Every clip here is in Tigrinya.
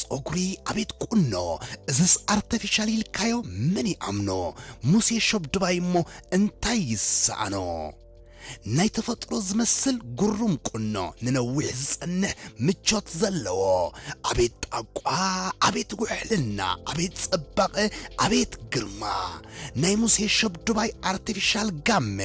ጸጉሪ ኣቤት ቁኖ፣ እዝስ ኣርተፊሻል ኢልካዮ መን ይኣምኖ? ሙሴ ሸብ ድባይ እሞ እንታይ ይሰኣኖ? ናይ ተፈጥሮ ዝመስል ግሩም ቁኖ፣ ንነዊሕ ዝጸንሕ ምቾት ዘለዎ። ኣቤት ጣቋ፣ ኣቤት ውሕልና፣ ኣቤት ጽባቐ፣ ኣቤት ግርማ። ናይ ሙሴ ሸብ ድባይ ኣርቲፊሻል ጋመ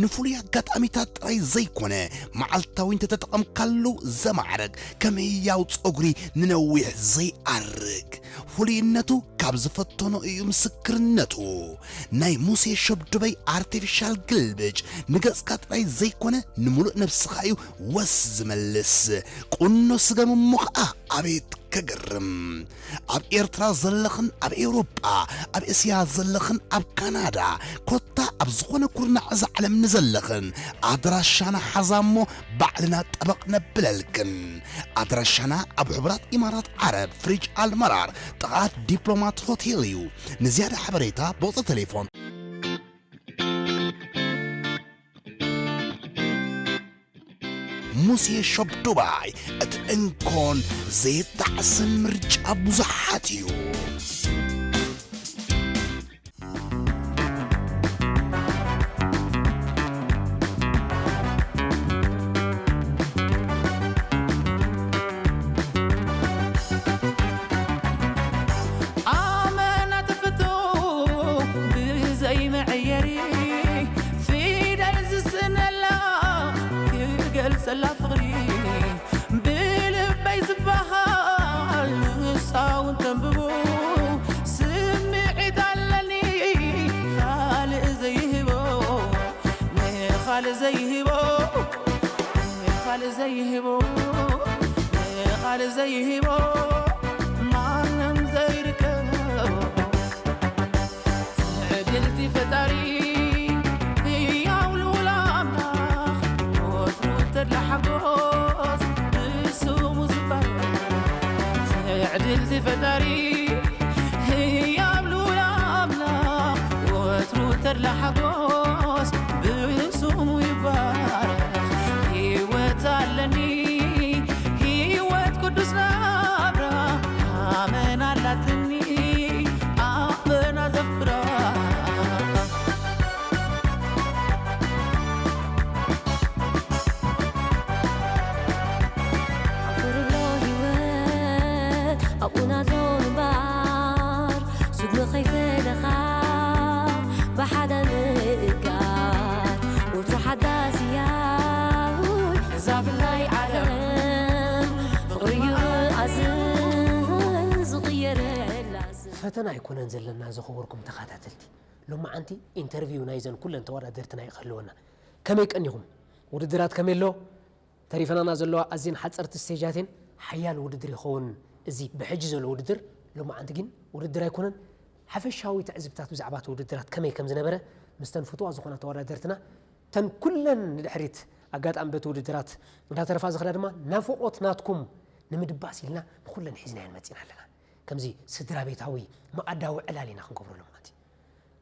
ንፍሉይ ኣጋጣሚታት ጥራይ ዘይኮነ፣ መዓልታዊ እንተተጠቐምካሉ ዘማዕርግ፣ ከም ህያው ጸጉሪ ንነዊሕ ዘይኣርግ። ፍሉይነቱ ካብ ዝፈተኖ እዩ ምስክርነቱ። ናይ ሙሴ ሸብ ድባይ ኣርቲፊሻል ግልብጭ ንገጽካ ጥራይ ዘይኮነ፣ ንምሉእ ነብስኻ እዩ ወስ ዝመልስ። ቁኖ ስገም እሞ ኸኣ ኣቤት ከገርም! ኣብ ኤርትራ ዘለኽን ኣብ ኤውሮጳ፣ ኣብ እስያ ዘለኽን ኣብ ካናዳ፣ ኮታ ኣብ ዝኾነ ኩርናዕ እዛ ዓለም ንዘለኽን፣ ኣድራሻና ሓዛ እሞ ባዕልና ጠበቕ ነብለልክን። ኣድራሻና ኣብ ሕቡራት ኢማራት ዓረብ፣ ፍሪጅ ኣልመራር፣ ጥቓ ዲፕሎማት ሆቴል እዩ። ንዝያዳ ሓበሬታ ብቑጽሪ ቴሌፎን። ሙሴ ሾፕ ዱባይ፣ እቲ እንኮን ዘይጣዕስን ምርጫ ብዙሓት እዩ። ኣመና ተፈቶ ብዘይ መዐየሪ፣ ፊደል ዝስእነላ ክገልጸላ ፍቕሪ፣ ብልበይ ዝበሃል ንሳ እውን ተንብቦ። ስምዒት ኣለኒ ካልእ ዘይህቦ፣ ንኻልእ ዘይህቦ፣ ንኻልእ ዘይህቦ፣ ንኻልእ ዘይህቦ፣ ማንም ዘይርከቦ። ትዕድልቲ ፈጣሪ ህያው ልዑል ኣምላኽ፣ ወትሩ ተድላ ሓጎስ ብስሙ ዝባረኽ። ትዕድልቲ ፈጣሪ ህያው ልዑል ኣምላኽ፣ ወትሩ ተድላ ሓጎስ ብስሙ ይባረኽ። ህይወት ኣለኒ፣ ህይወት ቅዱስ ናብራ፣ ኣመና ኣላትኒ፣ ኣመና ዘፍቅራ። ኣፉርሎ ህይወት ኣብኡና ዶ ምንባር፣ ስጉሚ ከይፈለኻ ብሓደ ምእጋር፣ ወትሩ ሓዳስ እያ እዛ ብላይ ዓለም፣ ፍቕሪ እዩ መኣዝን ዝቕየረላ። ፈተና ኣይኮነን ዘለና ዝኸበርኩም ተኸታተልቲ። ሎማዓንቲ ኢንተርቪው ናይዘን ኩለን ተወዳደርትና እዩ ክህልወና። ከመይ ቀኒኹም? ውድድራት ከመይ ኣሎ? ተሪፈናና ዘለዋ ኣዝየን ሓጸርቲ ስቴጃት እየን። ሓያል ውድድር ይኸውን እዚ ብሕጂ ዘሎ ውድድር። ሎማዓንቲ ግን ውድድር ኣይኮነን። ሓፈሻዊ ትዕዝብታት ብዛዕባ እቲ ውድድራት ከመይ ከም ዝነበረ ምስተን ፍቱዋት ዝኾና ተወዳደርትና፣ ተን ኩለን ንድሕሪት ኣጋጣሚ በቲ ውድድራት እንዳተረፋ ዝኸዳ ድማ ናፍቖት ናትኩም ንምድባስ ኢልና ንኩለን ሒዝናየን መጺና ኣለና። ከምዚ ስድራ ቤታዊ መኣዳዊ ዕላል ኢና ክንገብሮ ሎማዓንቲ።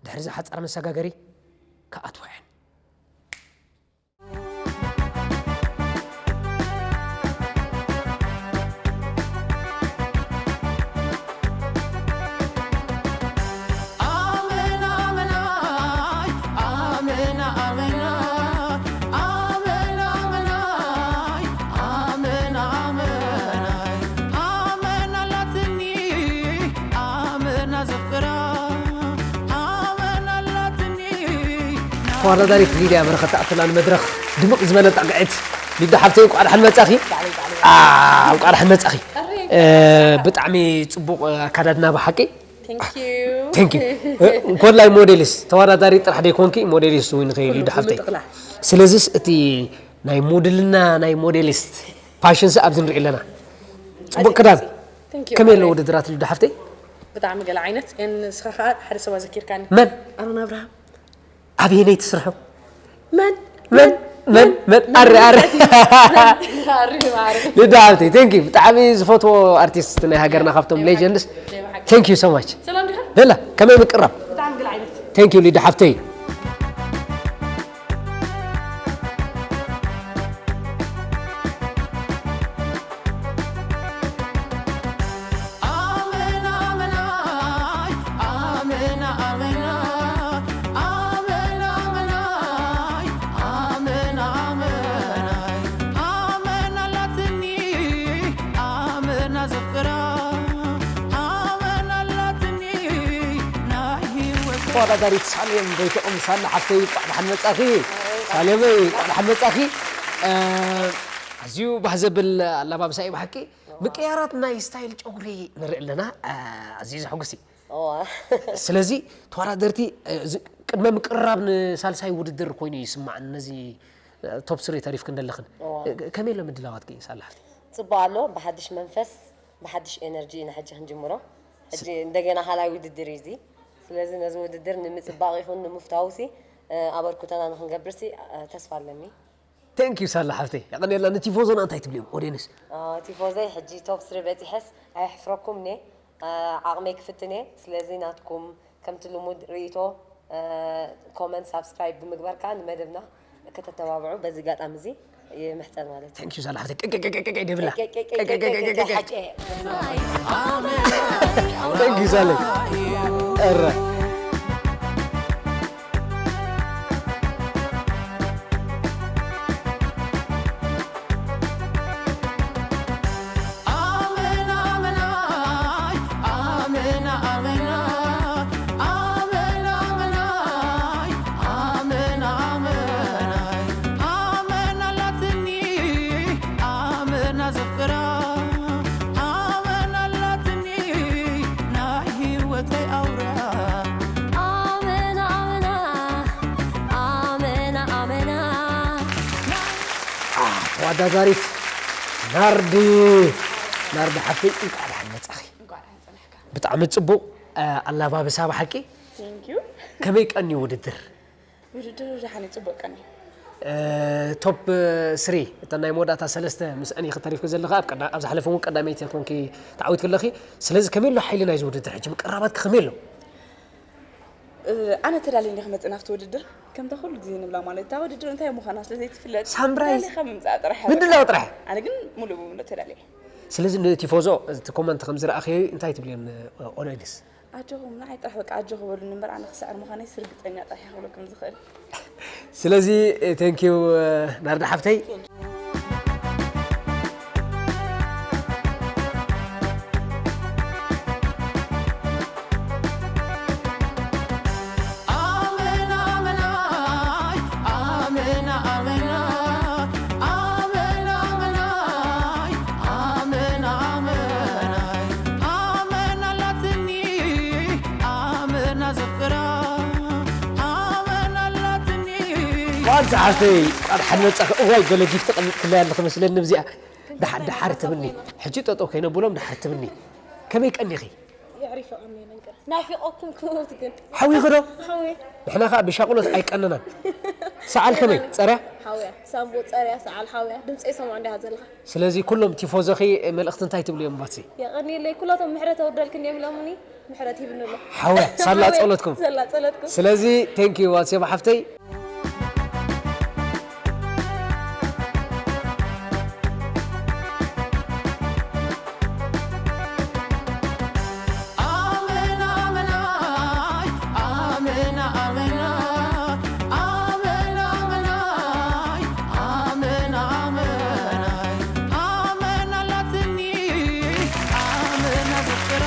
ድሕሪ እዚ ሓጻር መሰጋገሪ ክኣትዋ እየን። ኣመና፣ ኣመና፣ ኣይ፣ ኣመና፣ ኣመና፣ ኣመና፣ ኣመና፣ ኣመና፣ ኣመና፣ ኣመና ኣላትኒ፣ ኣመና ዘፍቅራ፣ ኣመና ኣላትኒ። ተወዳዳሪት ሊድያ በረኸት ተኣቱና ንመድረኽ ድምቕ ዝበለ ጣቕዒት። ሊዱ ሓፍተይ፣ እንቋዕ ደሓን መጻኺ። አ፣ እንቋዕ ደሓን መጻኺ። እ፣ ብጣዕሚ ጽቡቕ ኣካዳድና ብሓቂ። Thank you። ቴንክ ዩ። እ፣ እንኮላይ ሞዴሊስት፣ ተወዳዳሪት ጥራሕ ደይኮንኪ፣ ሞዴሊስት እውን ኢኺ ኩሉ ሊዱ ሓፍተይ። ብምጥቕላል። ስለዚስ እቲ ናይ ሞዴልና ናይ ሞዴሊስት ፋሽንስ ኣብዚ ንርኢ ኣለና። ጽቡቕ ክዳን። Thank you። ከመይ ኣሎ ውድድራት ሊዱ ሓፍተይ? ብጣዕሚ ገለ ዓይነት። ግን ንስኻ ኸኣ ሓደ ሰብ ኣዘኪርካኒ። መን? ኣሮን ኣብርሃም። ኣበየነይ ትስርሑ? መን? መን? መን? መን? ኣረ፣ ኣረ። ኣሪ፣ ኣሪ። ሊዱ ሓፍተይ፣ ቴንክ ዩ። ብጣዕሚ ዝፈትዎ ኣርቲስት ናይ ሃገርና ካብቶም ናይ ብሓቂ፣ ሌጀንድስ። ናይ ብሓቂ። Thank you so much። ሰላም ዲኻ? ደላ፣ ከመይ ምቅራብ? ብጣዕሚ ገለ ዓይነት። Thank you ሊዱ ሓፍተይ። ተወዳዳሪት ሳሌም በይትኦም ሳላ ሓፍተይ፣ እንቋዕ ደሓን መጻኺ። ሳሌመይ፣ እንቋዕ ደሓን መጻኺ። እ፣ ኣዝዩ ባህ ዘብል ኣላባብሳ እዩ ብሓቂ። ምቅያራት ናይ ስታይል ጨጉሪ ንርኢ ኣለና። እ፣ ኣዝዩ ዘሐጉስ እዩ። እዋ። ስለዚ ተወዳደርቲ፣ እ፣ ዝ-፣ ቅድመ ምቅርራብ ንሳልሳይ ውድድር ኮይኑ ይስማዕ። ነዚ፣ እ፣ ቶፕ ስሪ ተሪፍክን ዘለኽን። እዋ። እ፣ ከመይ ኣሎ ምድላዋትኪ ሳላ ሓፍተይ? ጽቡቕ ኣሎ። ብሓድሽ መንፈስ፣ ብሓድሽ ኤነርጂ ኢና ሕጂ ክንጅምሮ። ሕጂ እንደገና ካልኣይ ውድድር እዩ እዚ። ስለዚ ነዚ ውድድር ንምጽባቕ ይኹን ንምፍታውሲ፣ እ፣ ኣበርክቶና ንክንገብርሲ፣ እ፣ ተስፋ ኣለኒ። Thank you ሳላ ሓፍተይ። የቐንየልና። ንቲፎዞና እንታይ ትብልዮም? ኦድየንስ? እ፣ ቲፎዞይ ሕጂ ቶፕ ስሪ በጺሐስ ኣየሕፍረኩምን'የ። እ፣ ዓቕመይ ክፍትን'የ። ስለዚ ናትኩም ከምቲ ልሙድ ርእይቶ፣ እ፣ ኮመንት፣ ሳብስክራይብ ብምግባር ከኣ ንመደብና ከተተባብዑ በዚ ኣጋጣሚ እዚ ይምሕጸን ማለት እዩ። Thank you ሳላ ሓፍተይ። ቀቀቀቀቀ ደብላ። ቀቀቀቀቀ ሓቂ። Thank you ሳላ። እረ። ኣመና ኣመናይ ኣመና ኣመና ኣመና ኣመና ኣመና ኣመና ኣመናይ ኣመና ኣላትኒ ኣመና ዘፍቅራ ኣመና ኣላትኒ ናይ ህይወተይ ኣውራ ኣመና ኣመና ኣመና ኣመና ተወዳዳሪት ናርዲ፣ ናርዲ ሓፍተይ፣ እንቋዕ ደሓን መጻኺ። እንቋዕ ደሓን ጸናሕካ። ብጣዕሚ ጽቡቕ፣ እ፣ ኣላባብሳ ብሓቂ። Thank you። ከመይ ቀንዩ ውድድር? ውድድር ደሓን እዩ፣ ጽቡቕ ቀንዩ። እ፣ ቶፕ ስሪ፣ እተን ናይ መወዳእታ ሰለስተ ምስአን ኢኺ ተሪፍኪ ዘለኻ፣ ኣብ ቀዳ-፣ ኣብ ዝሓለፈ እውን ቀዳመይቲ ኮንኪ ተዓዊትኪ ኣለኺ። ስለዚ ከመይ ኣሎ ሓይሊ ናይዚ ውድድር? ሕጂ ምቅርራባትኪ ከመይ ኣሎ? እ፣ ኣነ ተዳልየ እንዲየ ክመጽእ ናብቲ ውድድር። ከምታ ኩሉ ግዜ ንብላ ማለት፣ እታ ውድድር እንታይ ምዃና ስለ ዘይትፍለጥ፣ ሳምራይዝ። ተዳሊኻ ምምጻእ ጥራሕ እያ ምድላው በቃ። ጥራሕ። ኣነ ግን ሙሉእ ብምሉእ ተዳልየ እየ። ስለዚ ንቲፎዞ እቲ ኮመንት ከም ዝረኣኽዮ እንታይ ትብልዮም ን-፣ ኦዲየንስ? ኣጆኹም፣ ንዓይ ጥራሕ በቃ ኣጆኹ በሉኒ እምበር፣ ኣነ ክስዕር ምዃነይስ ርግጸኛ ጥራሕ እየ ክብለኩም ዝኽእል። ስለዚ፣ ቴንክ ዩ፣ ናርዲ ሓፍተይ። ኣመና ኣመናይ ኣመና ኣመና ኣመና ኣመናይ ኣመና ኣመናይ ኣመና ኣላትኒ ኣመና ዘፍቅራ ኣመና ኣላትኒ። ጓል ሰዓብተይ፣ ቃል ሓደ መጻኺ፣ እዋይ፣ ገለ ጊፍት ቀሚጥክለይ ኣለኺ መስለኒ፣ ብዚኣ። ደሓ-፣ ደሓር ትብኒ። ሕጂ ጠጠው ከይነብሎም ደሓር ትብኒ። ከመይ ቀኒኺ? የዕሪፈ ቀኒነ እንቅር። ናፊቐኩም ክሞት ግን። ሓዊኺ ዶ? ሓውየ። ንሕና ኸኣ ብሻቕሎት ኣይቀነናን። ሰዓል ከመይ? ጸርያ? ሓውያ። ሳምቦ ጸርያ፣ ሰዓል ሓውያ። ድምፀይ ሰምዖ እንዲኻ ዘለኻ። ስለዚ ኩሎም ቲፎዞኺ መልእኽቲ እንታይ ትብልዮም ባሲ? የቐንየለይ። ኩላቶም ምሕረት ኣውርደልክን እዮም ኢሎምኒ። ምሕረት ሂብኒ ኣሎ። ሓውያ፣ ሳላ ሓውያ፣ ጸሎትኩም። ሳላ ጸሎትኩም። ስለዚ፣ ቴንክ ዩ፣ ዋትሴባ ሓፍተይ። ኣመና ኣመናይ፣ ኣመና ኣመና፣ ኣመና ኣመናይ፣ ኣመና ኣመናይ፣ ኣመና ኣላትኒ፣ ኣመና ዘፍቅራ።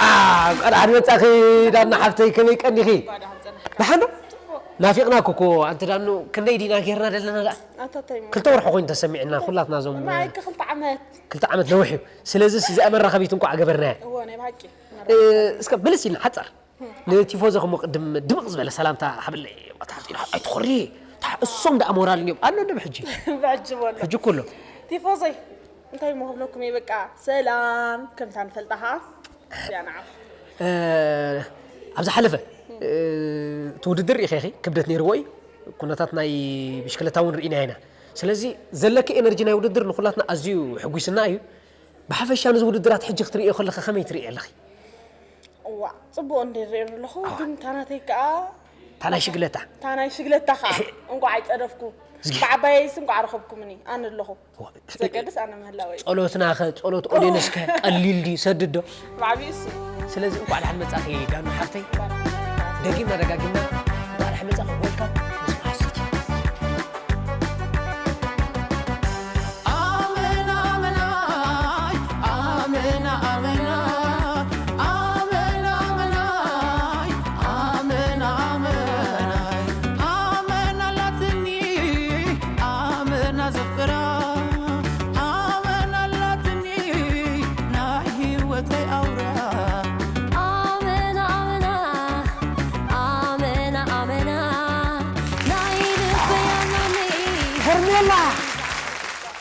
አ፣ እንኳዕ ደሓን መጻኺ ዳና ሓፍተይ፣ ከመይ ቀኒኺ? ደሓን ዶ? ናፊቕናኪ እኮ ኣንቲ ዳኑ፣ ክንደይ ዲና ጌርና ዘለና ደኣ? ኣታ እንታይ እሞ? ክልተ ወርሒ ኮይኑ ተሰሚዕና ኩላትና እዞም ንዓይ እኮ ክልተ ዓመት። ክልተ ዓመት ነዊሕ እዩ። ስለዚ እዚኣ መራኸቢት እንኳዕ ገበርናያ። እወ፣ ናይ ብሓቂ። እ፣ እስከ ብልስ ኢልና ሓጻር። ንቲፎዞ ክሞ ቅድም ድምቕ ዝበለ ሰላምታ ሃበለይ። ኣታ ሓፍቲ፣ ኣይትኾሪ። እታ እሶም ደኣ ሞራል እዮም። ኣሎ እንዶ ብሕጂ። ብሕጂ በሎ። ሕጂ እኮ ኣሎ። ቲፎዞይ፣ እንታይ እሞ ክብለኩም እየ፣ በቃ ሰላም፣ ከምታ ንፈልጣ ኸዓ። እዚኣ ንዓ። እ፣ ኣብ ዝሓለፈ፣ እ፣ እቲ ውድድር ርኢኺ ኢኺ፣ ክብደት ነይርዎ እዩ። ኩነታት ናይ ብሽክለታ እውን ርኢናዮ ኢና። ስለዚ ዘለኪ ኤነርጂ ናይ ውድድር ንኹላትና ኣዝዩ ሕጒስና እዩ። ብሓፈሻ ነዚ ውድድራት ሕጂ ክትርእዮ ከለኺ ከመይ ትርእዮ ኣለኺ? እዋእ፣ ጽቡቕ እንድየ ዝርእዮ ዘለኹ፣ ኣዋ። ግን እታ ናተይ ከኣ እታ ናይ ሽግለታ። እታ ናይ ሽግለታ ከኣ እንቋዕ ኣይጸደፍኩ። እዝጊ። ብዓባየይስ እንቋዕ ረኸብኩምኒ፣ ኣነ ኣለኹ። እዋ፣ ዘገድስ ኣነ ምህላወይ። ጸሎትና ኸ፣ ጸሎት ኦዴንስ ከ ቀሊል ድዩ? ሰድድ ዶ? ብዓቢኡ እሱ። ስለዚ እንቋዕ ደሓን መጻኺ ዳኑ ሓፍተይ። ደጊምና ደጋጊምና እንቋዕ ደሓን መጻኺ፣ ዌልካም። ኣመና ኣመናይ፣ ኣመና ኣመና፣ ኣመና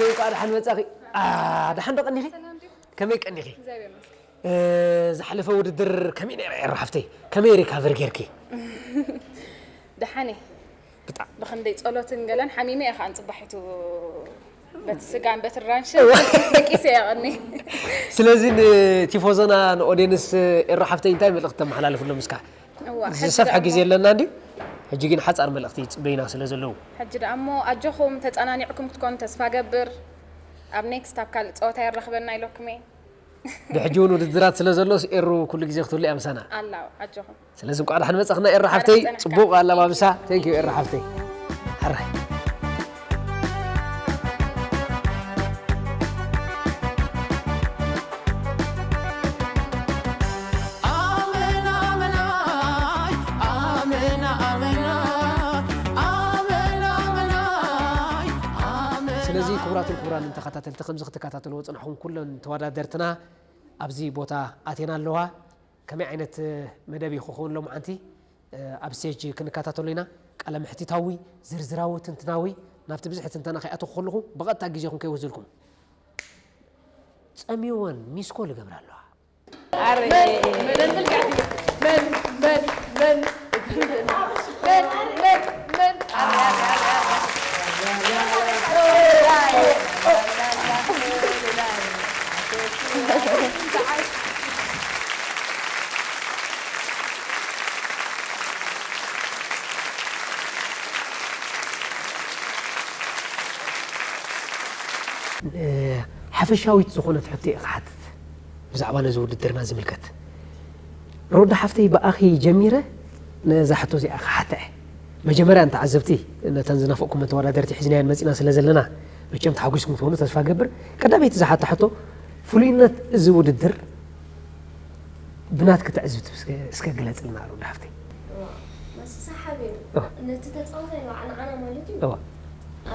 ሓፍተይ፣ እንኳዕ ደሓን መጻኺ። ኣ፣ ደሓን ዶ ቀኒኺ? ከመይ ቀኒኺ? እ፣ ዝሓለፈ ውድድር ከመይ ነይሩ ኤሩ ሓፍተይ? ከመይ ሪካቨር ጌርኪ? ደሓን እየ። ብጣዕሚ። ብኽንደይ ጸሎትን ገለን ሓሚመ እየ ኸዓ ንጽባሒቱ በቲ ስጋን በቲ ራንሽን ደቂሰ እየ ቀኒ። ስለዚ ንቲፎዞና ንኦድየንስ ኤሩ ሓፍተይ እንታይ መልእኽቲ ተመሓላልፍሎም እስካ? እዋ፣ ሕጂ ዝሰፍሐ ደኣ ግዜ እሞ ኣለና እንድዩ። ሕጂ ግን ሓጻር መልእኽቲ ይጽበዩና ስለ ዘለዉ። ሕጂ ደኣ እሞ ኣጆኹም ተጸናኒዕኩም ክትኮኑ ተስፋ ገብር። ኣብ ኔክስት ኣብ ካልእ ጸወታ የራኽበና ኢለኩም እየ። ብሕጂ እውን ውድድራት ስለ ዘሎስ ኤሩ ኩሉ ግዜ ክትህሉ እያ ምሳና። ኣላ ኣጆኹም። ስለዚ እንቋዕ ደሓን መጻኽና ኤሩ ሓፍተይ፣ ጽቡቕ ኣለባብሳ። Thank you ኤሩ ሓፍተይ። ሕራይ። ኣመና ኣመናይ ኣመና ኣመና ኣመና ኣመናይ ኣመና። ስለዚ ክቡራትን ክቡራንን ተኸታተልቲ፣ ከምዚ ክትከታተልዎ ዝጸናሕኩም ኩለን ተወዳደርትና ኣብዚ ቦታ ኣትየን ኣለዋ። ከመይ ዓይነት መደብ እዩ ክኸውን ሎማዓንቲ ኣብ ስቴጅ ክንከታተሎ ኢና። ቃለ መሕትታዊ፣ ዝርዝራዊ፣ ትንትናዊ፣ ናብቲ ብዝሒ ትንተና ከይኣተኹ ከለኹ ብቐጥታ ግዜኹም ከይወስደልኩም። ጸሚወን ሚስኮል ይገብራ ኣለዋ። ኣረ መን መን መን መን መን መን መን መን መን ሓፈሻዊት ዝኾነት ሕቶ እየ ክሓትት ብዛዕባ ነዚ ውድድርና ዝምልከት። ሮዳ ሓፍተይ ብኣኺ ጀሚረ ነዛ ሕቶ እዚኣ ክሓትዐ። መጀመርያ ንተዓዘብቲ ነተን ዝናፈቕኩም ተወዳደርቲ ሒዝናየን መፂና ስለ ዘለና መቸም ተሓጒስኩም ትኾኑ ተስፋ ገብር። ቀዳመይቲ ዝሓታ ሕቶ ፍሉይነት እዚ ውድድር ብናትኪ ትዕዝብቲ እስከ ግለፅልና ሮዳ ሓፍተይ። መሰሳሓቢ እዩ። ነቲ ተፃዋታይ ንዓና ማለት እዩ።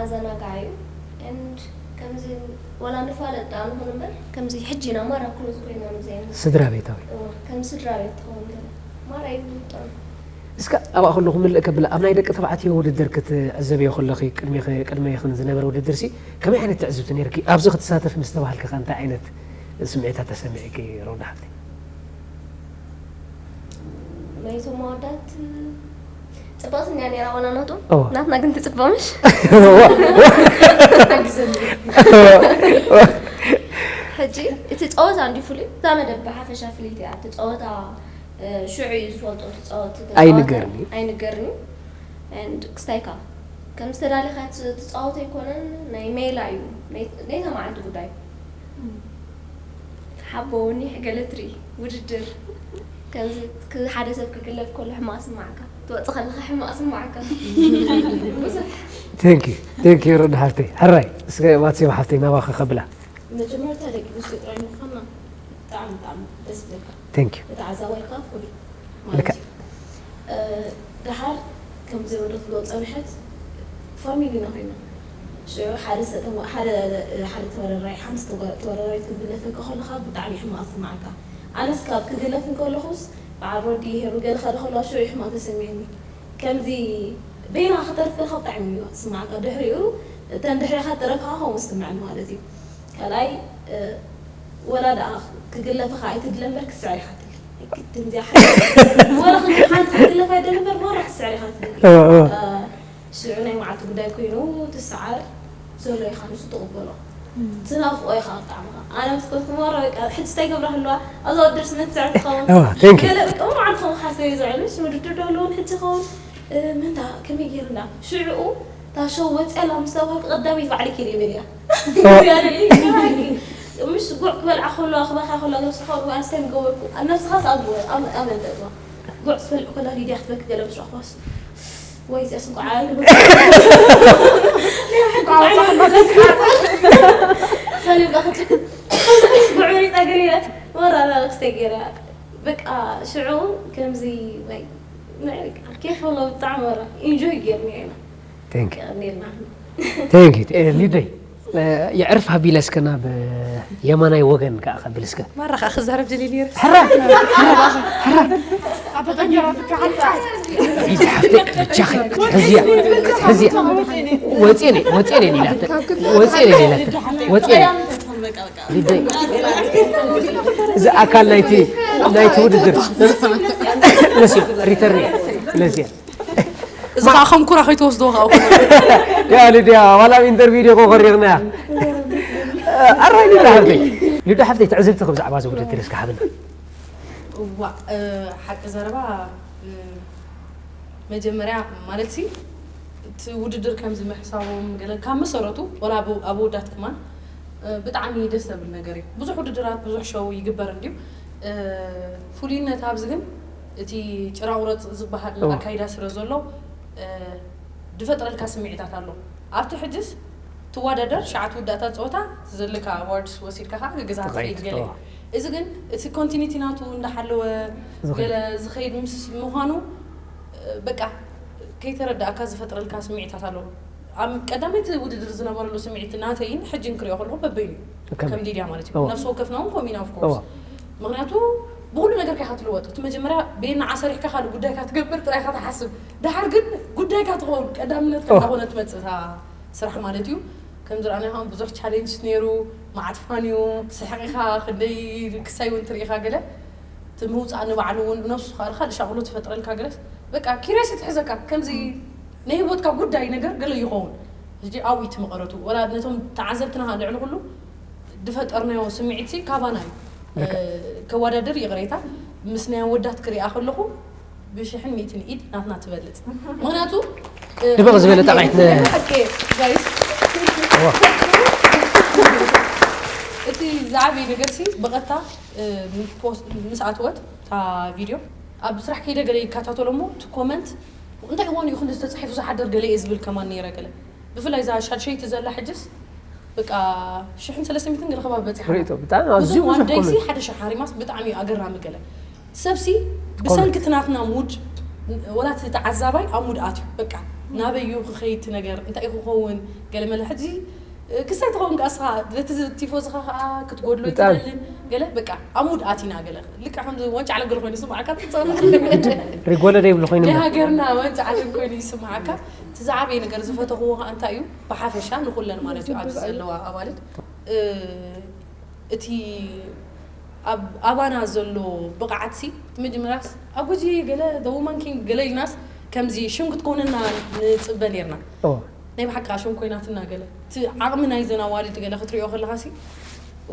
ኣዘናጋዒ እዩ። And ከምዚ ወላ ንፋለጥ ደኣ ንኹን እምበር ከምዚ ሕጂ ኢና ማራ ክሎዝ ኮይና ንዘይ ስድራ ቤታዊ። ከም ስድራ ቤት ትኸውን ገለ ማራ ይብልጦም። እስከ ኣብኣ ከለኹ ምልእ ከብላ ኣብ ናይ ደቂ ተባዕትዮ ውድድር ክትዕዘብዮ ከለኺ ቅድሚ ቅድሚ ይኽን ዝነበረ ውድድር ሲ ከመይ ዓይነት ትዕዝብቲ ነርኪ ኣብዚ ክትሳተፍ ምስ ተባህልኪ ከ እንታይ ዓይነት ስምዒታት ተሰሚዕኪ ሮዳ ሓፍተይ? ናይቶም ኣወዳት ፅብቕቲ እያ ነይራ ዋላ ናቶም። እዋ። ናትና ግን ትፅብቕ ምሽ? እዋ፣ እዋ። ሕጂ እቲ ፀወታ እንዲ ፍሉይ እዛ መደብ ብሓፈሻ ፍልይቲ እያ። እቲ ፀወታ ሽዑ እዩ ዝፈልጦ እቲ ፀወት ኣይንገርኒ። ኣይንገርኒ። And ክስታይካ ከም ዝተዳለኻ ትፃወት ኣይኮነን፣ ናይ ሜላ እዩ፣ ናይ ናይታ መዓልቲ ጉዳይ። ሓቦ፣ ወኒሕ፣ ገለ ትርኢ ውድድር። ከምዚ ክ- ሓደ ሰብ ክግለፍ ከሎ ሕማቕ ስማዕካ፣ ትወፅ ከለኻ ሕማቕ ስማዕካ። ብዙሕ ቴንክ ዩ ቴንክ ዩ ረዳ ሓፍተይ። ሕራይ እስከ ማትሴማ ሓፍተይ ናባኸ ከብላ። መጀመርታ ደቂ ኣንስትዮ ጥራይ ምዃንና ብጣዕሚ ብጣዕሚ ደስ ይብለካ። ቴንክ ዩ ንተዓዛባይ ከዓ ፍሉይ ልክዕ። ማለት እዩ። እ፣ ደሓር ከምዚ ወደ ትብሎ ፀንሐት ፋሚሊና ኮይና ሽዑ ሓደ ሰብ ተማ- ሓደ ሓደ ተወዳዳራይ ሓንቲ ተወ- ተወዳዳሪት ክግለፈካ ከለካ ብጣዕሚ ሕማቅ ዝስማዓካ። ኣነስ ካብ ክግለፍ እንከለኩስ በዓል ሮዲ ሄሩ ገለ ከደ ከለዋ ሽዑ እዩ ሕማቅ ተሰሚዕኒ። ከምዚ በይና ክተርፍ ከለካ ብጣዕሚ እዩ ዝስማዓካ። ድሕሪኡ እተን ድሕሪካ ትረፍካ ከምኡ ዝስምዐኒ ማለት እዩ። ካልኣይ እ፣ ወላ ደኣ ክግለፈካ ኣይትድለ እምበር ክስዕር ኢካ ትደሊ። ግድን እዚኣ ሓንቲ ወላ ክንዲ ሓንቲ ክግለፍ ኣይደሊ እምበር ማራ ክስዕር ኢካ ትደሊ። እወ፣ እወ። እ፣ ሽዑ ናይ መዓልቲ ጉዳይ ኮይኑ ትስዓር ዘሎ ኢካ ንሱ ትቕበሎ። ትናፍቆ ኢካ ብጣዕሚ ኢካ። ኣነ ምስ ኮንኩ ማራ በቃ ሕጂ እንታይ ገብራ ህልዋ ኣብዛ ወዲ ርሲ መትስዕር ትኸውን። እወ፣ ቴንክ ዩ። ገለ በቃ እሞ መዓልቲ ክኸውን ክሓስብ እየ ዝውዕል። ምሽ ውድድር ዶ ኣለዎ ሕጂ ይኸውን? እ፣ ምንታ ከመይ ገይርና? ሽዑ እታ ሸው ወፅያ ኣላ ምስ ተባህልኩ ቀዳመይቲ ባዕለይ ከይደ እየ መሊኣ። እወ። ያለ ምሽ ጉዕ ክበልዓ ከለዋ ክበካ ከለዋ ነብስኻ ወይ ኣንስታይ ምገበርኩ። ኣብ ነብስኻስ ኣብ ኣብ ኣመልጠ እዋ። ጉዕ ትበልዕ ከላ ሊድያ ክትበክ ገለ ምስ ረኽባስ ወይ እዚኣስ እንኳዕ ኣይልበ ሰሊምካ ክትልክ ጉዕ መሪፃ ገሊለ ወራራ ክስተይ ገይራ በቃ ሽዑ ከምዚ ወይ ንዕቅ ኬፍ ኣሎ ብጣዕሚ ወራ ኢንጆይ ጌርና ኢና ቴንክ ዩ ቀኒልና ቴንክ ዩ ሊደይ። የዕርፍ ሃቢለ እስከ ናብ የማናይ ወገን ከዓ ከብል እስከ ማራ ከዓ ክዛረብ ደልየ ነይረ ሕራ ሕራ ኢድ ሓፍተይ ብቻኺ ክትሕዝያ ክትሕዝያ ወፅየ ነይ ወፅየ ነይ ኢላተ ወፅየ ነይ ኢላተ ወፅየ ነይ ሊደይ እዚ ኣካል ናይቲ ናይቲ ውድድር ነስዮ ሪተርን ነስዮ እዚ ከዓ ከም ኩራ ከይትወስድዎ ከዓ ያ ሊድያ ዋላ ኣብ ኢንተርቪው ዲኮ ከሪቕናያ ኣራይ ሊዳ ሓፍተይ ሊዳ ሓፍተይ ትዕዝብቲ ብዛዕባ እዚ ውድድር እስካ ሓብና እዋ እ፣ ሓቂ ዘረባ እ፣ መጀመርያ ማለት ሲ እቲ ውድድር ከምዚ ምሕሳቦም ገለ ካብ መሰረቱ ወላ ኣብ ኣብ ኣወዳት ከማን እ፣ ብጣዕሚ ደስ ዘብል ነገር እዩ። ብዙሕ ውድድራት ብዙሕ ሸው ይግበር እንድዩ። እ፣ ፍሉይነት ኣብዚ ግን እቲ ጭራቑረፅ ዝበሃል እወ። ኣካይዳ ስለ ዘሎ እ፣ ዝፈጥረልካ ስምዒታት ኣሎ። ኣብቲ ሕጅስ ትወዳደር ሸዓ ትውዳእታ ፀወታ ዘለካ ኣዋርድስ ወሲድካ ከዓ ገዛ ትኸይድ ትኸይድ ገለ እዩ። እወ። እዚ ግን እቲ ኮንቲኒቲ ናቱ እንዳሓለወ ዝኸይድ። ገለ ዝኸይድ ምስ ምዃኑ እ፣ በቃ ከይተረዳእካ ዝፈጥረልካ ስምዒታት ኣለዎ። ኣብ ቀዳመይቲ ውድድር ዝነበረሉ ስምዒት ናተይን ሕጂ ንክሪኦ ከለኹ በበይኑ እዩ። ከመይ? ከም ሊድያ ማለት እዩ። እወ። ነፍሲ ወከፍና እውን ከምኡ ኢና ኦፍኮርስ። እወ። ምክንያቱ ብኩሉ ነገር ከይካ ትልወጥ እቲ መጀመርያ ቤና ዓሰሪሕካ ካልእ ጉዳይካ ትገብር ጥራይካ ትሓስብ ድሓር ግን ጉዳይካ ትኸውን ቀዳምነትካ እወ። እንዳኾነ ትመፅእ እታ ስራሕ ማለት እዩ። ከም ዝረኣናዮ ከዓ ብዙሕ ቻሌንጅ ነይሩ። መዓት ፋን እዩ ትስሕቕ ኢኻ ክንደይ ክሳይ እውን ትርኢ ኢኻ ገለ እቲ ምውፃእ ንባዕሉ እውን ነብሱ ከዓ ካልእ ሻቕሎ ትፈጥረልካ ገለስ በቃ ኪሪስ ትሕዘካ ከምዚ ናይ ህይወትካ ጉዳይ ነገር ገለ ይኸውን። እዚ ኣብኡ እዩ እቲ መቐረቱ ወላ ነቶም ተዓዘብትና ከዓ ልዕሊ ኩሉ ዝፈጠርናዮ ስምዒት ሲ ካባና እዩ። ከወዳድር ይቕሬታ ምስ ናይ ኣወዳት ክሪኣ ከለኹ ብሽሕን ሚእትን ኢድ ናትና ትበልፅ። ምክንያቱ ድበቕ ዝበለ ጠቓይት ነ- ኦኬ፣ ጋይስ። እቲ ዝዓበየ ነገር ሲ ብቐጥታ እ፣ ፖስት ምስ ኣትወት እታ ቪድዮ ኣብ ስራሕ ከይደ ገለ ይከታተሎ እሞ እቲ ኮመንት እንታይ እዋን እዩ ክንዲ ዝተፃሒፉ ዝሓደር ገለ እየ ዝብል ከማን ነይረ ገለ ብፍላይ እዛ ሻድሸይቲ ዘላ ሕጅስ በቃ ሽሕን ሰለስተ ሚእትን ገለ ከባቢ በፂሓ ርእይቶ ብጣዕሚ ኣዝዩ ብዙሕ ብዙሕ ዋን ደይ ሲ ኮመንት ሓደ ሸሓሪ ማስ ብጣዕሚ እዩ ኣገራሚ ገለ ሰብሲ ብሰንኪ እቲ ናትና ሙድ ወላ እቲ ተዓዛባይ ኣብ ሙድ ኣትዩ በቃ ናበይ እዩ ክኸይድ እቲ ነገር እንታይ እዩ ክኸውን ገለ መለ ሕጂ ክሳይ ትኸውን ከኣ እስኻ ነቲ ቲፎዝኻ ከኣ ክትጎድሎ ብጣዕሚ። ይትደልን ገለ በቃ ኣብ ሙድ ኣቲና ገለ ልክዕ ከምዚ ዋንጫ ዓለም ገለ ኮይኑ ይስምዓካ ትጸወት ሪጎለ ደይብሉ ኮይኑ ናይ እምበር። ሃገርና ዋንጫ ዓለም ኮይኑ ይስምዓካ እቲ ዝዓበየ ነገር ዝፈተኽዎ ከኣ እንታይ እዩ ብሓፈሻ ንኹለን ማለት እዩ ኣብዚ ዘለዋ ኣባልት እ፣ እቲ ኣብ ኣባና ዘሎ ብቕዓት ሲ እቲ መጀመርያስ ኣብ ጉጂ ገለ the woman king ገለ ኢልናስ ከምዚ ሽም ክትኮነና ንፅበ ነርና ኦ፣ ናይ ብሓቂ ሽም ኮይናትና ገለ እቲ ዓቕሚ ናይዘን ኣዋልድ ገለ ክትሪኦ ከለኻ ሲ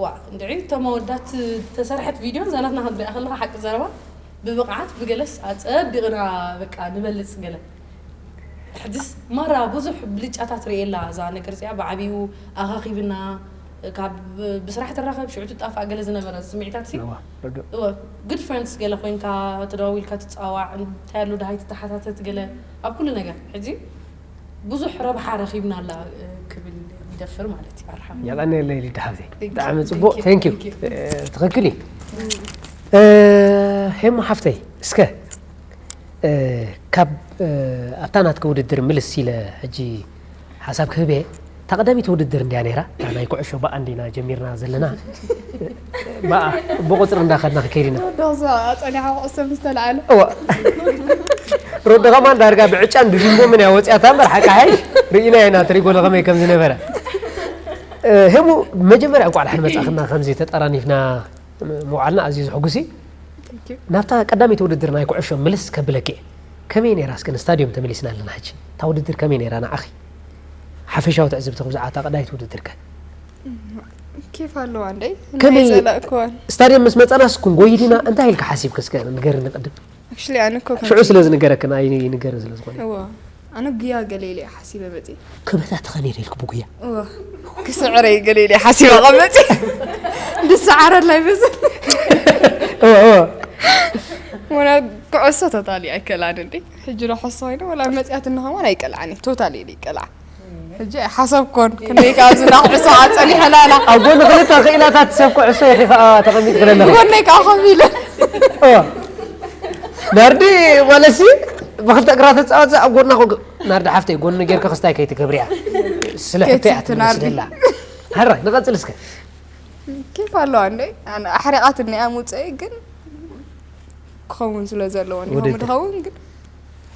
ዋ እንድዒ እቶም ኣወዳት ተሰርሐት ቪድዮ እዛ ናትና ክንሪኣ ከለኻ ሓቂ ዘረባ ብብቕዓት ብገለስ ኣፀቢቕና በቃ ንበልፅ ገለ ሕጅስ ማራ ብዙሕ ብልጫታት ርእየላ እዛ ነገር እዚኣ፣ ብዓብዩ ኣኻኺብና፣ ካብ ብስራሕ ትራኸብ ሽዑ ትጣፋእ ገለ ዝነበረ ስምዒታት ሲ እዋ፣ ርዱእ። እወ፣ good friends ገለ ኮይንካ፣ ተደዋዊልካ ትጻዋዕ፣ እንታይ ኣሎ ደሃይ ትተሓታተት ገለ ኣብ ኩሉ ነገር። ሕጂ ብዙሕ ረብሓ ረኺብና ኣላ ክብል ይደፍር ማለት እዩ። ኣርሓም የቐንየለይ ሊዳ ሓብተይ። Thank you. ብጣዕሚ ጽቡቕ። Thank you. Thank you. Thank you. ትኽክል እዩ። ሄሞ ሓፍተይ፣ እስከ ካብ ኣብታ ናትከ ውድድር ምልስ ኢለ ሕጂ ሓሳብ ክህብ እየ። እታ ቀዳሚት ውድድር እንድያ ነይራ፣ እታ ናይ ኩዕሾ ብኣ እንዲና ጀሚርና ዘለና። ብኣ ብቁፅሪ እንዳኸድና ክከይድ ኢና። ዶዛ ጸኒሓ ኩዕሶ ምስ ተለዓለ እዋ፣ ሮዶ ከማን ዳርጋ ብዕጫን ብቢንጎምን እያ ወፂኣታ እምበር ሓቂ ሓይሽ ርኢና ኢና ትሪጎሎ ከመይ ከም ዝነበረ። ሄሙ፣ መጀመርያ እንኳዕ ደሓን መፃእክና። ከምዚ ተጠራኒፍና ምውዓልና ኣዝዩ ዘሕጉስ እዩ። ናብታ ቀዳመይቲ ውድድር ናይ ኩዕሾ ምልስ ከብለኪ እየ። ከመይ ነይራ እስከ ንስታድዮም ተመሊስና ኣለና ሕጂ። እታ ውድድር ከመይ ነይራ ንዓኺ? ሓፈሻዊ ትዕዝብቲ ብዛዕባ እታ ቀዳመይቲ ውድድር ከ? ኬፍ ኣለዋ እንደ ከመይ ናይ ጸላእክዋን ስታድዮም ምስ መጻናስ ክንጎይ ዲና እንታይ ኢልካ ሓሲብኪ እስከ ንገርኒ ቅድም። ኣክቹሊ ኣነ እኮ ከም ሽዑ ስለ ዝንገረክን ኣይንገርን ስለ ዝኾነ። እዋ ኣነ ጉያ ገለ ኢለ እየ ሓሲበ መጺ ክበታትኻ ነይረ ኢልኪ ብጉያ። እዋ ክስዕረ ገለ ኢለ ሓሲበ ቀመጺ ድሰዓረላይ በዚ እወ፣ እወ። ወላ ኩዕሶ ቶታሊ ኣይከላን እንዴ ሕጂ ዶ ሓሶ ኮይኑ ወላ መጽያትና ከማን ኣይቀልዓን እዩ ቶታሊ ኢለ ይቀልዓ ሕጂ ሓሰብኮን ክንደይ ካብ ዝና ኩዕሶ ኣጸኒሐና ኢና ኣብ ጎኒ ክልተ ክኢላታት ሰብ ኩዕሶ ኢኺ ከዓ ተቐሚጥኪ ዘለኺ። ጎነይ ከዓ ኮፍ ኢለ እወ። ናርዲ ማለትሲ ብክልተ እግራ ተፃወት ኣብ ጎና ኮ ናርዲ ሓፍተይ ጎኒ ጌርካ ክስታይ ከይትገብርያ ስለ ሕቶ እያ ከይትሕቲ ናርዲ። ትመልስደላ። ሕራይ ንቐፅል እስከ። ኬፍ ኣለዋ እንደ ኣነ ኣሕሪቓትኒ እያ ምውፀኢ ግን ክኸውን ስለ ዘለዎ እንዲኹም ውድድር። ድኸውን ግን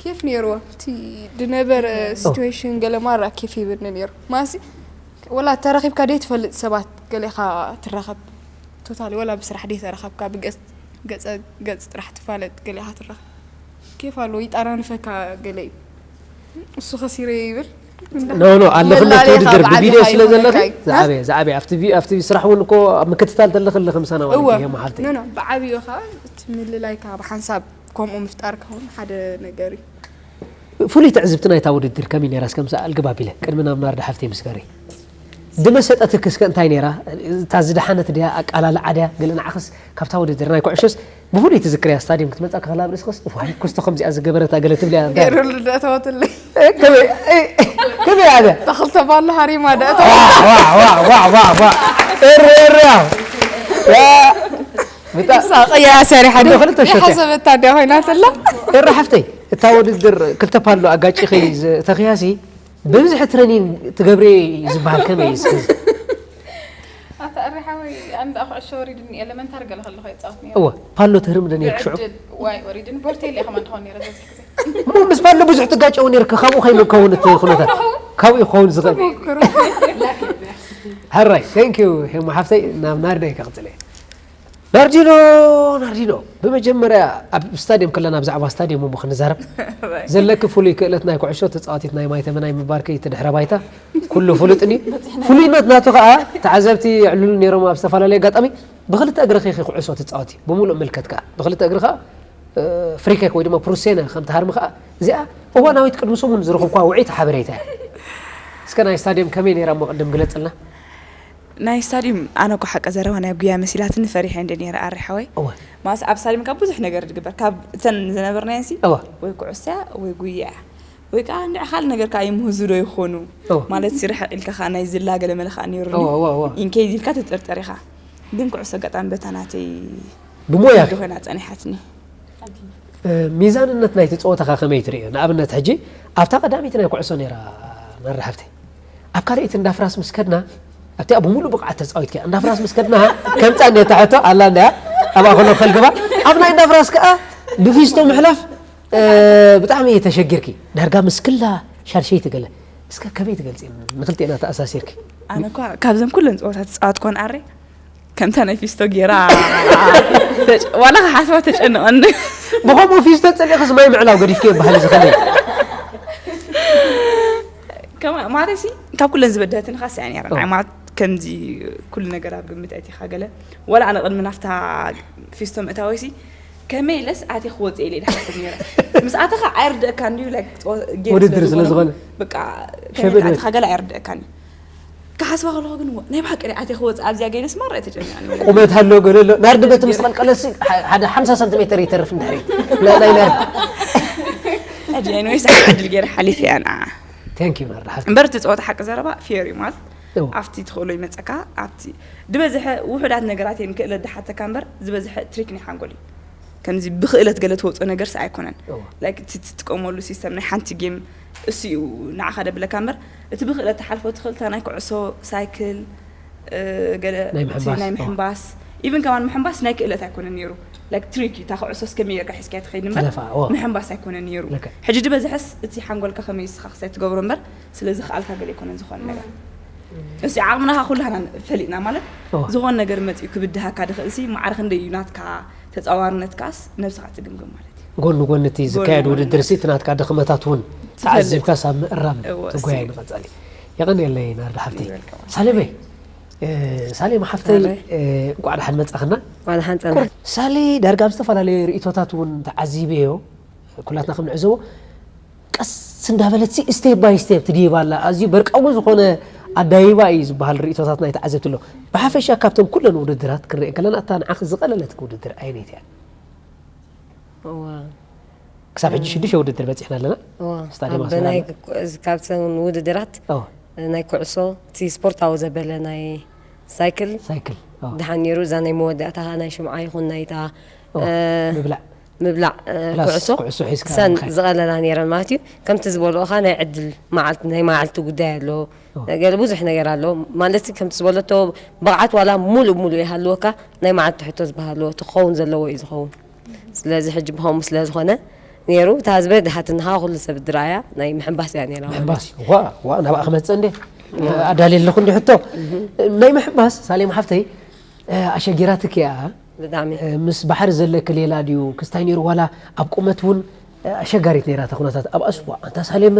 ኬፍ ነይርዎ እቲ ድነበረ ሲትዌሽን ገለ ማራ ኬፍ ይብኒ ነይሩ ማሲ ወላ ተረኺብካ ደይ ትፈልጥ ሰባት ገሌኻ ትራኸብ ቶታሊ ወላ ብስራሕ ደይ ተረኸብካ ብገፅ ገፀ ገፅ ጥራሕ ትፋለጥ ገሌኻ ትራኸብ ኬፍ ኣለዎ ይጣራንፈካ ገለ እዩ እሱ ከሲረ ይብል ኖ ኖ ኣለኽነት መላለኻ ውድድር ብዓቢኻ ብቪድዮ ስለ ዘለኺ ይኾነካ እዩ። ዝዓበየ ዝዓበየ ኣብቲ ቪ- ኣብቲ ስራሕ እውን እኮ ኣብ ምክትታል ተለኽልኺ ምሳና ማለት እወ እዩ መሓልቲ ኖ ኖ ብዓብዩ ኸዓ እቲ ምልላይካ ብሓንሳብ ከምኡ ምፍጣር ከውን ሓደ ነገር እዩ ፍሉይ ትዕዝብቲ ናይታ ውድድር ከመይ ነይራ እስከ ምሳኣ ኣልግብ ኣቢለ ቅድሚ ናብ ናርዲ ሓፍተይ ምስገሪ ድመሰጠትክ እስከ እንታይ ነይራ እታ ዝደሓነት ድያ ኣቃላልዓ ድያ ገለ ንዓኽስ ካብታ ውድድር ናይ ኩዕሾስ ብፍሉይ ትዝክርያ ስታድዮም ክትመፃ ከኽላ ኣብ ርእስኽስ ዋይ ክስቶ ከምዚኣ ዝገበረታ ገለ ትብልያ እንታይ ገይሩሉ ደእተወትለይ ከመይ ኣደ ተኽልተ ባሎ ሃሪማ ደእተ እርርያ ሳቕያ ሰሪሓ እንዶ ክልተ ሸተ። ሓሰበታ እንዲያ ኮይናትላ እረ ሓፍተይ እታ ውድድር ክልተ ፓሎ ኣጋጭኺ ተኽያሲ ብብዝሒ ትረኒን ትገብሪ ዝበሃል ከመይ እዩ እስከ ኣታ ኣረ ሓወይ ኣንዳ ኩዕሾ ወሪድኒ ኤለመንታሪ ገለ ከለኹ ይፃወት ነይረ እወ ፓሎ ትህርም ዶ ነይርክ ሽዑ ብዕድል ዋይ ወሪድኒ ቦርቴል እያ ከማን ትኾን ነይረ ዝበዝሕ ግዜ እሞ ምስ ፓሎ ብዙሕ ትጋጨው ነይርክ ካብኡ ከይኑ ክኸውን እቲ ኩነታት ካብኡ ክኸውን ዝኽእል ሕራይ thank you ሄሞ ሓፍተይ ናብ ናርዳይ ከቕፅል እየ ናርዲኖ ናርዲኖ ብመጀመርያ ኣብ ስታድዮም ከለና ብዛዕባ ስታድዮም እሞ ክንዛረብ ዘለኪ ፍሉይ ክእለት ናይ ኩዕሾ ተፃዋቲት ናይ ማይተመናይ ምባርኪ እቲ ድሕረ ባይታ ኩሉ ፍሉጥኒ ፍሉይነት ናቱ ከዓ ተዓዘብቲ ይዕልሉ ነይሮም ኣብ ዝተፈላለየ ኣጋጣሚ ብክልተ እግርኺ ኢኺ ኩዕሶ ትፃወቲ ብምሉእ ምልከት ከዓ ብክልተ እግሪ ከዓ ፍሪኬክ ወይ ድማ ፕሩሴነ ከም ትሃርሚ ከዓ እዚኣ እዋናዊት ቅድሚ ሰሙን ዝረኽብኳ ውዕይቲ ሓበሬታ እያ እስከ ናይ ስታድዮም ከመይ ነይራ እሞ ቅድም ግለፅልና ናይ ስታድዩም ኣነ እኮ ሓቂ ዘረባ ናይ ጉያ መሲላትኒ ፈሪሐ እንደ ነይረ ኣረ ሓወይ እወ ማስ ኣብ ስታድዩም ካብ ብዙሕ ነገር ዝግበር ካብ እተን ዝነበርናየን ሲ እወ ወይ ኩዕሶ ወይ ጉያ ወይ ከዓ እንድዒ ካልእ ነገር ከዓ ይምህዙ ዶ ይኾኑ እወ ማለት ሲ ርሕቕ ኢልካ ከዓ ናይ ዝላ ገለ መለ ከዓ ነይሩኒ እወ እወ እወ ኢንኬዝ ኢልካ ትጥርጠር ኢኻ ግን ኩዕሶ ኣጋጣሚ በታ ናተይ ብሞያ ዝኾና ፀኒሓትኒ ሚዛንነት ናይቲ ፀወታኻ ከመይ ትርእዮ ንኣብነት ሕጂ ኣብታ ቀዳመይቲ ናይ ኩዕሶ ነይራ መራሕብቲ ኣብ ካልኣይቲ እንዳ ፍራስ ምስ ከድና ኣብቲኣ ብምሉእ ብቕዓት ተፃዊትኪ እንዳ ፍራስ ምስ ከድና ከምፃ እንደ ተሕቶ ኣላ እንዳ ኣብኣ ከሎ ከልግባ ኣብ ናይ እንዳ ፍራስ ከዓ ብፊስቶ ምሕላፍ ብጣዕሚ ተሸጊርኪ ዳርጋ ምስክላ ሻድሸይቲ ገለ እስከ ከመይ ትገልፂ ንክልቴና ተኣሳሲርኪ ኣነ እኳ ካብዘን ኩለን ፀወታት ዝፃወትኮን ኣረ ከምታ ናይ ፊስቶ ጌራ ዋላ ክሓስባ ተጨንቐኒ ብኸምኡ ፊስቶ ፀሊእኽስ ማይ ምዕላው ገዲፍኪ ይበሃል ዝኸነ ማለትሲ ካብ ኩለን ዝበደለትኒ ካስ እያ ነራ ኦ። ማለት ከምዚ ኩሉ ነገር ኣብ ግምት ኣቲኻ ገለ ዋላ ኣነ ቅድሚ ናፍታ ፊስቶ ምእታወይሲ ከመይ ኢለስ ኣትየ ክወፅእ ኢለ ኢለ ሓስብ ነይረ። ምስ ኣተኻ ኣይርድእካን ድዩ? ላይክ፣ ጌም ውድድር ስለ ዝኾነ፣ ስለዝኾነ። በቃ፣ ከመይ ሸበድ ኣትኻ በል። ገለ ኣይርድእካን እዩ። ክሓስባ ከለኹ ግን፣ ወ-፣ ናይ ብሓቂ ድየ ኣትየ ክወፅእ ኣብዚኣ ገይነስ ማራ እየ ተጨኒቐ ነይረ። ቁመት ኣሎ፣ ገለ ኣሎ። ናርዲ በቲ ምስ ቀልቀለሲ፣ ሓደ ሓምሳ ሰንቲሜተር ይተርፍ እንድሕር እዩ። ላ-፣ ናይ ናርዲ። ሕጂ፣ ኤኒዌይስ፣ ዓብ ዕድል ገይረ ሓሊፈ እያ ንዓ። Thank you ናርዲ ሓፍቲ። እምበር እቲ ፀወታ ሓቂ ዘረባ ፌር እዩ ማለት፣ እዎ። ኣብቲ ትኽእሎ ይመፀካ። ኣብቲ ዝበዝሐ ውሑዳት ነገራት እየን ክእለት ዝሓተካ እምበር፣ ዝበዝሐ ትሪክ ናይ ሓንጎል እዩ። ከምዚ ብክእለት ገለ ትወፅኦ ነገርስ ኣይኮነን። እዎ። ላይክ፣ እቲ ትጥቀመሉ ሲስተም ናይ ሓንቲ ጌም እሱ እዩ ንዓኻ ደብለካ እምበር፣ እቲ ብክእለት ትሓልፎ ትኽእል፣ እታ ናይ ኩዕሶ፣ ሳይክል፣ እ፣ ገለ ናይ እቲ ምሕንባስ፣ ናይ እዎ። ምሕንባስ፣ ኢቨን ከማን ምሕንባስ ናይ ክእለት ኣይኮነን ነይሩ። ላይክ፣ ትሪክ እዩ፣ እታ ኩዕሶ እስከመይ ጌርካ ሒዝካ ትኸይድ እምበር፣ ትደፍኣ፣ እዎ። ምሕንባስ ኣይኮነን ነይሩ። ልክዕ። ሕጂ ዝበዝሐስ እቲ ሓንጎልካ ከመይ ይስኻ ክሳይ ትገብሮ እምበር፣ ስለ ዝኸኣልካ ገለ ኣይኮነን ዝኾነ ነገር። እሲ ዓቕምና ኩላህና ፈሊጥና ማለት፣ እዎ። ዝኾነ ነገር መፂኡ ክብድሃካ ድኽእል ሲ፣ ማዕረ ክንደይ እዩ ናትካ ተፃዋርነትካስ ነብስኻ ትግምግም ማለት እዩ። ጎኒ ጎኒ እቲ ዝካየድ ጎኒ ውድድር ጎኒ። ሲ፣ እቲ ናትካ ድኽመታትውን ትፈልጥ። ተዓዚብካስ ኣብ ምእራም እዎ፣ ትጓየ እሱ። ንቐጻሊ። የቐንየለይ ናርዲ ሓፍቲ። You're welcome። ሳሌመይ፣ እ፣ ሳሌም ሓፍተይ፣ ኣረ። እ፣ እንቋዕ ደሓን መጻኽና። ዋላ ሓንጸና። ሳሌ ዳርጋ ኣብ ዝተፈላለዩ ርእይቶታት እውን ተዓዚበዮ። ኩላትና ከም ንዕዘቦ ቀስ እንዳበለት ሲ፣ ስቴፕ ባይ ስቴፕ ትድይብ ኣላ። ኣዝዩ በርቃዊ ዝኾነ ኣዳይባ እዩ ዝበሃል ርእይቶታት ናይ ተዓዘብቲ ኣሎ። ብሓፈሻ ካብተን ኩለን ውድድራት ክንሪኦ ከለና፣ እታ ንዓኺ ዝቐለለትኪ ውድድር ኣየነይቲ እያ? እዋ። ክሳብ ሕጂ ሽዱሽተ ውድድር በጺሕና ኣለና። እዋ። ስታድየም ኣብ ኣስመራ ናይ ኣሎ። ክ-፣ እዚ ካብተን ውድድራት እዎ። ናይ ኩዕሶ፣ እቲ ስፖርታዊ ዘበለ ናይ ሳይክል ሳይክል። እዎ። ድሓን ነይሩ። እዛ ናይ መወዳእታ ኸኣ ናይ ሽምዓ ይኹን ናይታ፣ እዎ። እ፣ ምብላዕ። ምብላዕ፣ እ፣ ፕላስ ኩዕሶ ኩዕሶ ሒዝካ ሰን ምኻድ። ዝቐለላ ነይረን ማለት እዩ። ከምቲ ዝበልኦ ኸኣ ናይ ዕድል መዓልቲ፣ ናይ መዓልቲ ጉዳይ ኣሎ። እዎ። ገለ ብዙሕ ነገር ኣሎ። ማለት ከምቲ ዝበለቶ ብቕዓት ዋላ ሙሉእ ሙሉእ ይሃልወካ፣ ናይ መዓልቲ ሕቶ ዝበሃል ኣሎ። እቲ ክኸውን ዘለዎ እዩ ዝኸውን። ስለዚ ሕጂ ብኸምኡ ስለ ዝኾነ ነይሩ፣ እታ ዝበደሃትኒ ኸኣ ኩሉ ሰብ ዝረኣያ ናይ ምሕንባስ እያ ነይራ ማለት ምሕንባስ። እዩ። ዋ፣ ዋ፣ ናብኣ ክመጽእ እንዴ? ኣዳልየ ኣለኹ እንዲ ሕቶ። ናይ ምሕንባስ፣ ሳሌም ሓፍተይ፣ እ፣ ኣሸጊራትኪ እያ። ብጣዕሚ። እ፣ ምስ ባሕሪ ዘለኪ ሌላ ድዩ? ክስታይ ነይሩ ዋላ ኣብ ቁመት እውን፣ እ፣ ኣሸጋሪት ነይራ እታ ኩነታት። ኣብኣስ፣ ዋ፣ ኣንታ ሳሌም፣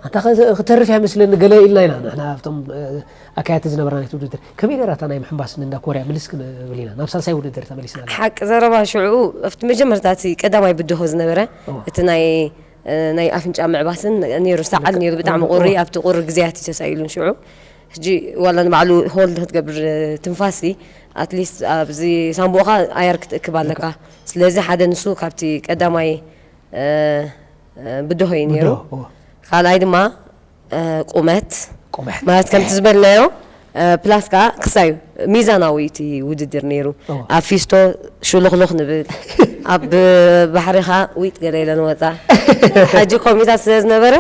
ኣንታ ኸ-፣ ክተርፍ እያ መስለኒ ገለ ኢልና ኢና ንሕና ኣብቶም፣ እ፣ ኣካየድቲ ዝነበራ ናይቲ ውድድር። ከመይ ነይራ እታ ናይ ምሕንባስ ንእንዳ ኮርያ? ምልስ ክንብል ኢና። ናብ ሳልሳይ ውድድር ተመሊስና ኣለና። ሓቂ ዘረባ ሽዑ ኣብቲ መጀመርታ እቲ ቀዳማይ ብድሆ ዝነበረ እዎ። እቲ ናይ፣ እ፣ ናይ ኣፍንጫ ምዕባስን ነይሩ፣ ሰዓል ነይሩ፣ ብጣዕሚ ቁሪ፣ እዎ። ኣብቲ ቁሪ ግዜያት እዩ ተሳኢሉን ሽዑ። ሕጂ ዋላ ንባዕሉ ሆልድ ክትገብር ትንፋሲ፣ ኣትሊስት ኣብዚ ሳንቡእኻ ኣየር ክትእክብ ኣለካ። ስለዚ ሓደ ንሱ ካብቲ ቀዳማይ፣ እ፣ እ፣ ብድሆ እዩ ነይሩ። ብድሆ፣ እዎ። ካልኣይ ድማ፣ እ፣ ቁመት። ቁመት። ማለት ከምቲ ዝበልናዮ፣ እ፣ ፕላስ ከኣ ክሳዩ ሚዛናዊ እቲ ውድድር ነይሩ። እዎ። ኣብ ፊስቶ ሽሉኽሉኽ ንብል፣ ኣብ ባሕሪ ከኣ ዊጥ ገለ ኢለን ወጻ። ሕጂ ኮሚታት ስለ ዝነበረ፣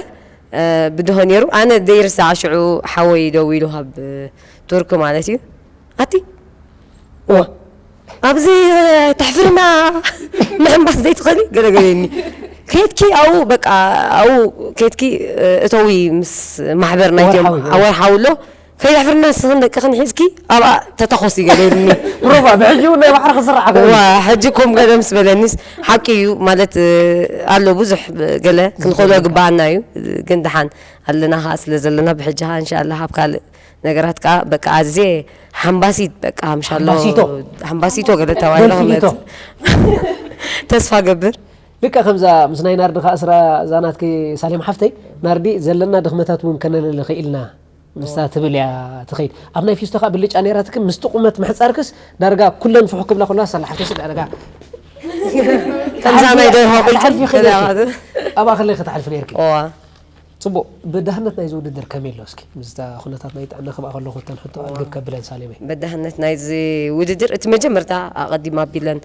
እ፣ ብድሆ ነይሩ። ኣነ ዘይርሳዕ ሽዑ ሓወይ ደዊሉ ካብ ቱርክ ማለት እዩ። ኣቲ፣ እዋ፣ ኣብዚ ተሕፍርና ምሕንባስ ዘይትኽእሊ? ገለ ገለ ኢልኒ። ከድኪ ኣብኡ፣ በቃ፣ ኣብኡ ከድኪ፣ እ፣ እተዊ ምስ ማሕበር ናይቶም ወርሓዊ፣ ወርሓዊ ኣሎ። ከይተሕፍርና ንስኽን ደቅኽን ሒዝኪ ኣብኣ ተተኾሲ ገለ ኢልኒ። ፕሮፋ፣ ብሕጂ እውን ናይ ባሕሪ ክስራሕ ከሎ። እዋ፣ ሕጂ ኮም ገለ ምስ በለኒስ፣ ሓቂ እዩ ማለት፣ እ፣ ኣሎ ብዙሕ ገለ ክንኸዶ ግባኣና እዩ። ግን ደሓን ኣለና ኸኣ ስለ ዘለና፣ ብሕጂ ኸኣ እንሻኣላ ኣብ ካልእ ነገራት ከኣ በቃ ኣዝየ ሓምባሲት በቃ ምሻሎ ሓምባሲቶ። ሓምባሲቶ ገለ ተባሂለ ዶልፊኒቶ። ክመጽእ ተስፋ ገብር። ልክዕ ከምዛ ምስ ናይ ናርዲ ከኣ ስራ እዛ ናትኪ ሳሌም ሓፍተይ፣ ናርዲ ዘለና ድኽመታት እውን ከነለሊ ኽኢልና ምስታ ትብል እያ ትኸይድ። ኣብ ናይ ፊስቶ ከኣ ብልጫ ነይራትኪ ምስቲ ቁመት ምሕጻርክስ ዳርጋ ኩለን ፍሑክ ክብላ ከለዋ ሳላ ሓፍተይ ስድራ ዳርጋ ከምዛ ናይ ደርሆ ክትሓልፊ ቅልቅል ኽኢልኪ። ተላባጥ። ኣብኣ ከለይ ክትሓልፊ ነይርኪ። እዋ። ጽቡቕ፣ ብዳህነት ናይዚ ውድድር ከመይ ኣሎ? እስኪ ምስታ ኩነታት ናይ ጥዕና ክብኣ ከለኹ እተን ሕቶ ኣድግብ ከብለን ሳሌመይ። በዳህነት ናይዚ ውድድር እቲ መጀመርታ ኣቐዲም ኣቢለን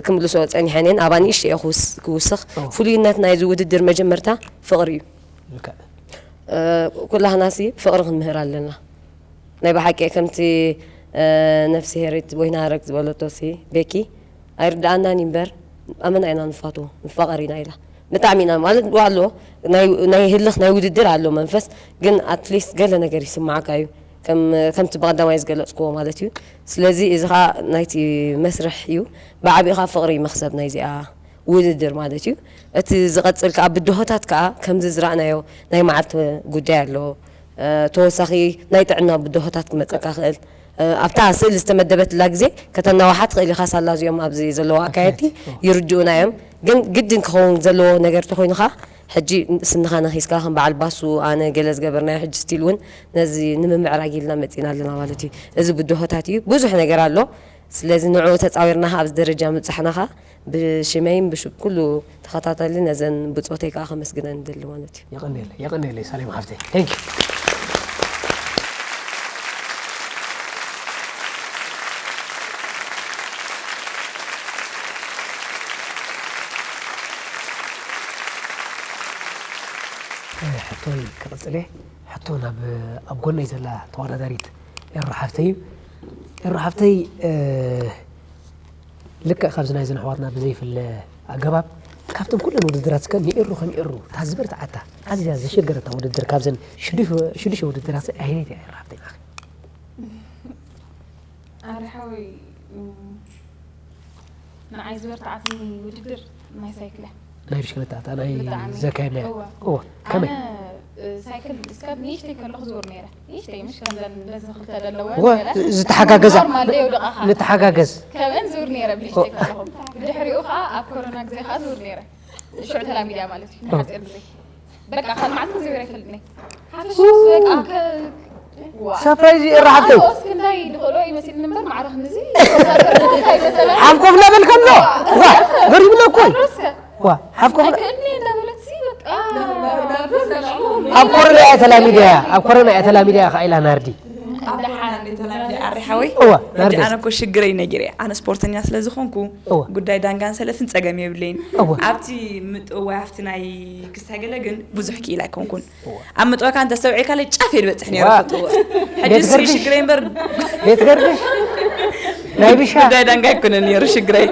ክምልሶ ጸኒሐን እየን። ኣብኣ ንእሽተይ እየ ክውስ-፣ ክውስኽ። ኦ። ፍሉይነት ናይዚ ውድድር መጀመርታ ፍቕሪ እዩ። ልክዕ። እ፣ ኩላህናሲ ፍቕሪ ክንምህር ኣለና። ናይ ብሓቂ ከምቲ፣ እ፣ ነፍሲ ሄሪት ወይናረግ ዝበለቶሲ ቤኪ ኣይርድኣናን እዩ እምበር ኣመና ኢና ንፋቶ ንፋቐር ኢና ኢላ። ብጣዕሚ ኢና ማለት ኣሎ ናይ፣ ናይ ህልኽ ናይ ውድድር ኣሎ መንፈስ ግን ኣትሊስት ገለ ነገር ይስማዓካ እዩ ከም፣ ከምቲ ብቐዳማይ ዝገለጽክዎ ማለት እዩ። ስለዚ እዚ ኸኣ ናይቲ መስርሕ እዩ። ብዓቢኡ ኸኣ ፍቕሪ መኽሰብ ናይዚኣ ውድድር ማለት እዩ። እቲ ዝቐጽል ከኣ ብድሆታት ከኣ ከምዚ ዝረኣናዮ ናይ መዓልቲ ጉዳይ ኣሎ። እ፣ ተወሳኺ ናይ ጥዕና ብድሆታት ክመጸካ ክእል። ኣብታ ስእሊ ዝተመደበትላ ግዜ ከተናዋሓ ትኽእል ኢኻ። ሳላ እዚኦም ኣብዚ ዘለዉ ኣካየድቲ ይርድኡና እዮም። ግን ግድን ክኸውን ዘለዎ ነገር ተኾይኑ ኸኣ፣ ሕጂ ስንኻ ነኺስካ ከም በዓል ባሱ፣ ኣነ ገለ ዝገበርናዮ፣ ሕጂ ስቲል እውን ነዚ ንምምዕራግ ኢልና መጺና ኣለና ማለት እዩ። እዚ ብድሆታት እዩ። ብዙሕ ነገር ኣሎ። ስለዚ ንዕኡ ተጻዊርና ኸኣ ኣብዚ ደረጃ ምብጻሕና ኸኣ ብሽመይን ብሽም ኩሉ ተኸታተሊ ነዘን ብጾተይ ከኣ ከመስግነን እደሊ ማለት እዩ። የቐንየለይ፣ የቐንየለይ ሳሌም ሓፍተይ። Thank you። ሕቶይ ክቕጽል እየ። ሕቶ ናብ ኣብ ጎነይ ዘላ ተወዳዳሪት ኤሩ ሓፍተይ እዩ። ኤሩ ሓፍተይ፣ እ፣ ልክዕ ካብዚ ናይዘን ኣሕዋትና ብዘይፍለ ኣገባብ፣ ካብተን ኩለን ውድድራት እስከ ንኤሩ ከም ኤሩ እታ ዝበርትዓታ፣ ኣዝያ ዘሸገረታ ውድድር ካብዘን ሽዱሽ-፣ ሽዱሽተ ውድድራት ኣየነይቲ እያ ኤሩ ሓፍተይ ንዓኺ? ኣረ ሓወይ፣ እም፣ ንዓይ ዝበርትዓትኒ ውድድር ናይ ሳይክል እያ። ናይ ብሽክለታ፣ እታ ናይ ብጣዕሚ። ዘካየድናያ? እወ። እወ፣ ከመይ? ኣነ፣ እ፣ ሳይክል እስካብ ንእሽተይ ከለኹ ዝውር ነይረ። ንእሽተይ፣ ምሽ ከምዘን በዚ ክልተ ዘለወን እወ፣ ገለ ዝተሓጋገዛ። ኖርማል ደይ ውድቓኻ። ንተሓጋገዝ። ከምአን ዝውር ነይረ ብንእሽተይ ከለኹ። ብድሕሪኡ ኸኣ ኣብ ኮሮና ግዜ ኸኣ ዝውር ነይረ። ሽዑ ተላሚድያ ማለት እዩ፣ ንሓጺር ግዜ። በቃ፣ ካልእ መዓልቲ ዝውር ኣይፈልጥን እየ። ሓፈሻ በቃ፣ ከ-፣ ዋ። ሳፕራይዝ እዩ፣ ኤራ ሓፍተይ። ኣነስ ክንደይ ድኽእሎ ይመስልኒ እምበር፣ ማዕረ ክንድዚ ሓፍ ኮፍ እናበልካ ኣሎ። ዋ፣ ገሪሙና እኮ እዩ። ኣነስ ከ-፣ ዋ፣ ሓፍ ኮፍ ና- ኣይክእልኒ እንዳበለትሲ በቃ። ኣብ ኮሮና እያ ተላሚድያ፣ ኣብ ኮሮና እያ ተላሚድያ፣ ኸኢላ ናርዲ። ኣብ ደሓን እንዴ ተላምዲ ኣሪ ሓወይ? እወ፣ ናርዲ። ሕጂ ኣነ እኮ ሽግረይ ነጊረ። ኣነ ስፖርተኛ ስለ ዝኾንኩ፣ እወ። ጉዳይ ዳንጋን ሰለፍን ጸገም የብለይን። እወ። ኣብቲ ምጥዋይ ኣብቲ ናይ ክስታይ ገለ ግን ብዙሕ ክኢል ኣይኮንኩን። እወ። ኣብ ምጥዋይ ካን ተስተውዒልካለይ ጫፍ እየ ዝበጽሕ ነይረ ዋ። ክጥወ። ሕጂ ቤት እሱ ገርግሽ? ሽግረይ እምበር ቤት ገርግሽ? ናይ ብሻ? ጉዳይ ዳንጋ ኣይኮነን ነይሩ ሽግረይ።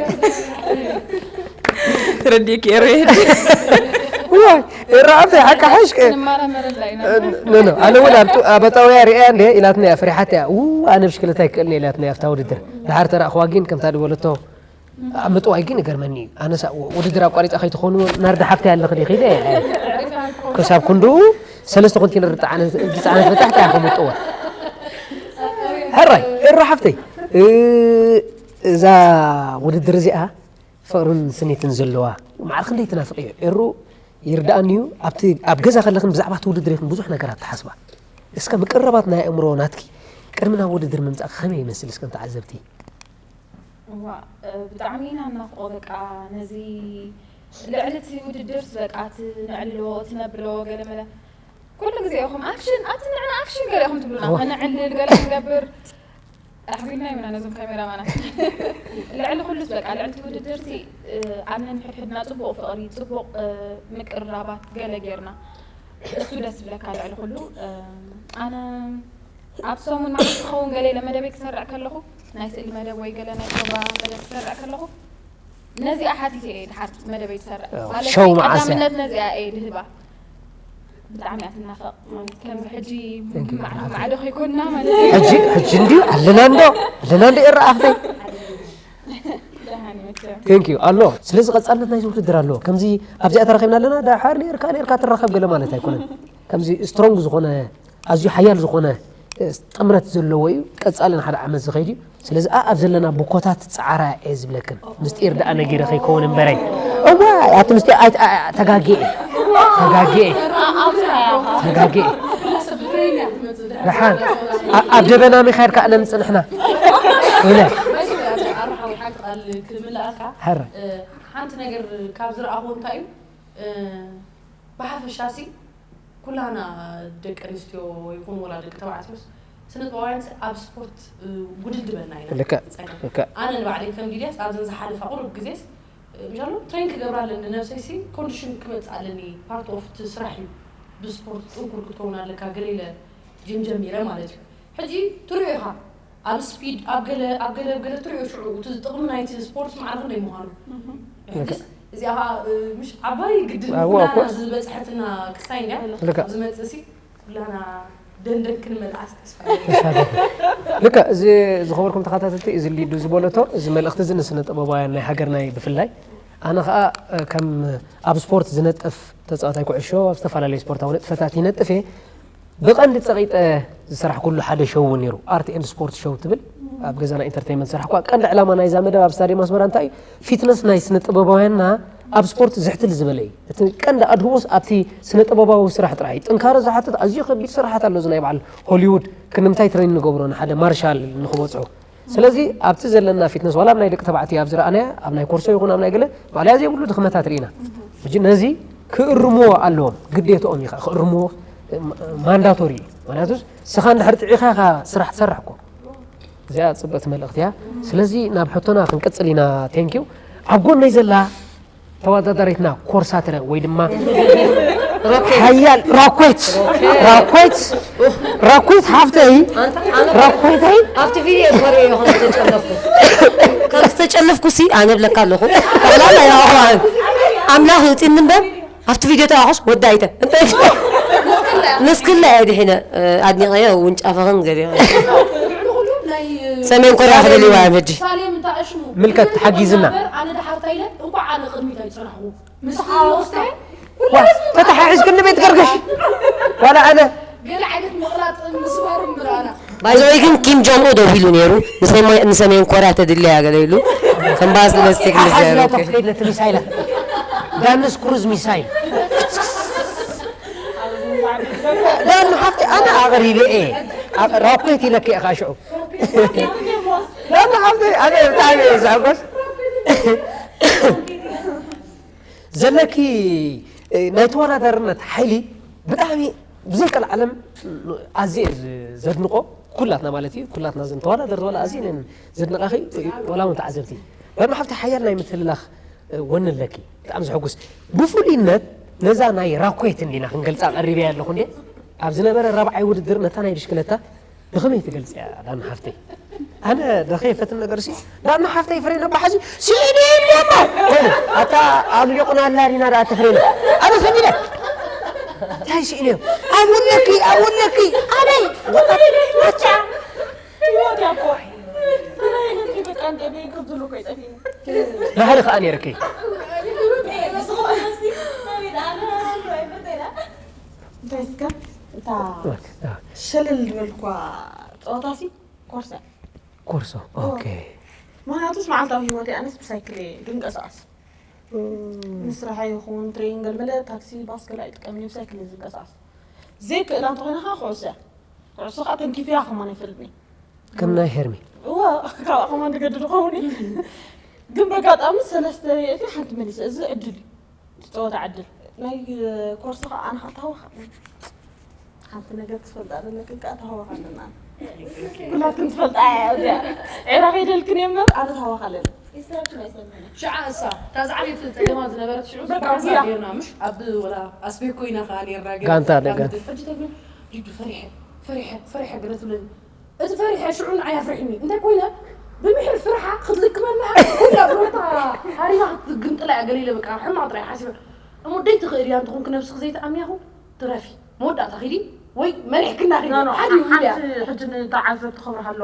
ተረዲእኪ ኤሩ ሕጂ። እወ፣ ኤሩ ሓፍተይ ሓቂ ሓሽቂ። ክንመራመረላ ኢና። ኖ፣ ኖ፣ ኣነ እውን ኣብቲ፣ ኣብ ኣጣውያ ርእያ እንደ ኢላትና እያ፣ ፈሪሓት እያ። ው፣ ኣነ ብሽክለታ ኣይክእልን እየ ኢላትና እያ፣ ኣብታ ውድድር። ድሓር ተራእኽዋ ግን ከምታ ዝበለቶ ኣብ ምጥዋይ ግን ይገርመኒ እዩ። ኣነስ ውድድር ኣቋሪጻ ከይትኾኑ ናርዲ ሓፍተይ ኣለኺ ዲኺ ኢለ እየ። ክሳብ ክንድኡ ሰለስተ ኮንቴነር ዝጸዓነት፣ ዝጸዓነት በጻሕቲ እያ ከምጥዋ። ሕራይ፣ ኤሩ ሓፍተይ፣ እ፣ እዛ ውድድር እዚኣ ፍቕርን ስኒትን ዘለዋ፣ ማዕረ ክንደይ ትናፍቕዮ። ኤሩ ይርድኣኒ እዩ። ኣብቲ፣ ኣብ ገዛ ከለኽን ብዛዕባ እቲ ውድድር ኢኽን ብዙሕ ነገራት ትሓስባ። እስከ ምቅርራባት ናይ ኣእምሮ ናትኪ ቅድሚ ናብ ውድድር ምምጻእኪ ከመይ ይመስል እስከ ንተዓዘብቲ? እዋ፣ እ፣ ብጣዕሚ ኢና እናፍቆ በቃ ነዚ ልዕሊ እቲ ውድድርስ በቃ እቲ ነዕልሎ፣ እቲ ነብሎ ገለ መለ ኩሉ ግዜ ኢኹም ኣክሽን፣ ኣቲ ንዕና ኣክሽን ገለ ኢኹም ትብሉና። እዋ። ከነዕልል ገለ ክንገብር ኣሕቢልና ኢና ነዞም ካሜራማናት። ልዕሊ ኩሉስ በቃ ልዕሊ እቲ ውድድርቲ፣ እ፣ ኣብ ነንሕድሕድና ጽቡቕ ፍቕሪ፣ ጽቡቕ፣ እ፣ ምቅርራባት ገለ ጌርና። እሱ ደስ ይብለካ ልዕሊ ኩሉ። እ፣ ኣነ ኣብ ሰሙን መዓልቲ ክኸውን ገለ ኢለ መደበይ ክሰርዕ ከለኹ፣ ናይ ስእሊ መደብ ወይ ገለ ናይ ፕሮግራም መደብ ክሰርዕ ከለኹ፣ ነዚኣ ሓቲተ እየ ድሓር መደበይ ዝሰርዕ። ኣዎ፣ ማለት ሸው መዓስ እያ? ቀዳምነት ነዚኣ እየ ድህባ። ብጣዕሚ እያ ትናፈቕ። ማለት ከምዚ ሕጂ Thank you። ማዕዶ ማዕዶ ከይኮንና ማለት እዩ። ሕጂ፣ ሕጂ እንድዩ ኣለና እንዶ፣ ኣለና እንዶ ኤራ ኣፍተይ። ደሃን መቸም። Thank you። ኣሎ። ስለዚ ቀጻልነት ናይዚ ውድድር ኣሎ። ከምዚ ኣብዚኣ ተራኺብና ኣለና፣ ደሓር ኔርካ፣ ኔርካ ትራኸብ ገለ ማለት ኣይኮነን። ከምዚ ስትሮንግ ዝኾነ፣ ኣዝዩ ሓያል ዝኾነ፣ እ፣ ጥምረት ዘለዎ እዩ። ቀጻሊ ንሓደ ዓመት ዝኸይድ እዩ። ስለዚ፣ ኣኣብ ዘለና ብኮታት ጸዓራ እየ ዝብለክን። ምስጢር ደኣ ነጊረ ከይከውን እምበረይ። እዋይ፣ ኣቲ ምስጢር ኣይ-፣ ኣ-፣ ኣ-፣ ተጋግየ። ተጋግየ። ተጋግየ። ደሓን። ኣ-፣ ኣብ ደበና ምኻድ ከኣ ነምጽእ ንሕና። ኢለ። ኣራሓዊ ሓንቲ ቃል ክምልኣልካ፣ ሕረ። እ፣ ሓንቲ ነገር ካብ ዝረኣኹዎ እንታይ እዩ? እ፣ ብሓፈሻሲ ኩላና ደቂ ኣንስትዮ ይኹን ወላ ደቂ ተባዕትዮስ ስነ ጥበባውያንስ ኣብ ስፖርት፣ እ፣ ውድድበና ኢና። ልክዕ፣ ጸገም። ልክዕ። ኣነ ንባዕለይ ከም ዲልያስ ኣብዘን ዝሓለፋ ቁሩብ ግዜስ፣ እ፣ ምሻሎ ትሬን ክገብር ኣለኒ፣ ንነብሰይሲ ኮንዲሽን ክመጽእ ኣለኒ፣ ፓርት ኦፍ እቲ ስራሕ እዩ። ብስፖርት ጥንኩር ክትከውን ኣለካ፣ ገለ ኢለ ጂም ጀሚረ ማለት እዩ። ሕጂ ትሪኦ ኢኻ፣ ኣብ ስፒድ፣ ኣብ ገለ፣ ኣብ ገለ፣ ኣብ ገለ ትሪኦ ሽዑ፣ እቲ ጥቕሚ ናይቲ ስፖርት ማዕረ ክንደይ ምዃኑ። እህ። ሕጂስ እዚኣ ኸኣ፣ እ፣ ምሽ ዓባይ ግድን ኣዎ፣ ኩላና of course። ዝበጽሐትና ክስታይ እንድያ። ልክዕ። ኣብ ዝመጽእ ሲ ኩላና ደንደን ክንመልኣስ ተስፋ እገብር። ተስፋ እገብር። ልክዕ፣ እዚ ዝኸበርኩም ተኸታተልቲ፣ እዚ ሊዱ ዝበለቶ፣ እዚ መልእኽቲ እዚ ንስነ ጥበባውያን ናይ ሃገርና እዩ ብፍላይ። ኣነ ኸኣ፣ እ፣ ከም ኣብ ስፖርት ዝነጥፍ ተጻዋታይ ኩዕሾ፣ ኣብ ዝተፈላለዩ ስፖርታዊ ንጥፈታት ይነጥፍ እየ። ብቐንዲ ጸቒጠ ዝሰራሕኩሉ ሓደ ሸው እውን ነይሩ፣ ኣርት ኤንድ ስፖርት ሸው ትብል ኣብ ገዛና ኢንተርቴይንመንት ዝሰራሕኳ። ቀንዲ ዕላማ ናይዛ መደብ ኣብ ስታድየም ኣስመራ እንታይ እዩ? ፊትነስ ናይ ስነ ጥበባውያንና ኣብ ስፖርት ዝሕትል ዝበለ እዩ። እቲ ቀንዲ ኣድህቦስ ኣብቲ ስነ ጥበባዊ ስራሕ ጥራይ እዩ። ጥንካረ ዝሓትት ኣዝዩ ከቢድ ስራሓት ኣሎ። እዚ ናይ በዓል ሆሊውድ ክንምታይ ትሬን ንገብሮ ንሓደ ማርሻል ንኽበጽሑ። ስለዚ ኣብቲ ዘለና ፊትነስ ዋላ ኣብ ናይ ደቂ ተባዕትዮ ኣብ ዝረኣናያ ኣብ ናይ ኮርሶ ይኹን ኣብ ናይ ገለ ማዕለያ ዘይብሉ ድኽመታት ርኢና። ሕጂ ነዚ ክእርምዎ ኣለዎም፣ ግዴትኦም እዩ ከዓ ክእርምዎ፣ ማንዳቶሪ እዩ። ምክንያቱ ስኻ እንድሕር ጥዒኻ ኢኻ ስራሕ ትሰርሕ እኮ። እዚኣ ጽብቕቲ መልእኽቲ እያ። ስለዚ ናብ ሕቶና ክንቅጽል ኢና። ቴንኪው። ኣብ ጎነይ ዘላ ተወዳዳሪትና ኮርሳ ትረ ወይ ድማ ሓያል ራኮት ራኮት ራኮት ሓፍተይ ራኮተይ ኣብቲ ቪድዮ ኮሪዮ ከም ዝተጨነፍኩ ከም ዝተጨነፍኩ ሲ ኣነ ብለካ ኣለኹ። ጠቕላላ ያዋ ኣምላኽ ይውጢን እምበር ኣብቲ ቪድዮ ተባኹስ ወዳይተ እንታይ ንስክላ እየ ድሒነ ኣድኒቐዮ እውን ጫፈኽን ገዲቐ ሰሜን ኮርያ ክደልይዋ እዮም ሕጂ ሳሌም እንታይ እሽሙ ምልከት ሓጊዝና ኣነ ደሓርታ ኢለ እንኳዕ ኣነ ቅድሚት ኣይፀናሕዎ ምስ ሓወስተ ተተሓሒዝክኒ ቤት ገርገሽ ዋላ ኣነ ገለ ዓይነት ምቕላጥ ምስባር ምራና ባይዘወይ ግን ኪም ጆንኡ ደው ኢሉ ነይሩ ንሰሜን ኮርያ ተድልያ ገለ ኢሉ ከም ባስ ለስቲክ ሓሓዝና ተኽከይድ ነቲ ሚሳይላ ዳንስ ክሩዝ ሚሳይል ዳን ሓፍቲ ኣነ ኣቕሪበ እየ ራኮት ኢለክ እየ ካሽዑ ዳን ሓፍቲ ኣነ ብጣዕሚ እየ ዝሕጎስ ዘለኪ ናይ ተወዳዳርነት ሓይሊ ብጣዕሚ ብዘይ ቀልዓለም ኣዝየ ዘድንቆ ኩላትና ማለት እዩ ኩላትና ዘን ተወዳደርቲ ዋላ ኣዝየ ዘድንቃኺ ዋላ እውን ተዓዘብቲ ዳን ሓፍቲ ሓያል ናይ ምትልላኽ ወኒ ኣለኪ ብጣዕሚ ዘሐጉስ ብፍሉይነት ነዛ ናይ ራኮት እንዲና ክንገልፃ ቀሪበያ ኣለኹ እንዴ ኣብ ዝነበረ ራብዓይ ውድድር ነታ ናይ ብሽክለታ ብኸመይ ትገልፅያ ዳና ሓፍተይ ኣነ ደኸ ይፈትን ነገር ሲ ዳና ሓፍተይ ፍሬ ነባሓዚ ሲዒኒ ይብለማ ኣታ ኣምሊቑና ኣላዲና ዳ ትፍሬ ኣነ ሰሚለ እንታይ ሲዒኒ ኣብውለኪ ኣብውለኪ ኣበይ ወጣ ናህሪ ከዓ ነይርኪ እንታይ እስከ እታ ሸለል ዝበልኳ ፀወታ ሲ ኮርሳ ኮርሶ ኦኬ ምክንያቱስ መዓልታዊ ህይወት ኣነስ ብሳይክል ድንቀሳቀስ ንስራሐ ይኹን ትሬን ገልመለ ታክሲ ባስ ገለ ኣይጥቀምን ብሳይክል ዝንቀሳቀስ ዘይክእላ እንተኾይነ ከዓ ኩዕሶ እያ ኩዕሶ ከዓ ተንኪፍያ ከማን ኣይፈልጥን ከም ናይ ሄርሚ እዋ ካብ ከማን ትገድድ ኸውን ግን በጋጣሚ ሰለስተ የእቲ ሓንቲ መሊሰ እዚ ዕድል እዩ ዝፀወታ ዕድል ናይ ኮርስ ከዓ ኣነ ከዓ ታወካ ሓንቲ ነገር ክትፈልጣ ዘለክን ከዓ ታወካ ኣለና ኩላትን ትፈልጣ እያ እዚኣ ዕራ ከይደልክን እየ እምበር ኣነ ታወካ ኣለኒ ሽዓ እሳ እታ ዝዓበየት ፀገማ ዝነበረት ሽዑ በቃ ጋንታ እዚኣ። ኔርና ምሽ ኣብ ወላ ኣስቤኮ ኢና ከዓ ኔርና ገለ ጋንታ ካብ ጋንታ። ምድር። ሕጂ ተግብር ሪዱ ፈሪሐ ፈሪሐ ፈሪሐ ገለ ትብለኒ እቲ ፈሪሐ ሽዑ ንዓይ ኣፍሪሕኒ እንታይ ኮይነ ብምሕር ፍርሓ ክትልክመና ኩላ ብሮታ ሃሪማ ክትግምጥላ እያ ገለ ኢለ በቃ ሕማቕ ጥራይ ሓሲበ እሞ ደይ ትኽእል እያ እንተኾንክ ነብስኺ ዘይተኣምያኹ ትረፊ መወዳእታ ኺዲ ወይ መሪሕክና ኺዲ ሓደ ይውልያ ሓንቲ ሕጂ ንተዓዘብቲ ከብርሃሎ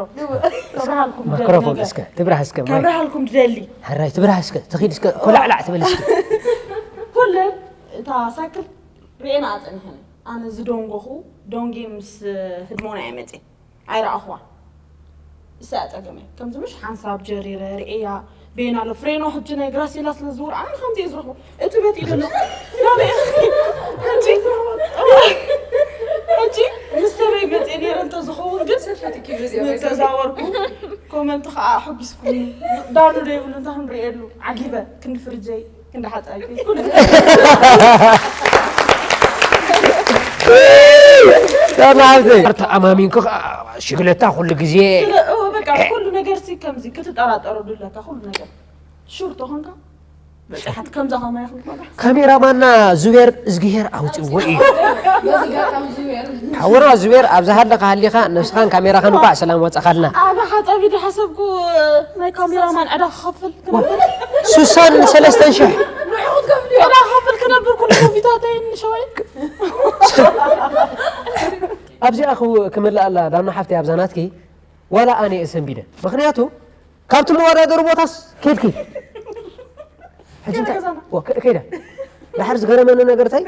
ከብርሃልኩም ማክሮፎን እስከ ትብራህ እስከ ማይ ከብርሃልኩም ድደሊ ሕራይ ትብራህ እስከ ትኺድ እስከ ኮላዕላዕ ትበል እስከ ኩለን እታ ሳይክል ርኤና ኣፀኒሐን ኣነ ዝደንጎኹ ደንጌ ምስ ህድሞና እየ መፅእ ኣይረኣኹዋ እሳ እያ ፀገመ ከምዚ ምሽ ሓንሳብ ጀሪረ ርእያ ቤና ኣሎ ፍሬኖ ሕጂ ናይ ግራሴላ ስለ ዝውር ኣነ ከምዚ እየ ዝረኽቦ እቲ በት ኢደሎ ናበይ ሕጂ ሕጂ ምስ ሰበይ መፅእ ነይረ እንተዝኸውን ግን ተዛወርኩ ኮመንቲ ከዓ ኣሐጒስኩኒ ዳኑ ዶ ይብሉ እንታይ ክንርእየሉ ዓጊበ ክንዲ ፍርጀይ ክንዲ ሓፃይኩ ኩሉ ዳና ሃብተይ ተኣማሚንኩ ከዓ ሽግለታ ኩሉ ግዜ በቃ ኩሉ ነገር ሲ ከምዚ ክትጠራጠረሉ ኣለካ ኩሉ ነገር ሹር ተኾንካ በፅሓት ከምዛ ከማይ ክንኮና ካሜራማና ዙቤር እዝግሄር ኣውፅዎ እዩ በዚ ጋጣሚ ዝውየር ሓውና ዙቤር ኣብዛ ሃለካ ሃሊኻ ነብስኻን ካሜራኻን እንኳዕ ሰላም ወፀኻልና ኣነ ሓፃቢ ድሓሰብኩ ናይ ካሜራማን ዕዳ ክኸፍል ሱሳን ሰለስተን ሽሕ ዕዳ ክኸፍል ክነብር ኩሉ ኮፊታተይ ንሸወይ ኣብዚኣ ክው- ክምልኣላ ዳና ሓፍተይ ኣብዛ ናትኪ ዋላ ኣነ እየ ሰንቢደ ምክንያቱ ካብቲ መወዳደሪ ቦታስ ከድኪ ሕጂ እንታይ- ዋ፣ ከ- ከይዳ ድሓር ዝገረመኒ ነገር እንታይ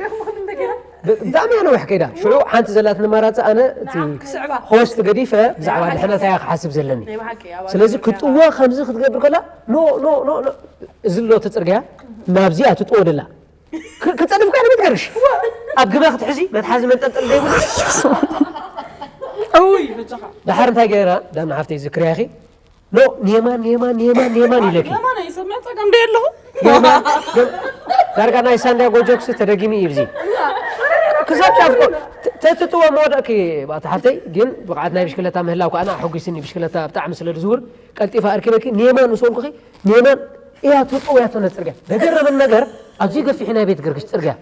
ብጣዕሚ እያ ነዊሕ ከይዳ። ሽዑ ሓንቲ ዘላትኒ ኣማራፂ ኣነ እቲ ክስዕባ። ሆስት ገዲፈ ብዛዕባ ድሕነታ እያ ክሓስብ ዘለኒ። ናይ ብሓቂ ኣባል ስለዚ ገበርካ። ክትጥዎ ከምዚ ክትገብር ከላ ኖ ኖ ኖ ኖ እዚ ኣሎ እቲ ፅርግያ ናብዚ እያ ትጥዎ ደላ። ክ- ክፀድፍካ ንመትገርሽ ኣብ ግበ ክትሕዚ መትሓዚ መንጠልጠል ዘይብሉ። እውይ በጃኻ። ድሓር እንታይ ገይራ ዳና ሓፍተይ ዝክርያ ኢኺ ኖ ኔማን ኔማን ኔማን ኔማን ኢለኪ የማን ይሰምዕ ጸገም ዶ ኣለኹ? ዳርጋ ናይ ሳንዲያጎ ጆክስ ተደጊሚ እዩ እዚ ክሳብ ጫፍቆ ተትጥዎ መወዳእኪ ባታ ሓፍተይ ግን ብቕዓት ናይ ብሽክለታ ምህላው ከዓና ኣሐጒስኒ ብሽክለታ ብጣዕሚ ስለ ዝዝውር ቀልጢፋ ኣርኪበኪ ኔማን ምስ በልኩኺ ኔማን እያ ትውጥው እያ ትሆነ ፅርግያ ደገረብን ነገር ኣብዚ ገፊሒ ናይ ቤት ገርግሽ ፅርግያ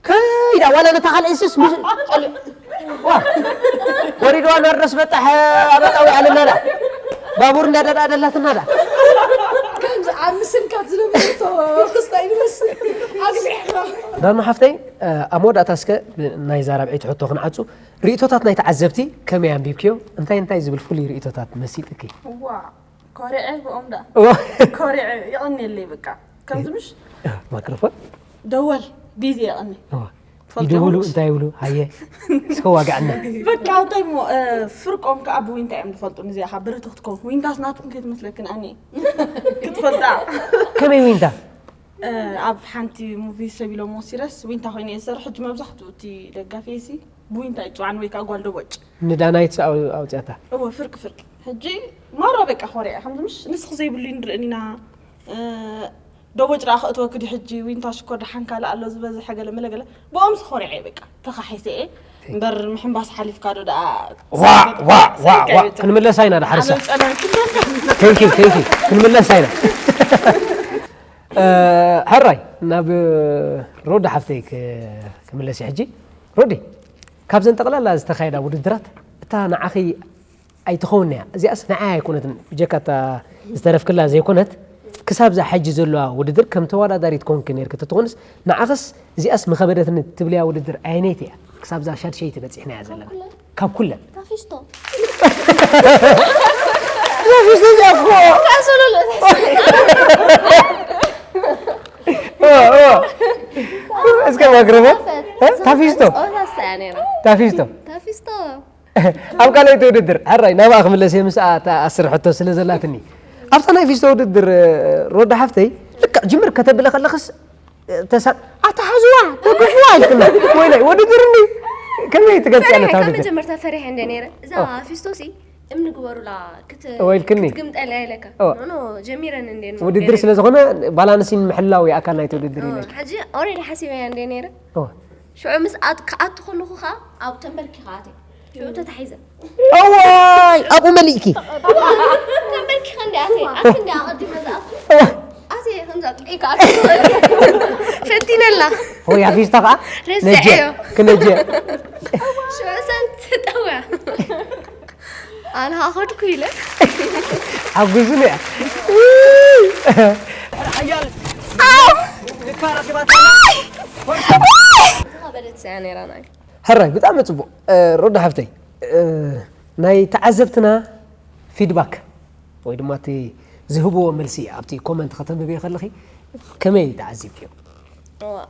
ከይዳ ዋላ ነታ ካልኣይስስ ምስ ዋ ወሪድዋ ናርዶስ በጣሕ ኣበጣዊ ኣለና ዳ ባቡር እንዳደዳ ደላትና ዳ ከምዚ ኣብ ምስልካት ዝነብርቶ ክስታይ ንመስል ኣግዜሕካ ዳኑ ሓፍተይ ኣብ መወዳእታ እስከ ናይ ዛራብዒት ሕቶ ክንዓፁ ርእቶታት ናይ ተዓዘብቲ ከመይ ኣንቢብክዮ እንታይ እንታይ ዝብል ፍሉይ ርእቶታት መሲጥኪ ዋ ኮሪዐ ብኦም ዳ እዋ፣ ኮሪዐ ይቐንየለይ በቃ ከምዚ ምሽ ማይክሮፎን ደወል ቢዚ ይቐኒ እዋ። ትፈልጦ ይደውሉ ይኸውን? እንታይ ይብሉ ሃየ እስከ ዋጋዕና በቃ እንታይ እሞ እ፣ ፍርቆም ከዓ ብዊንታ እዮም ዝፈልጡ ንዚኣ ካብ ብርትኽ ትከውን ዊንታስ ናትኩም ከይትመስለክን ኣኒ ክትፈልጣ ከመይ ዊንታ እ፣ ኣብ ሓንቲ ሙቪ ሰብ ኢሎሞ ሲረስ ዊንታ ኮይነ እየ ዝሰርሕ ሕጂ መብዛሕትኡ እቲ ደጋፊ ሲ ብዊንታ ይፅዋዕን ወይ ከዓ ጓል ደቦጭ ንዳናይት ኣውፅያታ እወ ፍርቂ ፍርቂ ሕጂ ማራ በቃ ኮሪዐ ከምዚ ምሽ ንስኽ ዘይብሉ ንርእን ኢና እ፣ ደቦጭ ደኣ ከእትወክዲ ሕጂ ዊንታ ሽኮር ደሓን ካልእ ኣሎ ዝበዝሐ ገለ መለ ገለ ብኦም ስኾሪዐ እየ በቃ ተኻሒሰ እየ እምበር ምሕንባስ ሓሊፍካ ዶ ደኣ ዋ ዋ ዋ ዋ ክንምለሳ ኢና ድሓርሳ ኣመልጠና ቴንኪ ቴንኪ ክንምለሳ ኢና እ፣ ሕራይ ናብ ሮዳ ሓፍተይ ክ- ክምለስ እየ ሕጂ ሮዲ ካብዘን ጠቕላላ ዝተኻየዳ ውድድራት እታ ንዓኺ ኣይትኸውን እያ እዚኣስ ንዓይ ኣይኮነትን ብጀካ እታ ዝተረፍክላ ዘይኮነት ክሳብ ዛ ሕጂ ዘለዋ ውድድር ከም ተወዳዳሪት ኮንኪ ነርኪ ተትኾንስ ንዓኽስ እዚኣስ ምኸበደትኒ ትብልያ ውድድር ኣየነይቲ እያ ክሳብ ዛ ሻድሸይቲ በፂሕናያ ዘለና ካብ ኩለን ታፊስቶ ታፊስቶ እዚኣ እኮ እስከ ማክረፎ ታፊስቶ ታፊስቶ ታፊስቶ ኣብ ካልኣይቲ ውድድር ሕራይ ናብኣ ክምለስ እየ ምስኣ እታ ኣስር ሕቶ ስለ ዘላትኒ ኣብታ ናይ ፊስቶ ውድድር ሮዳ ሓፍተይ ልክዕ ጅምር ከተብለ ከለኽስ ተሳ ኣተሓዝዋ ተግፍዋ ኢልክና ወይላይ ውድድር እንዲ ከመይ ትገልፅያ ነታ ካብ ውድድር መጀመርታ ፈሪሐ እንደ ነይረ እዛ ፊስቶ ሲ እምኒ ግበሩላ ክት- ወይልክኒ ክትግምጠላ ኢለካ ኦ። ኖ ኖ ጀሚረን እንደ ውድድር ስለ ዝኾነ ባላንሲን ምሕላው ይኣካል ናይቲ ውድድር ኢለኪ ሕጂ ኦሬዲ ሓሲበያ እንደ ነይረ ኦ። ሽዑ ምስ ኣት- ክኣቱ ከለኹ ከዓ ኣብ ተንበርኪኻ ኣትየ ሽዑ ተታሒዘ እዋይ ኣብኡ መሊእኪ ተንበርኪኻ እንዲ ኣትየ ኣቲ እንዲ ኣቐዲመ ዝኣቱ ኣትየ ከምዛ ጥዒ ክኣቱ ፈቲነላ ሆይ ኣፊስታ ከዓ ነጀ ረስዐዮ ክነጀ ሽዑ ሰንት ጠውያ ኣነ ከዓ ኸድኩ ኢለ ሓጉዝኒ እያ ዝኸበደት ስያ ነይራ ናይ ሕራይ ብጣዕሚ ፅቡቅ ሮዳ ሓፍተይ ናይ ተዓዘብትና ፊድባክ ወይ ድማ እቲ ዝህብዎ መልሲ ኣብቲ ኮመንት ከተንብብዮ ከለኺ ከመይ ተዓዚብክዮ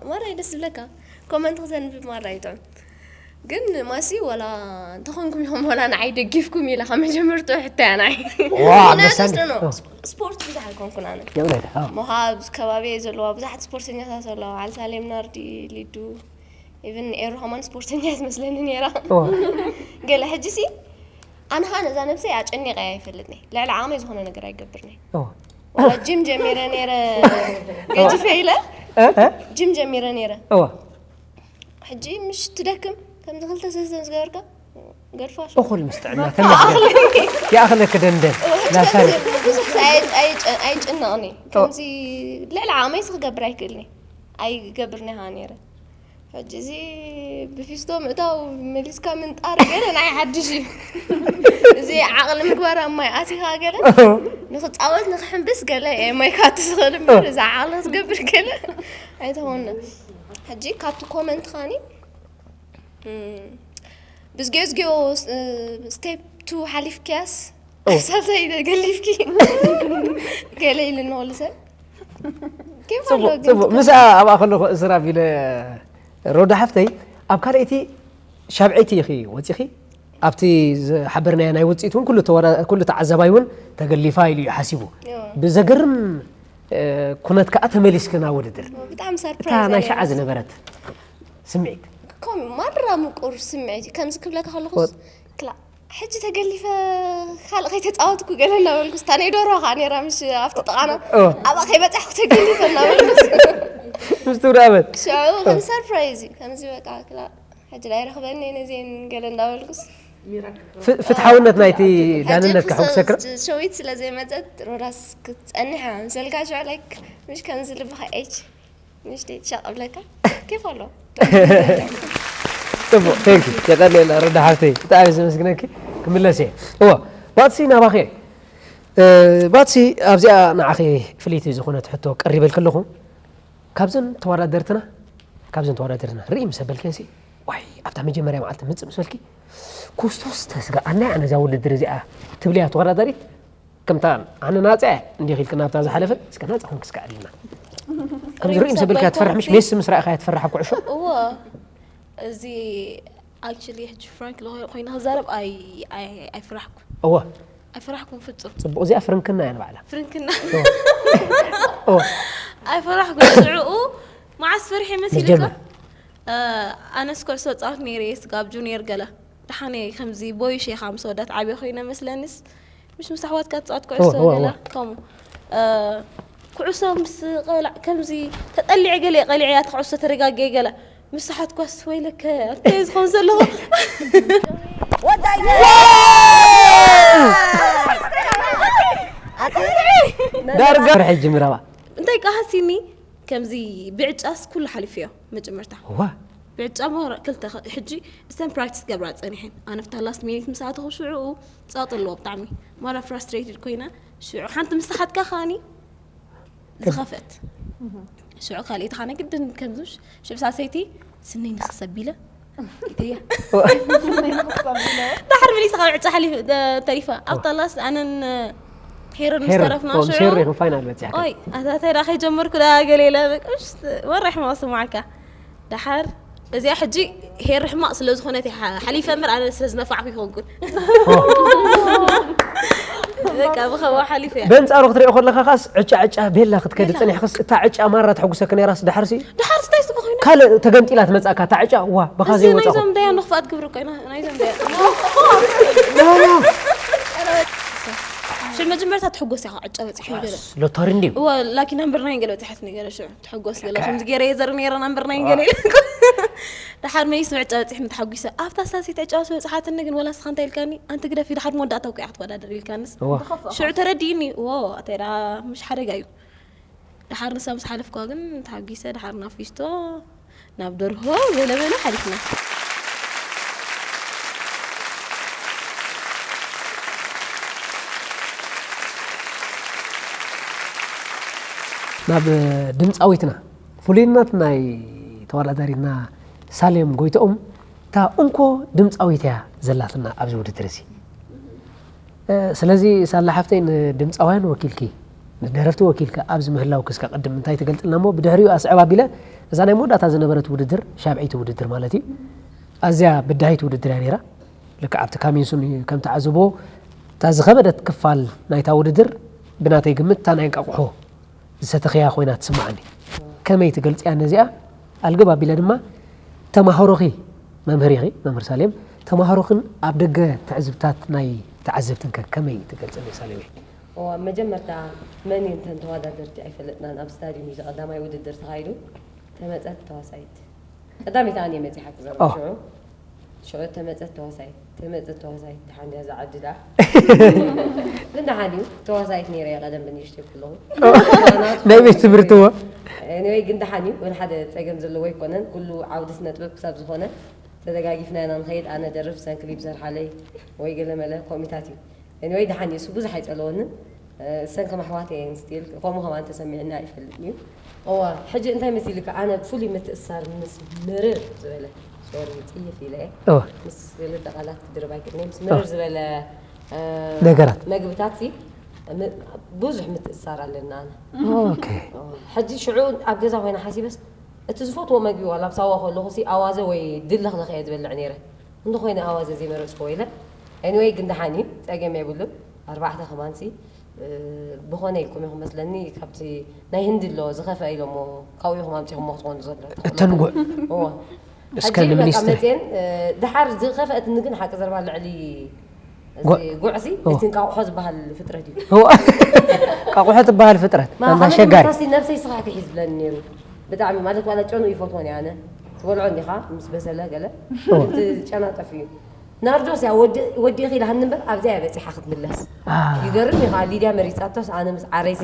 ማራይ ደስ ዝብለካ ኮመንት ክተንብብ ማራ ይጥዑም ግን ማሲ ወላ እንተኾንኩም ኢኹም ወላ ንዓይ ደጊፍኩም ኢለ ካብ መጀመርትኡ ሕቶያ ንዓይ ዋ ምክንያቱ መሳኒ ስለ ነው፣ ስፖርት ብዙሕ ኣይኮንኩን ኣነ የብለዳ ሞሃብ ከባቢ ዘለዋ ብዙሓት ስፖርተኛታት ኣለዋ በዓል ሳሌም ናርዲ ሊዱ ኢቨን ኤሩ ሃማን ስፖርተኛ ትመስለኒ ነይራ ገለ ሕጂ ሲ ኣነ ኸዓ ነዛ ነብሰይ ኣጨኒቐያ ኣይፈልጥኒ ልዕሊ ዓቕመይ ዝኾነ ነገር ኣይገብርኒ ወላ ጂም ጀሚረ ነይረ ገጅፈ ኢለ ጂም ጀሚረ ነይረ እዋ ሕጂ ምሽ ትደክም ከምዚ ክልተ ሰለስተ ምስ ገበርካ ገርፋሽ እኹል ምስ ጥዕና ተመስገን ይኣኽለኪ ደንደን ላሳሪ ብዙሕ ሰ ኣይ- ኣይ- ኣይጭነቕኒ ከምዚ ልዕሊ ዓቕመይስ ክገብር ኣይክእልኒ ኣይገብርኒ ሃ ነይረ ሕጂ እዚ ብፊስቶ ምእታው መሊስካ ምንጣር ገለ ናይ ሓድሽ እዩ እዚ ዓቕሊ ምግባር ኣብ ማይ ኣቲኻ ገለ ንክፃወት ንክሕምብስ ገለ እየ ማይ ካቲ ዝኽእል እምበር እዚ ዓቕሊ ክትገብር ገለ ኣይተኾነ ሕጂ ካብቲ ኮመንት ኻኒ ብዝጌዝጌዎ ስቴፕ ቱ ሓሊፍክያስ ሳልሳይ ገሊፍኪ ገለ ኢሉ ንክሉ ሰብ ኬፍ ኣሎ ፅቡቅ ግን ፅቡቅ ምስ ኣብኣ ከለኩ እስራብ ኢለ ሮዳ ሓፍተይ ኣብ ካልኣይቲ ሻብዐይቲ ኢኺ ወፂኺ። ኣብቲ ዝሓበርናዮ ናይ ውፅኢት እውን ኩሉ ተወዳ-፣ ኩሉ ተዓዛባይ እውን ተገሊፋ ኢሉ እዩ ሓሲቡ። እዎ። ብዘገርም እ፣ ኩነት ከዓ ተመሊስኪ ናብ ውድድር። ብጣዕሚ እታ ሰርፕራይዝ ናይ እያ ሸዓ ነይራ። ዝነበረት ስምዒት። ከም ማራ ምቁር ስምዒት እዩ። ከምዚ ክብለካ ከለኹስ ወ- ክላ ሕጂ ተገሊፈ ካልእ ከይተፃወትኩ ገለ እናበልኩስ እታ ናይ ደርሆ ከዓ ነይራ ምሽ ኣብቲ ጥቓና ኦ። ኣብኣ ከይበፃሕኩ ተገሊፈ እናበልኩስ ምስ ትብሪ ኣመት ሽዑ ከም ሰርፕራይዝ እዩ ከምዚ በቃ ክላ ሕጂ ዳይረኽበኒ ነዚን ገለ እንዳበልኩስ ፍ-፣ ፍትሓውነት ናይቲ ዳንነት ከሕጉሰክረ ሸዊት ስለ ዘይመፀት ሮዳስ ክትፀንሕ እያ ምሰልካ ሽዑ ላይክ ምሽ ከምዚ ልብኻ ኤች ምሽ ደይ ሻቕ ብለካ ኬፍ ኣሎ ጽቡቕ ቴንክ ዩ የቐንየልና ረዳ ሓፍተይ ብጣዕሚ ዘመስግነኪ። ክምለስ እየ። እዎ ባትሲ ናባኺ እየ። እ፣ ባትሲ ኣብዚኣ ንዓኺ ፍልይቲ ዝኾነት ሕቶ ቀሪበልኪ ኣለኹ። ካብዘን ተወዳደርትና ካብዘን ተወዳደርትና ርኢ ምስ ኣበልክንሲ ዋይ ኣብታ መጀመርያ መዓልቲ ምፅእ ምስ በልኪ ኩስቶስ ተስጋኣና እያ ነዛ ውድድር እዚኣ ትብልያ ተወዳዳሪት። ከምታ ኣነ ናፃ እየ እንዲኺ ኢልክና ኣብታ ዝሓለፈ እስከ ናፃ ኮንክ እስከ ኣዕልልና። ከምዚ ርኢ ምስ ኣበልክያ ትፈርሕ ምሽ ሜሲ ምስ ረእኻያ ትፈርሕ ኩዕሾ። እዎ እዚ ኣክቹሊ ሕጂ ፍራንክ ኮይነ ክዛረብ ኣይ- ኣይ- ኣይፍራሕኩ እወ ኣይፈራሕኩም ፍጹም ፅቡቕ እዚኣ ፍርንክና እያ ንባዕላ። ፍርንክና እወ ኣይፈራሕኩም ሽዑኡ መዓስ ፈሪሐ መሲልካ ንጀምር። ኣነስ ኩዕሶ ፃወት ነይረ ስጋብ ጁኒየር ገለ ደሓነ ከምዚ ቦይሽ ኢኻ ምስ ወዳት ዓብየ ኮይነ መስለንስ ምሽ ምስ ኣሕዋትካ ትፃወት እወ፣ ኩዕሶ እወ፣ ገለ እወ። ከምኡ እ፣ ኩዕሶ ምስ ቆልዕ ከምዚ ተጠሊዐ ገለ ቀሊዐ እያ ኩዕሶ ተረጋጊአ ገለ ምስ ሓትኳስ ወይለከ እንታይ ዝኸውን ዘለኹ ዳርጋ ፍርሒ ጅምረባ እንታይ ከሃሲኒ ከምዚ ብዕጫስ ኩሉ ሓሊፍዮ መጀመርታ ዋ ብዕጫ ማራ ክልተ ኸ- ሕጂ እስተን ፕራክቲስ ገብራ ፀኒሐን ኣነ ፍታ ላስት ሚኒት ምስ ኣተኹ ሽዑ ፀጥ ኣለዎ ብጣዕሚ ማራ ፍራስትሬትድ ኮይና ሽዑ ሓንቲ ምስ ሓትካ ከኣኒ ዝኸፈት ሽዑ ካልእ ተኻነ ግድን ከምዙሽ ሽዑ ሳሰይቲ ስነይ ንክሰቢለ ኢተያ ዳሕር መሊሳ ካብ ዕጫ ሓሊፍ ተሪፋ ኣብታ ላስት ኣነን ሄረን ምስ ሄረ ተረፍና ኦ፣ ምስ ሽዑ ሄረ ኢኹም ፋይናል በፂሕካ ኦይ ኣታ ተዳ ከይጀመርኩ ዳ ገለ ኢለ በቃ እሽ፣ ወረ ሕማቕ ስማዓካ ደሓር እዚኣ ሕጂ ሄር ሕማቕ ስለ ዝኾነት እየ ሓ- ሓሊፈ እምበር ኣነ ስለ ዝነፋዕኩ ይኾንኩን በቃ ብኸባ ሓሊፈ እያ በንፃሩ ክትሪኦ ከለካ ካስ ዕጫ ዕጫ ቤላ ክትከድ ቤላ። ፀኒሕክስ እታ ዕጫ ማራ ተሕጉሰክ ነይራስ ድሓርሲ ደሓር ስታይ ስቲ ኮይና ካልእ ተገምጢላ ትመፃካ እታ ዕጫ ዋ በኻ እዚ ዘይወፃ ናይዞም ደያ ንኽፋት ግብሪ ኮይና ናይዞም ደያ ሽዑ መጀመርታ ትሕጎስ ኢኻ ዕጫ በፂሑ ገለ ሎተሪ እንድዩ እወ ላኪ ናምበር ናይን ገለ በፂሓት ገለ ሽዑ ትሕጎስ ገለ ከምዚ ገይረ እየ ዘርኢ ነይረ ናምበር ናይን ገለ ኢለ ደሓር መሊስ ዕጫ በፂሕኒ ተሓጒሰ ኣብታ ሳሴት ዕጫ ስለ በፅሓትኒ ግን ወላ ስኻ እንታይ ኢልካኒ ኣንቲ ግደፊ ደሓር መወዳእታ እኮ እያ ክትወዳደር ኢልካንስ እዋ ሽዑ ተረዲእኒ እዎ ኣተዳ ምሽ ሓደጋ እዩ ደሓር ንሳ ምስ ሓለፍኳ ግን ተሓጒሰ ደሓር ናብ ፊስቶ ናብ ደርሆ ገለበለ ሓሊፍና ናብ ድምፃዊትና ፍሉይነት ናይ ተወዳዳሪትና ሳሌም ጎይትኦም እታ እንኮ ድምፃዊት እያ ዘላትና ኣብዚ ውድድር እዚ። እ፣ ስለዚ ሳላ ሓፍተይ ንድምፃውያን ወኪልኪ ንደረፍቲ ወኪልኪ ኣብዚ ምህላውኪ እስከ ቅድም እንታይ ትገልፅልና እሞ ብድሕሪኡ ኣስዕብ ኣቢለ እዛ ናይ መወዳእታ ዝነበረት ውድድር ሻብዐይቲ ውድድር ማለት እዩ ኣዝያ ብዳሂት ውድድር እያ ነይራ። ልክዕ ኣብቲ ካሚንሱን ከም ተዓዝቦ እታ ዝኸበደት ክፋል ናይታ ውድድር ብናተይ ግምት እታ ናይ እንቃቑሖ ዝሰተኽያ ኮይና ትስምዓኒ። ከመይ ትገልፅያ ነዚኣ? ኣልግብ ኣቢለ ድማ ተማሃሮኺ መምህር ኢኺ መምህር ሳሌም ተማሃሮኽን ኣብ ደገ ትዕዝብታት ናይ ተዓዘብትን ከ ከመይ ትገልፅኒ ሳሌመይ? እዋ መጀመርታ መን እዩ እንተን ተወዳደርቲ ኣይፈለጥናን ኣብ ስታድዩም እዩ ቀዳማይ ውድድር ተኻይዱ ተመፀት ተዋሳይት ቀዳመይቲ ኣነ መፂ ሓቂ ዘረባ ኦ። ሽዑ ሽዑ ተመፀት ተዋሳይት ተመፀት ተዋሳይት ደሓን ድያ እዛ ዓዲ ደኣ ግን ደሓን እዩ ተዋሳይት ነይረ እየ ቀደም ብንእሽተይ ከለኹ ናይ ቤት ትምህርቲ እዎ ኤኒወይ ግን ደሓን እዩ ወላ ሓደ ፀገም ዘለዎ ኣይኮነን ኩሉ ዓውዲ ስነ ጥበብ ክሳብ ዝኾነ ተደጋጊፍና ኢና ንኸይድ ኣነ ደርፍ ሰንክሊብ ሰርሓለይ ወይ ገለ መለ ኮሚታት እዩ ኤኒወይ ደሓን እዩ እሱ ብዙሕ ኣይፀለወንን እሰን ከም ኣሕዋት እየን ስቲል ከምኡ ከም ኣንተ ሰሚዕና ኣይፈልጥን እዩ እዋ ሕጂ እንታይ መሲልካ ኣነ ፍሉይ ምትእሳር ምስ ምርር ዝበለ ሶሪ ፅይፍ ኢለ እየ እወ። ምስ ክልተ ቃላት ክድርብ ኣይክእልን ምስ ምርር ዝበለ እ፣ ነገራት። መግብታት ሲ ም- ብዙሕ ምትእሳር ኣለና ኣነ ኦኬ ሕጂ ሽዑ ኣብ ገዛ ኮይና ሓሲበስ እቲ ዝፈትዎ መግቢ ዋላ ኣብ ሳዋ ከለኹ ሲ ኣዋዘ ወይ ድልኽልኽ እየ ዝበልዕ ነይረ። እንተኾይነ ኣዋዘ ዘይመረጽኩዎ ኢለ። Anyway ግን ደሓን እዩ፣ ጸገም የብሉን። ኣርባዕተ ከማን ሲ ብኾነ ኢልኩም ኢኹም መስለኒ። ካብቲ ናይ ህንዲ ኣሎ ዝኸፍአ ኢሎሞ ካብኡ ኢኹም ኣምጺኹሞ ክትኾኑ ዘሎ። ተንጉዕ። እዎ። እስከ ሕጂ በቃ ንሚኒስትር መፅየን፣ እ፣ ድሓር ዝኸፍአትኒ ግን ሓቂ ዘረባ ልዕሊ እዚ ጓ- ጉዕሲ ኦ። እቲ እንቃቑሖ ዝበሃል ፍጥረት እዩ። ቃቑሖ ትበሃል ፍጥረት ኣንታ ማኻመት ሸጋሪ መታሲ ነብሰይ ስኻ ክሒዝ ብለኒ ነይሩ። ብጣዕሚ ማለት ዋላ ጨኑ ይፈትወን እየ ኣነ። ትበልዖ እንዲኻ ምስ በሰለ ገለ እቲ ጨና ጠፍዩ። ናርዶስ እያ ወዲ- ወዲእኺ ኢላሃኒ እምበር ኣብዚኣ እያ በፂሓ ክትምለስ። ይገርም እዩ ከዓ ሊድያ መሪፃቶስ ኣነ ምስ ዓረይሲ።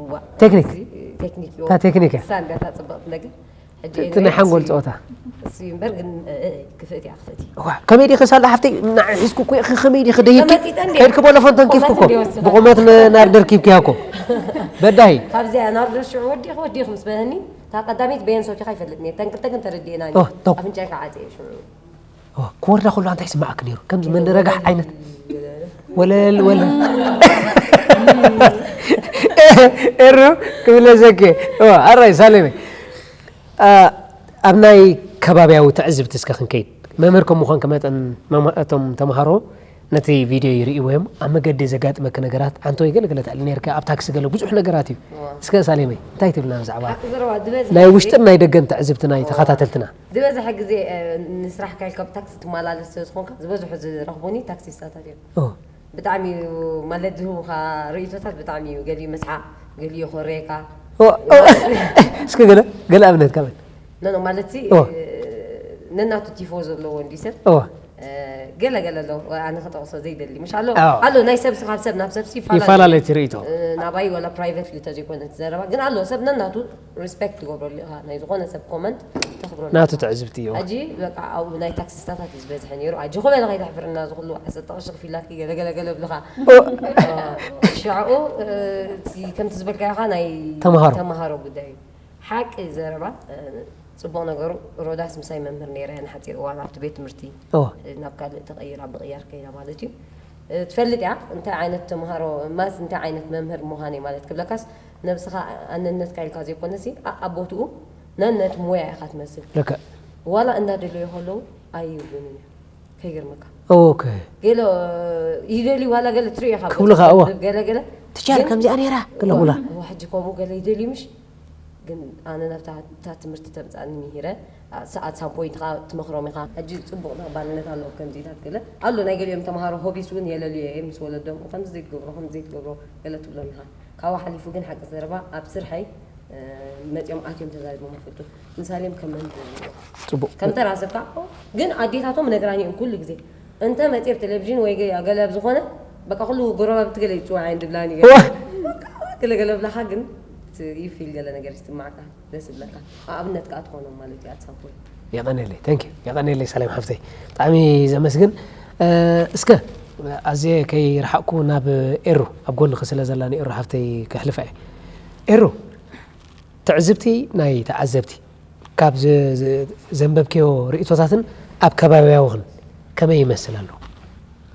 እዋ፣ ቴክኒክ። እዚ ቴክኒክ እዩ። እታ ቴክኒክ እያ። እሳ እንዲያ እታ ፅብቕቲ ነገር። ሕጂ እቲ ናይ ሓንጎል ፀወታ እሱ እምበር ግን እ፣ እ፣ ክፍእቲ እያ ክፍእቲ። ዋ ከመይ ዲኺ ሳላ ሓፍተይ ንዓይ ሒዝኩ እኮ ኢኺ ከመይ ዲኺ ደይብኪ ተመጢጠ እንድየ። ከይድኪ ቦለፎን ተንኪፍኩ ቁመት እኮ እንድየ ወሲኸ። ብቑመት ን- ናርደር ኪብኪያ እኮ በዳሂ ካብዚኣ ናርዶ ሽዑ ወዲኹ ወዲኹ ምስ በለኒ እታ ቀዳመይቲ በየን ሰቲኻ ይፈልጥ ነየ። ተን ክልተ ግን ተረዲእና ኦ፣ ቶፕ። ኣፍንጫይ ከዓ ዓፀየ ሽዑ። ኦ፣ ክወርዳ ከሎ እንታይ ይስማዓክ ነይሩ ከምዚ መንደረጋሕ ዓይነት ወለል ወለል ኤሩ ክብለ ዘኬ ኣራይ ሳሌመ ኣብ ናይ ከባቢያዊ ትዕዝብቲ እስከ ክንከይድ መምህር ከም ምዃንኪ መጠን መማ- እቶም ተምሃሮ ነቲ ቪድዮ ይርእይዎ እዮም ኣብ መገዲ ዘጋጥመኪ ነገራት ኣንተ ወይ ገለገለ ትዕሊ ነርካ ኣብ ታክሲ ገለ ብዙሕ ነገራት እዩ እስከ ሳሌመይ እንታይ ትብልና ብዛዕባ ሓቂ ዘረባ ዝበዝሕ ናይ ውሽጥን ናይ ደገን ትዕዝብቲ ናይ ተኸታተልትና ዝበዝሐ ግዜ እ፣ ንስራሕ ካይልካ ብታክሲ ትመላለስ ስለ ዝኾንካ ዝበዝሑ ዝረኽቡኒ ታክሲስታታት እዮም። ኦ፣ ብጣዕሚ እዩ ማለት ዝህቡኻ ርእይቶታት ብጣዕሚ እዩ ገሊኡ መስሓ ገሊኡ ኮረየካ ኦ፣ ኦ፣ እስከ ገለ ገለ ኣብነት ካብ ኖ ኖ ማለት ሲ ኦ። ነናቱ ቲፎ ዘለዎ እንዲ ሰብ ኦ፣ እ፣ ገለ ገለ ኣሎ ኣነ ክጠቕሶ ዘይደሊ ምሽ ኣሎ ኣዎ። ኣሎ ናይ ሰብ ስኻብ ሰብ ናብ ሰብ ሲ ይፈላለ ይፈላለ እቲ ርእይቶ እ፣ ናባይ ወላ ፕራይቨት እዩ ተዘይኮነ እቲ ዘረባ ግን ኣሎ ሰብ ነናቱ ሪስፔክት ትገብረሉ ኢኻ ናይ ዝኾነ ሰብ ኮመንት ተኽብረሉ ናቱ ኢኻ። ትዕዝብቲ እዩ ሕጂ በቃ ኣብኡ ናይ ታክሲስታታት እዩ ዝበዝሐ ነይሩ ኣጆኹም ያለ ከይተሕፍርና እዚ ኩሉ ዓሰርተ ቅርሺ ክፊላትኪ ገለገለ ገለብልኻ ሽዕኡ እ፣ እቲ ከምቲ ዝበልካዮ ኻ ናይ ተምሃሮ። ተምሃሮ ጉዳይ እዩ ሓቂ ዘረባ እ፣ ፅቡቕ ነገሩ ሮዳስ ምሳይ መምህር ነይረ ንሓፂር እዋን ኣብቲ ቤት ትምህርቲ እወ ናብ ካልእ ተቐይራ ብቕያር ከይዳ ማለት እዩ እ፣ ትፈልጥ እያ እንታይ ዓይነት ተምሃሮ ማስ እንታይ ዓይነት መምህር ምዃነይ ማለት ክብለካስ ነብስኻ ኣነነትካ ኢልካ ዘይኮነሲ ኣብ ቦትኡ ነነት ሞያ ኢኻ ትመስል ልክዕ ዋላ እንዳደለዩ ከለዉ ኣይብሉን እዩ ከይገርመካ ኦኬ ገለ ይደልዩ ዋላ ገለ ትሪኦ ኢኻ ክብሉኻ፣ እወ። ገለ ገለ ትቻል ከምዚኣ ነይራ ገለኹላ እዋ ሕጂ ከምኡ ገለ ይደልዩ ምሽ ግን ኣነ ናብታ እታ ትምህርቲ ተምፃኒ ምሂረ ሰዓት ሳቦይ ኢኻ ትመኽሮም ኢኻ ሕጂ ፅቡቕ ተቐባልነት ኣለዎ ከምዚታት ገለ ኣሎ ናይ ገሊኦም ተምሃሮ ሆቢስ እውን የለልዮ እየ ምስ ወለዶም ከምዚ ዘይትገብሮ ከምዚ ዘይትገብሮ ገለ ትብሎም ኢኻ ካብኡ ሓሊፉ ግን ሓቂ ዘረባ ኣብ ስርሐይ እ፣ መፂኦም ኣትዮም ተዛሪቦም ይፈልጡ ምሳሌም ከም መምህር እዮም። ፅቡቕ ከም ተራ ሰብ ከዓ ግን ኣዴታቶም ነግራኒ እዮም ኩሉ ግዜ እንተ መፂ ኣብ ቴሌቪዥን ወይ ገ- ገለ ኣብ ዝኾነ በቃ ኩሉ ጎረባብቲ ገለ ይፅዋዕ እየን ድብላኒ ገለ ገለ ብላኻ ግን ይፊል ገለ ነገር ይስማዕካ ደስ ይብለካ ኣብነት ከዓ ትኾኖም ማለት እዩ ኣትሳፖይ የቐነለይ ተንክ የቐነለይ ሰላም ሓፍተይ ብጣዕሚ ዘመስግን እ፣ እስከ ኣዝየ ከይረሓቕኩ ናብ ኤሩ ኣብ ጎንኺ ስለ ዘላ ንኤሩ ሓፍተይ ከሕልፋ እየ ኤሩ ትዕዝብቲ ናይ ተዓዘብቲ ካብ ዘንበብክዮ ርእቶታትን ኣብ ከባቢያውኽን ከመይ ይመስል ኣሎ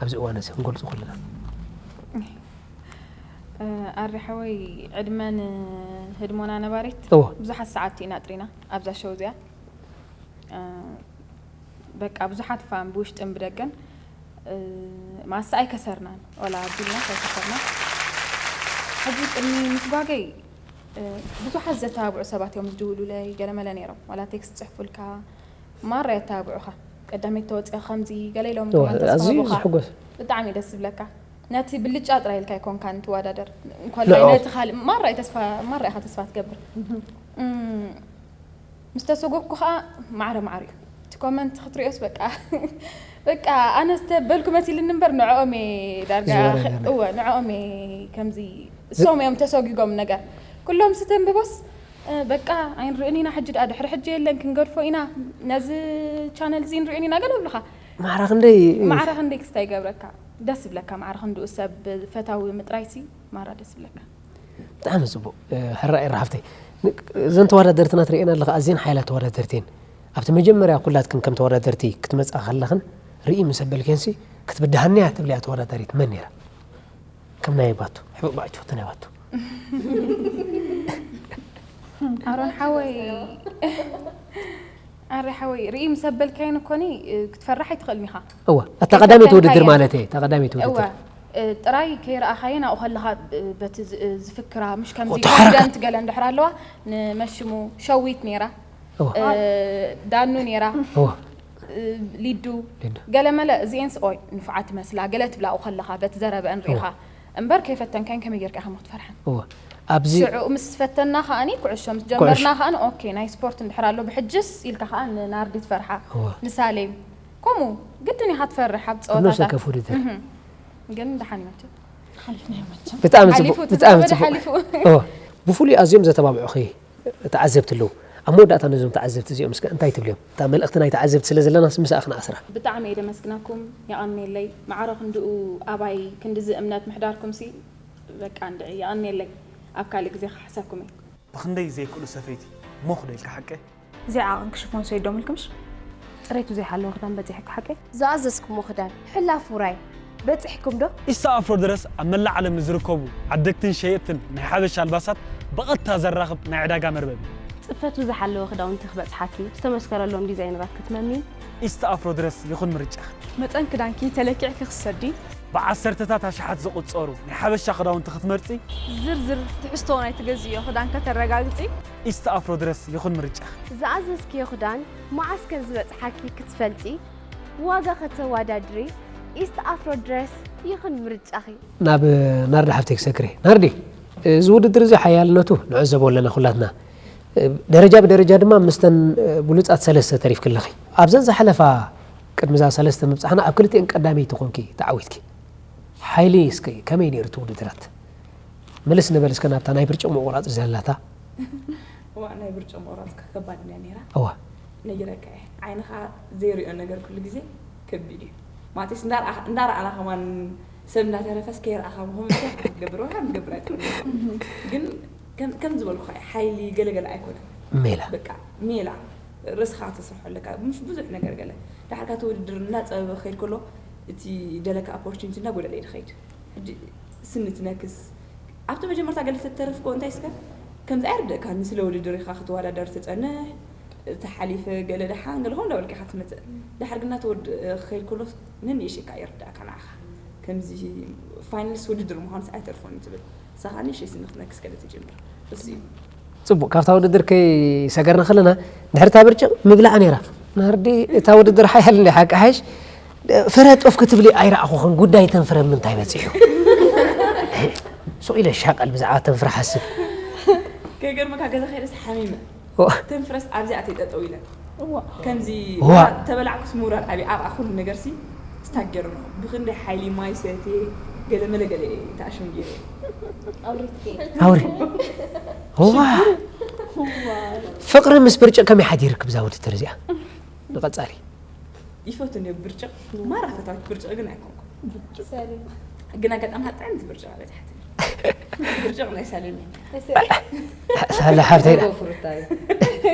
ኣብዚ እዋን እዚ ክንገልፁ ከለና ኣሪ ሓወይ ዕድመን ህድሞና ነባሪት እዎ ብዙሓት ሰዓት ኢና ጥሪና ኣብዛ ሸው እዚኣ በቃ ብዙሓት ፋን ብውሽጥን ብደገን ማሳ ኣይከሰርናን ወላ ኣቢልና ኣይከሰርና ሕጂ ቅድሚ ምስጓገይ ብዙሓት ዘተባብዑ ሰባት እዮም ዝድውሉለይ ገለመለ ነይሮም ዋላ ቴክስት ፅሕፉልካ ማራ የተባብዑኻ ቀዳመይ ተወፅኦ ከምዚ ገለ ኢሎም ኣዝዩ ዝሕጎስ ብጣዕሚ ደስ ዝብለካ ነቲ ብልጫ ጥራይ ኢልካ ይኮንካን ትወዳደር እንኳን ንዕኦም። ነቲ ካልእ ማራ ተስፋ ማራ ኢኻ ተስፋ ትገብር ምስ ተሰጎግኩ ከዓ ማዕረ ማዕረ እዩ እቲ ኮመንት ክትሪኦስ በቃ በቃ ኣነ ዝተበልኩ መሲልኒ እምበር ንዕኦም እየ ዳርጋ ዝወረደ ነገር። እወ ንዕኦም እየ ከምዚ እሶም እዮም ተሰጊጎም ነገር ኩሎም ስተንብቦስ በቃ ኣይንርእን ኢና ሕጂ ደኣ ድሕሪ ሕጂ የለን ክንገድፎ ኢና ነዚ ቻነል እዚ ንርእን ኢና ገለ ብሉኻ ማዕረ ክንደይ ማዕረ ክንደይ ክስታይ ይገብረካ ደስ ይብለካ ማዕረ ክንድኡ ሰብ ፈታዊ ምጥራይሲ ማራ ደስ ይብለካ ብጣዕሚ ፅቡቅ ሕራይ ራሓፍተይ እዘን ተወዳደርትና ትርእየን ኣለካ ኣዝየን ሓይላት ተወዳደርቲ እየን ኣብቲ መጀመርያ ኩላትክን ከም ተወዳደርቲ ክትመፅኣ ከለኽን ርኢ ምስ ኣበልክየንሲ ክትብድሃኒ እያ ትብልያ ተወዳዳሪት መን ነይራ ከም ናይ ባቱ ሕቡእ ባዕ ትፈቱ ናይ ባቱ ኣሮን ሓወይ ኣረ ሓወይ ርኢ ምስ ኣበልካዮ ንኮኒ ክትፈርሕ ኣይትኽእልን ኢኻ። እወ፣ እታ ቀዳመይቲ ውድድር ማለት እየ፣ እታ ቀዳመይቲ እወ ውድድር። ጥራይ ከይረኣኻዮ ናብኡ ከለኻ በቲ ዝ- ዝፍክራ ምሽ ከምዚ ተሓረካ። ኮንፊደንት ገለ እንድሕር ኣለዋ ንመሽሙ ሸዊት ነይራ እወ፣ እ፣ ዳኑ ነይራ እወ፣ እ፣ ሊዱ ሊዱ። ገለ መለ እዚኤንስ ኦይ ንፉዓት ትመስላ ገለ ትብላኡ ከለኻ በቲ ዘረበአን ሪኢኻ እምበር ከይፈተንካን ከመይ ጌርካ ኢኻ ክትፈርሐን እወ። ኣብዚ ሽዑ ምስ ፈተና ከኣኒ ኩዕሾ ምስ ጀመርና ከኣኒ ኦኬ ናይ ስፖርት እንድሕር ኣሎ ብሕጅስ ኢልካ ከኣ ንናርዲ ትፈርሓ እወ። ንሳሌም ከምኡ ግድን ኢኻ ትፈርሕ ኣብ ኣብ ነብሰ ፀወታታት ከፍ ውድድር። እህ። ግን ደሓን ይመችም ሓሊፍናዮ መቸም። ብጣዕሚ ሓሊፉ ፅቡቅ፣ እቲ ብጣዕሚ ዘበለ ፅቡቅ። ሓሊፉ እወ። ብፍሉይ ኣዝዮም ዘተባብዑኺ ተዓዘብቲ ኣለዉ። ኣብ መወዳእታ ነዞም ተዓዘብቲ እዚኦም እስከ እንታይ ትብልዮም? እታ መልእኽቲ ናይ ተዓዘብቲ ስለ ዘለና ምስኣ ክነኣስራ። ብጣዕሚ እየ ደመስግነኩም የቐንየለይ ማዕረ ክንድኡ ኣባይ ክንድዚ እምነት ምሕዳርኩም ሲ በቃ እንድዒ የቐንየለይ ኣብ ካልእ ግዜ ክሓሰኩም እየ ብኽንደይ ዘይክእሉ ሰፈይቲ ሞኽ ዶ ኢልካ ሓቀ? እዚ ዓቐን ክሽፎን ሰይዶምልክምሽ? ጽሬቱ ዘይሓለወ ክዳን በጺሕኪ ሓቀይ? ዝኣዘዝኩሞ ክዳን ሕላፍ ውራይ በጺሕኩም ዶ? ኢስታ ኣፍሮ ድረስ ኣብ መላእ ዓለም ንዝርከቡ ዓደግትን ሸየጥትን ናይ ሓበሻ ኣልባሳት ብቐጥታ ዘራኽብ ናይ ዕዳጋ መርበብ እዩ። ጽፈቱ ዝሓለወ ክዳውንቲ ክበጽሓኪ ዝተመስከረሎም ዲዛይነራት ክትመምኒ። ኢስታ ኣፍሮ ድረስ ይኹን ምርጫኺ። መጠን ክዳንኪ ተለኪዕኪ ክትሰዲ። ብዓሰርተታት ኣሽሓት ዝቑጸሩ ናይ ሓበሻ ክዳውንቲ ክትመርጺ። ዝርዝር ትሕዝቶ ናይ ትገዝእዮ ክዳን ከተረጋግጺ። ኢስታ ኣፍሮ ድረስ ይኹን ምርጫኺ። ዝኣዘዝክዮ ክዳን መዓስ ከም ዝበጽሓኪ ክትፈልጢ፣ ዋጋ ከተወዳድሪ፣ ኢስት ኣፍሮ ድረስ ይኹን ምርጫኺ። ናብ ናርዲ ሓፍተይ ክሰግር እየ። ናርዲ፣ እዚ ውድድር እዚ ሓያልነቱ ንዕዘቦ ኣለና ኩላትና። ደረጃ ብደረጃ ድማ ምስተን ብሉጻት ሰለስተ ተሪፍኪ ኣለኺ። ኣብዘን ዝሓለፋ ቅድሚ እዛ ሰለስተ ምብጻሕና ኣብ ክልቲኤን ቀዳመይቲ ኮንኪ ተዓዊትኪ። ሓይሊ እስከ ከመይ ነይሩ እቲ ውድድራት? ምልስ ንበል እስከ ናብታ ናይ ብርጭቕ ምቑራጽ ዘላታ። እዋ ናይ ብርጭቕ ምቑራጽ ከ ከባድ እንድያ ነይራ። እዋ። ነጊረካ እየ ዓይንኻ ዘይሪኦ ነገር ኩሉ ግዜ ከቢድ እዩ። ማለትስ እንዳረኣና ከማን ሰብ እንዳተረፈስ ከይረኣኻ ምኾኑ ክትገብር ወላ ክትገብር ኣይትኽእል። ግን ከም ዝበልኩኻ ሓይሊ ገለገለ ኣይኮነን። ሜላ በቃ ሜላ ርእስኻ ተስርሖ ኣለካ ምሽ ብዙሕ ነገር ገለ ዳሕርካ እቲ ውድድር እናፀበበ ክኸይድ ከሎ እቲ ደለካ ኦፖርቹኒቲ እናጎደለ እዩ ዝኸይድ። ሕጂ ስኒ ትነክስ ኣብቲ መጀመርታ ገለ ተተርፍ ኮ እንታይ እስከ ከምዚ ኣይርደእካ ንስለ ውድድር ኢኻ ክትወዳደር ትፀንሕ እቲ ሓሊፈ ገለ ደሓን ገለ ከምኡ እንዳበልካ ኢኻ ትመፅእ። ዳሕር ግና ተወድ ክኸይድ ከሎ ነንእሽካ ይርዳእካ ንዓኻ ከምዚ ፋይናልስ ውድድር ምዃኑ ሰ ኣይተርፎን እዩ ትብል። ንሳ ከዓ ንእሽተይ ስኒ ክትነክስ ገለ ትጅምር። እሱ እዩ። ፅቡቅ ካብታ ውድድር ከይሰገርና ከለና ድሕሪ እታ ብርጭቕ ምብላዓ ነይራ። ናርዲ እታ ውድድር ሓያል እንዲ ሓቂ ሓይሽ ፍረ ጡፍ ክትብሊ ኣይረኣኹኽን ጉዳይ ተን ፍረ ምንታይ በፂሑ ሱቕ ኢለ ሻቀል ብዛዕባ ተን ፍረ ሓስብ ከይገርመካ ገዛ ከይደስ ሓሚመ ተንፍረስ ኣብዚኣ ተይ ጠጠው ኢለን ከምዚ ዋ። ተበላዕኩስ ምውራድ ዓብዪ ኣብኣ ኩሉ ነገር ሲ ስታገር ነው ብክንደይ ሓይሊ ማይ ሰትየ ገለ መለ ገለ እየ ተኣሽም ገይረ ኣውሪ ዋ ፍቅሪ ምስ ብርጭቕ ከመይ ሓዲርክ ብዛ ውድድር እዚኣ ንቐጻሊ ይፈቱ እንደ ብርጭቕ ማራ ፈታዊት ብርጭቕ ግን ኣይኮንኩ ግን ኣጋጣሚ ጥዕምቲ ብርጭቕ በታሕቲ ብርጭቕ ናይ ሳሌም ሳለ ሓብተይ ፍሩታይ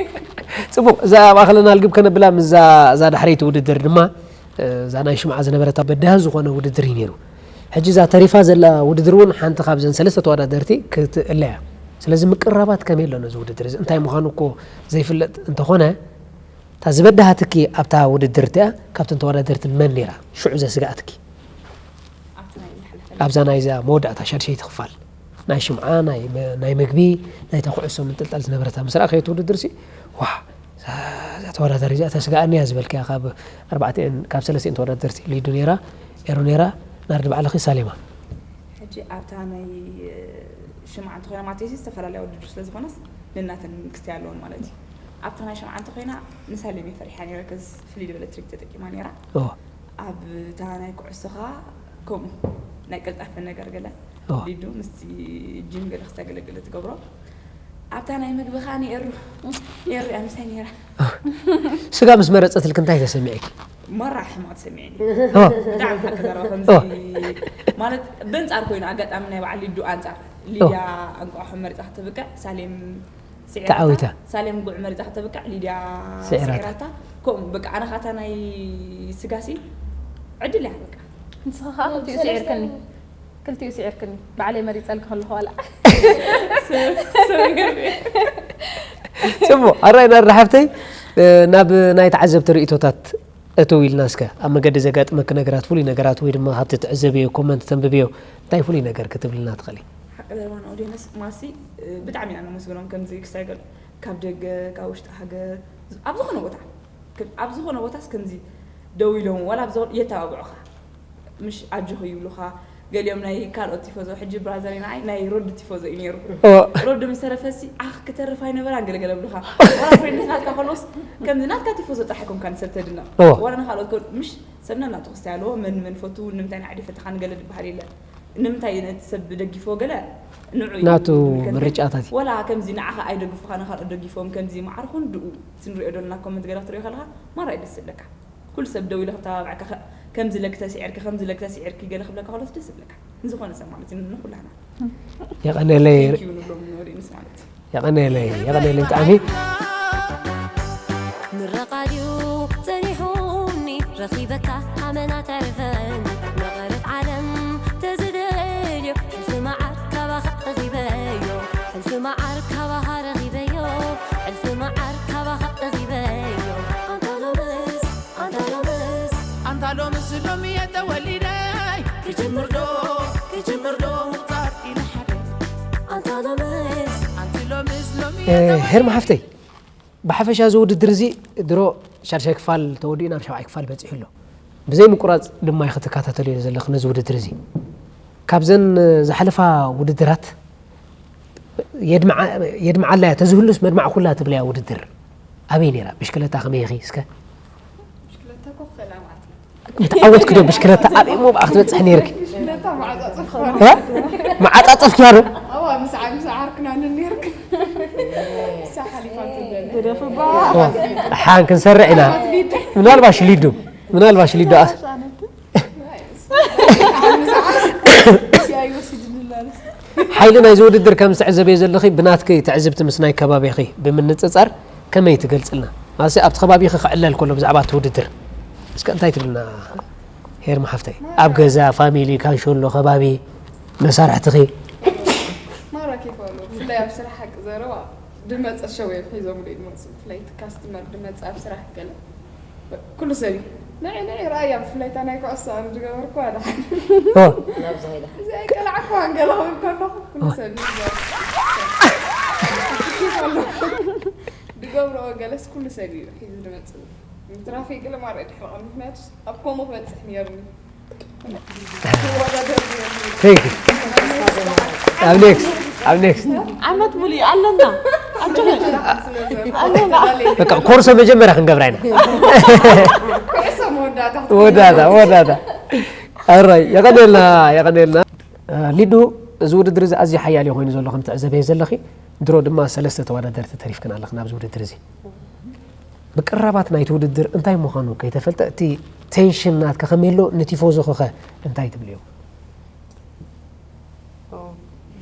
ጽቡቕ እዛ ኣብ ኣኽለና ልግብ ከነብላ ምዛ እዛ ዳሕረይቲ ውድድር ድማ እዛ ናይ ሽምዓ ዝነበረታ በዳህ ዝኾነ ውድድር እዩ ነይሩ ሕጂ እዛ ተሪፋ ዘላ ውድድር እውን ሓንቲ ካብዘን ሰለስተ ተወዳደርቲ ክትእለያ ስለዚ ምቅራባት ከመይ ኣሎ ነዚ ውድድር እዚ እንታይ ምዃኑ እኮ ዘይፍለጥ እንተኾነ እታ ዝበዳሃትኪ ኣብታ ውድድር እቲኣ ካብተን ተወዳደርቲ መን ነይራ ሽዑ ዘስጋኣትኪ ኣብዛ ናይዛ መወዳእታ ሻድሸይቲ ክፋል ናይ ሽምዓ ናይ መ- ናይ መግቢ ናይታ ኩዕሶ ምንጥልጠል ዝነበረታ ምስ ረኣኸዮ እቲ ውድድር ሲ ዋ እዛ- እዛ ተወዳዳሪ እዚኣ ተስጋኣኒ እያ ዝበልክያ ካብ ኣርባዕተን ካብ ሰለስቲኤን ተወዳደርቲ ሊዱ ነይራ ኤሩ ነይራ ናርዲ ባዕልኺ ሳሌማ ሕጂ ኣብታ ናይ ሽምዓ እንተኮይና ማለት እዩ ዝተፈላለያ ውድድር ስለ ዝኾነስ ንናተን ክስትያ ኣለዎን ማለት እዩ ኣብታ ናይ ሽምዓ እንተኮይና ንሳሌም እየ ፈሪሓ ነይረ ከዚ ፍልይ ዝበለ ትሪክ ተጠቂማ ነይራ ኦ ኣብ እታ ናይ ኩዕሶ ከዓ ከምኡ ናይ ቅልጣፈ ነገር ገለ ኦ ሊዱ ምስቲ ጂም ገለ ክስተገለገለ ትገብሮ ኣብታ ናይ ምግቢ ከዓ ንኤሩ ኤሩ እያ ምሳይ ነይራ ስጋ ምስ መረፀትልክ እንታይ ተሰሚዕኪ መራ ሕማቅ ተሰሚዕኒ ኦ ብጣዕሚ ሓቂ ዘረባ ከምዚ ኦ ማለት በንፃር ኮይኑ ኣጋጣሚ ናይ በዓል ሊዱ ኣንፃር ሊድያ እንቋሖ መሪፃ ክትብቅዕ ሳሌም ስዒራታ። ተዓዊታ። ሳሌም ጉዕ መሪፃ ክትብቅዕ ሊድያ ስዒራታ። ስዒራታ ከምኡ በቃ ኣነ ካታ ናይ ስጋሲ ዕድል እያ በቃ ንስኻ ከዓ ክልቲኡ ስዒርክኒ ክልቲኡ ስዒርክኒ ባዕለይ መሪፀልኪ ከለኹ ዋላ ጽቡቕ። ኣራይ ናራ ሓፍተይ፣ እ፣ ናብ ናይ ተዓዘብቲ ርእይቶታት እትው ኢልና እስከ፣ ኣብ መገዲ ዘጋጥመኪ ነገራት፣ ፍሉይ ነገራት ወይ ድማ ካብቲ ትዕዘብዮ፣ ኮመንት ተንብብዮ፣ እንታይ ፍሉይ ነገር ክትብልና ትኽእሊ? ሓቂ ዘረባ ንኦድየንስ ማሲ፣ እ፣ ብጣዕሚ ኢና ነመስግኖም። ከምዚ ክሳይ ገል ካብ ደገ፣ ካብ ውሽጢ ሃገር፣ ኣብ ዝኾነ ቦታ፣ ከ-፣ ኣብ ዝኾነ ቦታስ ከምዚ ደው ኢሎም፣ ዋላ ኣብ ዝኾነ የተባብዑኻ። ምሽ ኣጆኺ ይብሉኻ። ገሊኦም ናይ ካልኦት ቲፎዞ፣ ሕጂ ብራዘረይ ንዓይ ናይ ሮድ ቲፎዞ እዩ ነይሩ። ኦ። ሮድ ምስ ተረፈሲ፣ ዓኽ ክተርፍ ኣይነበራን ገለ ገለ ብሉኻ። ዋላ ፍሬንድስ ናትካ ከሎስ፣ ከምዚ ናትካ ቲፎዞ ጥራሕ ኣይኮንካን ሰብ ተድንቕ። ኦ። ዋላ ንኻልኦት ከ-፣ ምሽ ሰብ ነናቱ ክስታይ ኣለዎ፣ መን መን ፈቱ፣ ንምንታይ ንዓዲ ፈተኻ ንገለ ዝበሃል የለ። ንምንታይ ነቲ ሰብ ደጊፎ ገለ ንዑ እዩ ናቱ ዝምልከት። ምርጫታት እዩ። ወላ ከምዚ ንዓኻ ኣይደግፉኻ፣ ንኻልኦት ደጊፎም ከምዚ ማዕርኹን ድኡ እቲ ንሪኦ ዶ እና ኮመንት ገለ ክትሪኦ ከለኻ ማራ እዩ ደስ ዝብለካ። ኩሉ ሰብ ደው ኢሉ ክተባብዐካ፣ ከ-፣ ከምዚ ለክ ተስዒርኪ፣ ከምዚ ለክ ተስዒርኪ ገለ ክብለካ ከሎስ ደስ ዝብለካ። ንዝኾነ ሰብ ማለት እዩ፣ ንኹላህና። የቐንየለይ። Thank you ንብሎም ንኦድየንስ ማለት እዩ። የቐንየለይ፣ የቐንየለይ ብጣዕሚ። ምረቓ ድዩ ጸኒሑኒ ረኺበካ ኣመና ተዕርፈኒ መቐረት ዓለም ተዝደልዮ ሕልፊ መዓር ካባኻ ረኺበዮ ሕልፊ መዓር ካባኻ ረኺበዮ ሕልፊ መዓር ካባኻ ረኺበዮ ኣንታ ሎምስ ኣንታ ሎምስ ኣንታ ሎምስ ሎሚ የተወሊደይ ክጅምር ዶ ክጅምር ዶ ምቁጻር ኢለ ሓደ ኣንታ ሎምስ ኣንቲ ሎምስ ሎሚ እ፣ የተወሊደይ ሄርማ ሓፍተይ፣ ብሓፈሻ እዚ ውድድር እዚ ድሮ ሻድሻይ ክፋል ተወዲኡ ናብ ሻብዓይ ክፋል በጺሑ ኣሎ። ብዘይ ምቁራጽ ድማ ኢኺ ትከታተልዮ ዘለኺ ነዚ ውድድር እዚ። ካብዘን ዝሓለፋ ውድድራት የድምዓ-፣ የድምዓላ እያ፣ ተዝህሉስ መድማዕ ኩላ ትብለያ ውድድር ኣበይ ነይራ? ብሽክለታ ከመይ ኢኺ እስከ? ብሽክለታ እኮ ክኽእላ ማለት ነው። ምተዓወትኪ ዶ ብሽክለታ? ኣብ እሞ ብኣ ክትበጽሕ ነይርኪ። ብሽክለታ መዓጻጸፍካ እ? መዓጻጸፍኪያ ዶ? ኣዋ፣ ምስ ዓ-፣ ምስ ዓርክና ንኔርክ። እሳ ሓሊፋ ትበል። ግደፍባ። ኦ፣ ሓን ክንሰርዕ ኢና። ኣባት ሊድ። ምናልባሽ ሊዱ፣ ምናልባሽ ሊዱ ኣስ-፣ ኣነቲ። ሓይሊ ናይዚ ውድድር ከም ዝትዕዘብዮ ዘለኺ ብናትኪ ትዕዝብቲ ምስ ናይ ከባቢኺ ብምንጽጻር ከመይ ትገልጽልና? ማለትሲ ኣብቲ ከባቢኺ ክዕለል ከሎ ብዛዕባ እቲ ውድድር እስከ እንታይ ትብልና ሄርማ ሓፍተይ? ኣብ ገዛ፣ ፋሚሊ፣ ካንሸሎ፣ ከባቢ፣ መሳርሕትኺ? ማራ ኬፍ ኣለዎ። ብፍላይ ኣብ ስራሕ ሓቂ ዘረባ ድመጸ ሸው እዮም ሒዞምሉ ይመጹ። ብፍላይ እቲ ካስትመር ድመጸ ኣብ ስራሕ ገለ ኩሉ ሰብ እዩ። ንዒ፣ ንዒ፣ ረኣያ፣ ብፍላይ እታ ናይ ኩዕሶ ኣነ ዝገበርኩዋ ደሓን። ኦ። ናብዚ ኸይዳ። እዚ ኣይቀላዕኩዋን ገለ ክብል ከለኹ፣ ኩሉ ኦ። ሰብ እዩ ዝገርም። ድገብርኦ ገለስ ኩሉ ሰብ እዩ ሒዙ ዝመጽእ። ትራፊክ ገለ ማርእ ድሕሪ ቀን፣ ምኽንያቱ ኣብ ከምኡ ክበጽሕ ነይሩኒ። ክወዳደር ነይሩኒ። Thank you። ኣብ ኔክስት፣ ኣብ ኔክስት። ዓመት ሙሉ ኣለና። ኣጆኺ። ኣለና። በቃ ኮርሶ መጀመርያ ክንገብራ ኢና። ኩዕሶ መወዳእታ ክትኮን። ወዳእታ፣ ወዳእታ። ኣራይ፣ የቐንየልና፣ የቐንየልና። እ፣ ሊዱ፣ እዚ ውድድር እዚ ኣዝዩ ሓያል እዩ ኮይኑ ዘሎ ከም ትዕዘብዮ ዘለኺ። ድሮ ድማ ሰለስተ ተወዳደርቲ ተሪፍክን ኣለኽን ኣብዚ ውድድር እዚ። ምቅርራባት ናይቲ ውድድር እንታይ ምዃኑ ከይተፈልጠ፣ እቲ ቴንሽን ናትካ ከመይ ኣሎ፣ ንቲፎዞ ኸ እንታይ ትብልዮ? ኦ፣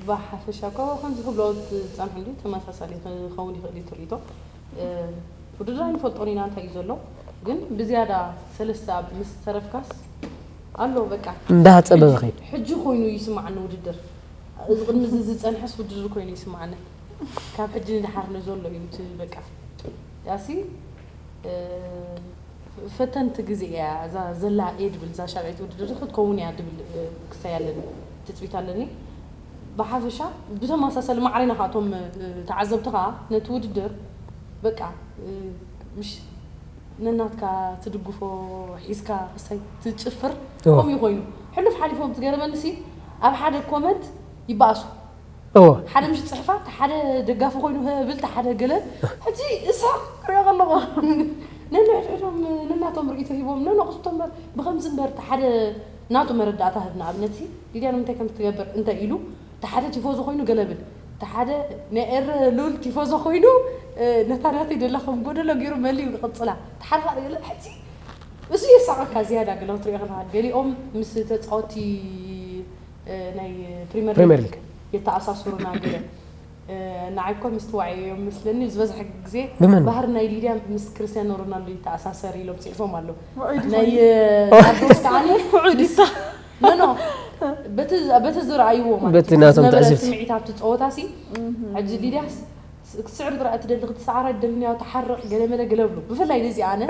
ብሓፈሻ እኮ ከምዚ ክብሎ ዝጸንሐሉ ተመሳሳሊ ክኸውን ይኽእል እዩ ትርኢቶ። እ፣ ውድድር ኣይንፈልጦን ኢና እንታይ እዩ ዘሎ፣ ግን ብዝያዳ ሰለስተ ኣብ ምስ ተረፍካስ ኣሎ በቃ። እንዳጸበበ ሕጂ፣ ከይዱ። ሕጂ ኮይኑ ይስማዓኒ ውድድር። እዚ ቅድሚ እዚ ዝጸንሐስ ውድድር ኮይኑ ይስማዓኒ። ካብ ሕጂ ንደሓር ንዘሎ እዩ እቲ በቃ። ያሲ፣ እ፣ ፈተንቲ ግዜ እያ እዛ ዘላ እየ ድብል፣ እዛ ሻብዐይቲ ውድድር ክትከውን እያ ድብል፣ እ፣ ክስታይ ኣለኒ፣ ትጽቢት ኣለኒ። ብሓፈሻ ብተመሳሳሊ ማዕረ ኢና ከኣ እቶም፣ እ፣ ተዓዘብቲ ከኣ ነቲ ውድድር በቃ፣ እ፣ ምሽ ነናትካ ትድግፎ ሒዝካ ክስታይ ትጭፍር እዎ። ከምኡ ኮይኑ። ሕሉፍ ሓሊፎም ዝገረመኒ ሲ ኣብ ሓደ ኮመንት ይበኣሱ። እዎ። ሓደ ምሽ ጽሕፋ፣ እቲ ሓደ ደጋፊ ኮይኑ ህብል፣ እቲ ሓደ ገለ። ሕጂ እሳ ክሪኦ ከለኹ ነንሕድሕዶም ነናቶም ርእይቶ ሂቦም፣ ነንቕስቶም እምበር፣ ብኸምዚ እምበር፣ እቲ ሓደ ናቱ መረዳእታ ህብ። ንኣብነት ሲ፣ ሊድያ ንምንታይ ከም ትገብር እንተ ኢሉ፣ እቲ ሓደ ቲፎዞ ኮይኑ ገለ ብል፣ እቲ ሓደ ናይ ኤረ ሉል ቲፎዞ ኮይኑ፣ እ፣ ነታ ናተይ ደላ ከም ጎደሎ ገይሩ መሊኡ ክቕጽላ። እቲ ሓደ ካልእ ገለ፣ ሕጂ እሱ የሳቐካ ዝያዳ ገለ ክትሪኦ ከለኻ። ገሊኦም ምስ ተጻወትቲ፣ እ፣ ናይ ፕሪመር ፕሪመር ሊግ ሊግ። የተኣሳስሩና ገለ። እ፣ ንዓይ እኮ ምስ ትዋዒ እዮም መስለኒ ዝበዝሐ ግዜ ብመን? ባህሪ ናይ ሊድያ ምስ ክርስቲያኖ ሮናልዶ ይተኣሳሰር ኢሎም ጽሒፎም ኣለዉ። ውዑይ ናይ፣ ድኾን። እ፣ ናርዶስ ከዓኒ ውዑይ ድሳ። ኖ፣ ኖ። በቲ፣ በቲ ዝረኣይዎ ማለት በቲ እዩ። ናቶም ዝነበረ ትዕዝብቲ። ስምዒት ኣብቲ ጸወታ ሲ፣ እህ። ሕጂ ሊድያስ ክትስዕር ጥራይ እትደሊ፣ ክትሰዓራ ትደልንያ፣ ተሓርቕ፣ ገለ መለ ገለ ብሉ። ብፍላይ ነዚ ኣነ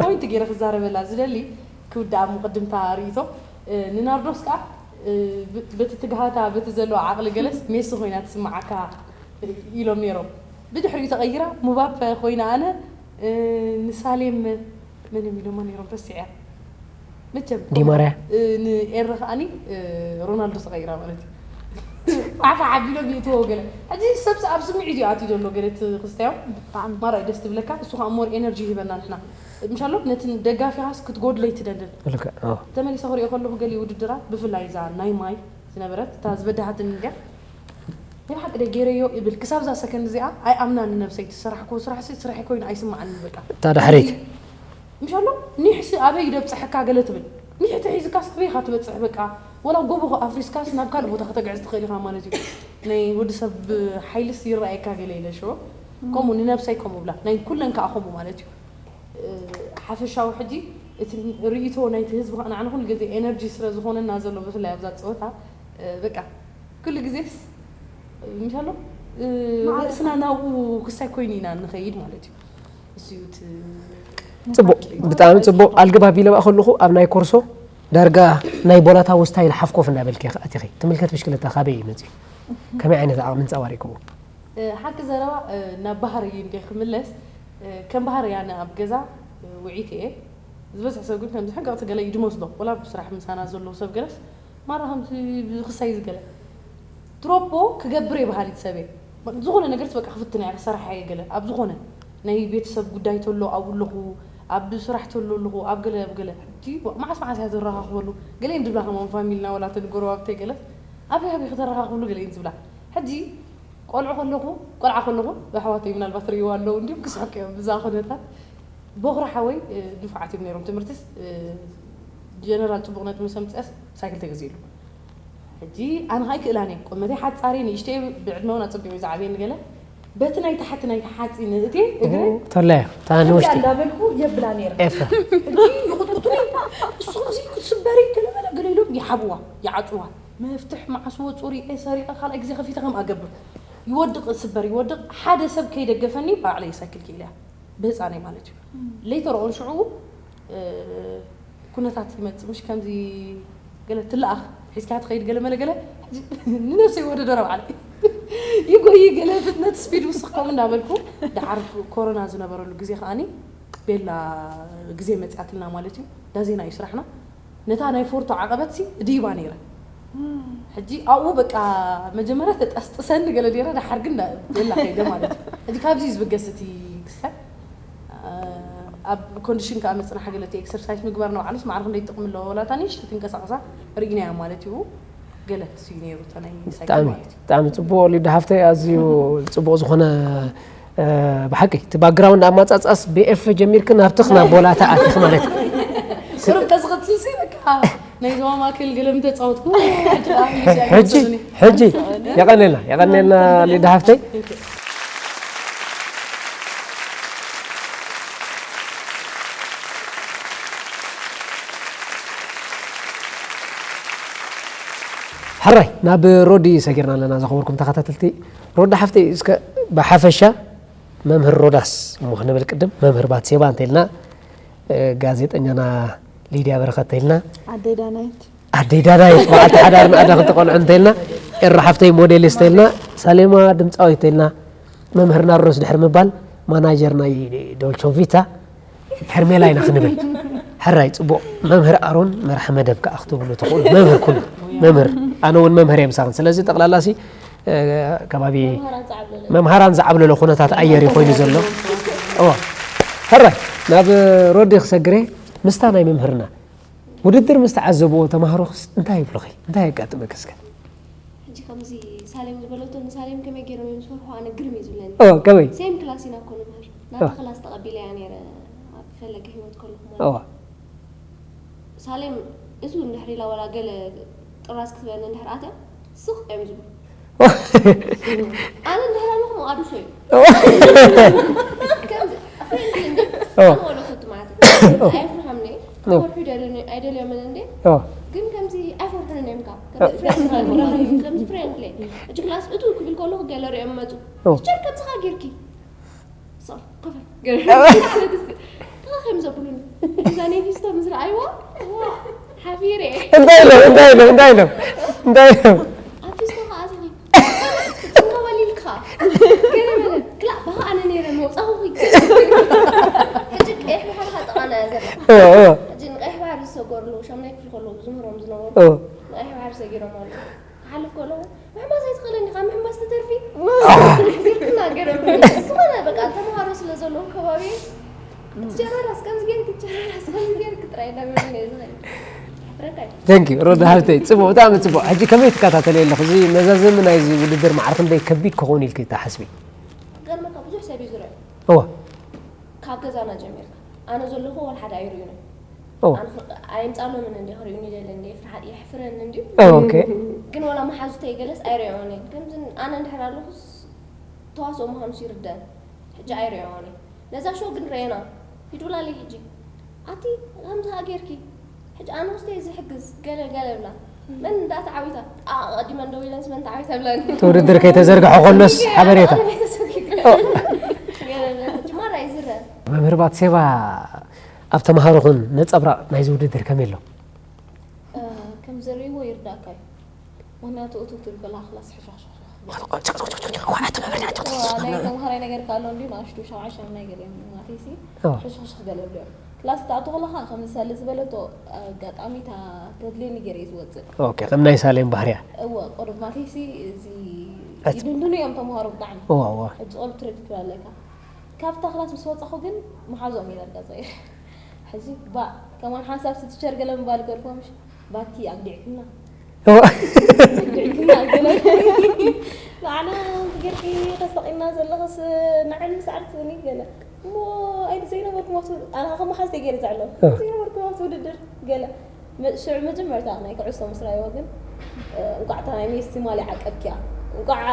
ፖይንት ገይረ ክዛረበላ ዝደሊ፣ ክውዳእ ኣብ መቐድምታ ርእይቶ፣ እ፣ ንናርዶስ ከኣ፣ እ፣ ብ-፣ በቲ ትግሃታ፣ በቲ ዘለዋ ዓቕሊ ገለስ ሜሲ ኮይና ትስምዓካ ኢሎም ነይሮም። ብድሕሪኡ ተቐይራ ሙባፐ ኮይና ኣነ፣ እ፣ ንሳሌም መን እዮም ኢሎማ ነይሮም? ረሲዐ። መቸም ዲማርያ። እ፣ ንኤረ ከኣኒ፣ እ፣ ሮናልዶ ተቐይራ ማለት እዩ። ፋዕፋዕ ኣቢሎም ይእትዎ ገለ። ሕጂ ሰብስ ኣብ ስምዒት እዩ ኣትዩ ዘሎ ገለ እቲ ክስታዮም። ብጣዕሚ። ማራ እዩ ደስ ትብለካ። እሱ ከኣ ሞር ኤነርጂ ይህበና ንሕና። ምሻሎ ነቲ ደጋፊኻስ ክትጎድሎ ይትደልን። ልክዕ፣ ኣዎ። ተመሊሰ ክሪኦ ከለኹ ገሊኡ ውድድራት ብፍላይ እዛ ናይ ማይ ዝነበረት እታ ዝበዳሃትኒ እንድያ። ናይ ብሓቂ ደ ገይረዮ ይብል ክሳብ እዛ ሰከንድ እዚኣ ኣይኣምናን ንነብሰይ። እቲ ዝሰራሕክዎ ስራሕ ሲ ስራሐይ ኮይኑ ኣይስምዓንን በቃ። እታ ዳሕረይቲ። ምሻሎ ኒሕሲ ኣበይ ደብፅሐካ ገለ ትብል። ኒሕ ተሒዝካስ ኣበይ ኢኻ ትበፅሕ በቃ። ወላ ጎቦ ኣፍሪስካስ ናብ ካልእ ቦታ ከተግዕዝ ትኽእል ኢኻ ማለት እዩ። ናይ ወዲ ሰብ ሓይልስ ይረኣየካ ገለ ኢለ ሽዑ። ከምኡ ንነብሰይ ከምኡ ብላ። ናይ ኩለን ከኣ ከምኡ ማለት እዩ። እ፣ ሓፈሻዊ ሕጂ እቲ ርእይቶ ናይቲ ህዝቢ ከኣ ንዓና ኩሉ ግዜ ኤነርጂ ስለ ዝኾነና ዘሎ ብፍላይ ኣብዛ ፀወታ፣ እ፣ በቃ ኩሉ ግዜስ ምሻሎ፣ እ፣ ማዕረ ርእስና ናብኡ ክሳይ ኮይኑ ኢና ንኸይድ ማለት እዩ። እሱ እዩ እቲ ጽቡቕ፣ ብጣዕሚ ጽቡቕ። ኣልግብ ኣቢለ በኣ ከለኹ ኣብ ናይ ኮርሶ ዳርጋ ናይ ቦላታዊ ስታይል ሓፍ ኮፍ እንዳበልኪ ኢኺ ኣቲኺ። ትምልከት ብሽክለታ ካበይ እዩ መጺኡ? ከመይ ዓይነት ዓቕሚ ኣንጸባሪቕክዎ? እ፣ ሓቂ ዘረባ፣ እ፣ ናብ ባህሪ እንደ ክምለስ፣ እ፣ ከም ባህሪ ኣነ ኣብ ገዛ፣ እ፣ ውዒት እየ። ዝበዝሕ ሰብ ግን ከምዚ ሕንቅቕቲ ገለ እዩ ዝመስሎ። ወላ ብስራሕ ምሳና ዘለዉ ሰብ ገለስ ማራ ከምዚ ብክሳይ ዝገለ ድሮፖ ክገብር እየ በሃሊት ሰብ እየ። ዝኾነ ነገርስ በቃ ክፍትን እየ፣ ክሰርሓ እየ ገለ። ኣብ ዝኾነ ናይ ቤተሰብ ጉዳይ ተሎ ኣብኡ ኣለኹ፣ ኣብ ስራሕ ተሎ ኣለኹ፣ ኣብ ገለ፣ ኣብ ገለ። ሕጂ መዓስ መዓስ እያ ተረኻኽበሉ? ገለ እየን ዝብላ ከማን ፋሚልና ወላ ተን ጎረባብተይ ገለ። ኣበይ ኣበይ ከተረኻኽብሉ ገለ እየን ዝብላ። ሕጂ ቆልዑ ከለኹ፣ ቆልዓ ከለኹ፣ ኣሕዋተይ ምናልባት ርእይዋ ኣለዉ እንድዮም፣ ክስሕቁ እዮም ብዛ ኩነታት። ቦኽሪ ሓወይ፣ እ፣ ድፉዓት እዮም ነይሮም። ትምህርትስ፣ እ፣ ጀነራል ጽቡቕ ነጥቢ ምስ ኣምጽአስ ሳይክል ተገዚእሉ። ሕጂ ኣነ ኸኣ ኣይክእላን እየ። ቁመተይ ሓጻር እየ፣ ንእሽተይ እየ፣ ብዕድመ እውን ኣጸቢቑ እዩ ዝዓብየኒ ገለ። በቲ ናይ ታሕቲ፣ ናይ ታሕቲ እትየ እግረይ ተላዮ፣ እታ ከምዚኣ ንውሽጢ። እንዳበልኩ የብላ ነይረ። ኤፈ። ሕጂ ይቕጥቅጡኒ። እሱ ከምዚ ክትስበሪ ገለ መለ ገለ ኢሎም ይሓብዋ፣ ይዓጽዋ። መፍትሕ መዓስ ወጹ ሪኤ ሰሪቐ ካልኣይ ግዜ ከፊተ ከምኣ ገብር። ይወድቕ፣ ስበር ይወድቕ። ሓደ ሰብ ከይደገፈኒ ባዕለይ ሳይክል ክኢለ እያ። ብህፃነይ ማለት እዩ። ሌተር ኦን ሽዑ፣ እ፣ ኩነታት ይመጽእ፣ ምሽ ከምዚ ገለ ትለኣኽ፣ ሒዝካ ትኸይድ ገለ መለ ገለ፣ ንነብሰይ ወደዶ ረብዓለ። ይጎይ ገለ ፍጥነት ስፒድ ውስኽ ከምኡ እንዳበልኩ፣ ደሓር ኮሮና ዝነበረሉ ግዜ ከኣኒ ቤላ ግዜ መጽኣትልና ማለት እዩ። ዳዜና እዩ ስራሕና። ነታ ናይ ፎርቶ ዓቐበትሲ እድይባ ነይረ። ሕጂ ኣብኡ በቃ መጀመርያ ተጠስጥሰኒ ገለ ነይረ፣ ደሓር ግን ዳ-፣ ቤላ ከይደ ማለት እዩ። ሕጂ ካብዚ እዩ ዝብገስ እቲ ክስታይ። ኣብ ኮንዲሽን ከኣ ምጽናሕ ገለ እቲ ኤክሰርሳይዝ ምግባር ንባዕሉስ ማዕረ ክንደይ ጥቕሚ ኣለዎ። ወላ እታ ንእሽቶ ትንቀሳቐሳ ርኢናያ ማለት እዩ። ገለ እሱ እዩ ነይሩ እታ ናይ ሳይክል ብጣዕሚ፣ ማለት እዩ። ብጣዕሚ ጽቡቕ ሊዳ ሃፍተይ፣ ኣዝዩ ጽቡቕ ዝኾነ፣ እ፣ ብሓቂ እቲ ባክግራውንድ ኣማጻጽኣስ ብኤፍ ጀሚርክ ናብትኽ ናብ ቦላታ ኣቲኽ ማለት እዩ። ቁሩብ ከዝቕጽልሲ በቃ ናይ ዞባ ማእከል ገለ ምተጻወትኩ፣ ሕጂ ከኣ ሕጂ፣ ሕጂ፣ የቐኔልና፣ የቐኔልና ሊዳ ሃፍተይ። ሕራይ፣ ናብ ሮዲ ሰጊርና ኣለና፣ ዝኸበርኩም ተኸታተልቲ። ሮዲ ሓፍተይ፣ እስከ ብሓፈሻ መምህር ሮዳስ እሞ ክንብል ቅድም፣ መምህር ባትሴባ እንተኢልና፣ እ፣ ጋዜጠኛና ሊድያ በረኸት እንተኢልና፣ ኣደይ ዳናይት። ኣደይ ዳናይት በዓልቲ ሓዳርን ኣደ ክልተ ቆልዑ እንተኢልና፣ ኤራ ሓፍተይ ሞዴሊስት እንተኢልና፣ ሳሌማ ድምፃዊት እንተኢልና፣ መምህር ናርዶስ ድሕሪ ምባል፣ ማናጀር ናይ ዶልቾ ቪታ፣ ሄርሜላ ኢና ክንብል። ሕራይ፣ ጽቡቕ። መምህር ኣሮን መርሓ መደብ ከኣ ክትብሉ ትኽእሉ። መምህር ኩሉ፣ መምህር። ኣነ እውን መምህር እየ ምሳኽን። ስለዚ ጠቕላላሲ፣ እ፣ ከባቢ መምሃራን ዝዓብለለ። መምሃራን ዝዓብለሎ ኩነታት ኣየር እዩ ኮይኑ ዘሎ። እዋ። ሕራይ፣ ናብ ሮዲ ክሰግሬ፣ ምስታ ናይ መምህርና ውድድር ምስ ተዓዘብዎ ተማሃሮኽስ እንታይ ይብሉኺ? እንታይ የጋጥመኪ እስከ? ሕጂ ከምዚ ሳሌም ዝበለቶ፣ ንሳሌም ከመይ ገይሮም እዮም ዝፈርሑ? ኣነ ግርም እዩ ዝብለኒ። ኦ፣ ከመይ? ሴም ክላስ ኢና እኮ ንምህር። ናታ ኦ። ክላስ ተቐቢለያ ነይረ ኣብ ፈለገ ህይወት ከለኹ ማለት። ኦ። ሳሌም እሱ እንድሕር ኢላ ዋላ ገለ ጥራዝ ክትበኒ እንድሕር ኣትያ ስቕ እዮም ዝብሉ። ኦ። ኣነ እንድሕር ኣለኹ መቓድሶ እዩ። ኦ። ከምዚ ፍሬንድሊ እንዲ ኦ። ኣነ ወለኸቱ ማለት እዩ። ኦ። ኣይፍርሖምን እየ። ኦ። ክፈርሑ ይደልዩኒ-፣ ኣይደልዮምን እንዴ? ኦ። ግን ከምዚ ኣይፈርሑንን እዮም ካብ ከምዚ ፍሬንድሊ። ሕጂ ክላስ እቱ ክብል ከለኹ ገለ ሪኦም መፁ። ቲቸር ከምዚ ኻ ጌርኪ። ሶ፣ ኮፈ። ተኸኺም ዘብሉኒ። እዛ ኔፊስቶ ምስ ረኣይዋ፣ ዋ፣ ሓፊረ። እንታይ ኢሎም? እንታይ ኢሎም? እንታይ ኢሎም? እንታይ ኢሎም? ኣብ ፊስቶ ኸኣ ኣቲኺ። እንከባሊልካ። ገለ በለ። ክላእ፣ ባኻ ኣነ ነይረ መውጻኹኺ። ሕጂ ቀይሕ ባሕሪ ኸኣ ጥቓና እያ ዘላ። እ፣ እ። ሕጂ ንቀይሕ ባሕሪ ዝሰገሩሉ፣ ሻምናይ ክፍሊ ከለዉ ዝምህሮም ዝነበሩ፣ እ። ንቀይሕ ባሕሪ ሰጊሮም ኣለዉ። ክሓልፍ ከለዉ፣ ምሕማስ ኣይትኽእልን ኢኻ፣ ምሕማስ ትተርፊ። ኣሕፊርክና ገረብኒ። ዝኾነ በቃ ተምሃሮ ስለ ዘለዉ ከባቢ፣ ክትጀራራስ ከምዚ ጌርኪ፣ ክትጀራራስ ከምዚ ጌርኪ ጥራይ እንዳበሉኒ እየ ዝኸይድ። የሕፍረካ እዩ። Thank you ሮዳ ሃብተይ፣ ጽቡቕ፣ ብጣዕሚ ጽቡቕ። ሕጂ ከመይ ትከታተልዮ ኣለኺ? እዚ መዛዘሚ ናይዚ ውድድር ማዕረ ክንደይ ከቢድ ክኸውን ኢልኪ ትሓስቢ? ክገርመካ ብዙሕ ሰብ እዩ ዝርአ። እወ። ካብ ገዛና ጀሚርካ። ኣነ ዘለኹ ዋላ ሓደ ኣይርእዩን እዮም። እወ። ኣነ ኽ-፣ ኣይምጻሎምን እንዲ ክርእዩኒ ይደሊ እንዲ፣ ፍርሓት የሕፍረኒ እንዲ። እወ፣ ኦኬ። ግን ዋላ መሓዙተይ ገለስ ኣይርእዮን እየ። ከምዚ ኣነ እንድሕር ኣለኹስ ተዋስኦ ምዃኑስ ይርደን። ሕጂ ኣይርእዮን እየ። ነዛ ሾው ግን ረኤና። ሂዱላ ለይ ሕጂ። ኣቲ ከምዚ ኸኣ ጌርኪ። ሕጂ ኣነ ውስተይ ዝሕግዝ ገለ ገለ ብላ። መን እንዳ ተዓዊታ? ኣቐዲመን ደው ኢለንስ መን ተዓዊታ ብላኒ። እቲ ውድድር ከይተዘርግሐ ከሎስ ሓበሬታ። ገለ ገለ። ሕጂ ማራ ይዝረብ። መምህር ባትሴባ ኣብ ተምሃሮኹን ነጸብራቕ ናይዚ ውድድር ከመይ ኣሎ? እ፣ ከም ዘርእይዎ ይርዳእካ እዩ። ምኽንያቱ እቱ ክትብል ከለኻ ክላስ ሕሹኽሹኽ። ናይ ተምሃራይ ነገር ከ ኣሎ እንድዩ፣ ንኣሽቱ ሻውዓይ ሻምናይ ገለ እዮም፣ ማለተይሲ፣ ኣዎ። ሕሹኽሹኽ ገለ ይብሉ እዮም። ክላስ ክትኣቱ ከለኻ፣ ከም ሳሌ ዝበለቶ ኣጋጣሚ እታ ተድልየኒ ገይረ እየ ዝወጽእ። ኦኬ፣ ከም ናይ ሳሌም ባህርያ። እወ፣ ቁሩብ ማለተይሲ፣ እዚ ዕት- ይድንድኑ እዮም ተምሃሮ ብጣዕሚ። እወ፣ እወ። ሕጂ ቆልዑ ትረድእ ትብል ኣለካ። ካብታ ክላስ ምስ ወጻኹ ግን መሓዝኦም እየ ዳርጋ ጸይረ። ሕጂ ባእ፣ ከማን ሓንሳብ እቲ ቲቸር ገለ ምባል ገርፎ ምሽ፣ ባቲ ኣግዲዕክና። እወ። ኣግዲዕክና ገለ። ንዓና ጌርኪ ተሰቒልና ዘለኽስ ንዓይ ምሳዕርትኒ ገለ። እሞ ኣይደ ዘይነበርኩም ኣብቲ፣ ኣነ ከም መሓዝተይ ገይረ ዘዕለኹ። እወ። ዘይነበርኩም ኣብቲ ውድድር ገለ። መ-፣ ሽዑ መጀመርታ ናይ ኩዕሶ ምስ ረኣይዎ ግን፣ እ፣ እንቋዕ እታ ናይ ሜሲ ማልያ ዓቀብኪያ። እንቋዕ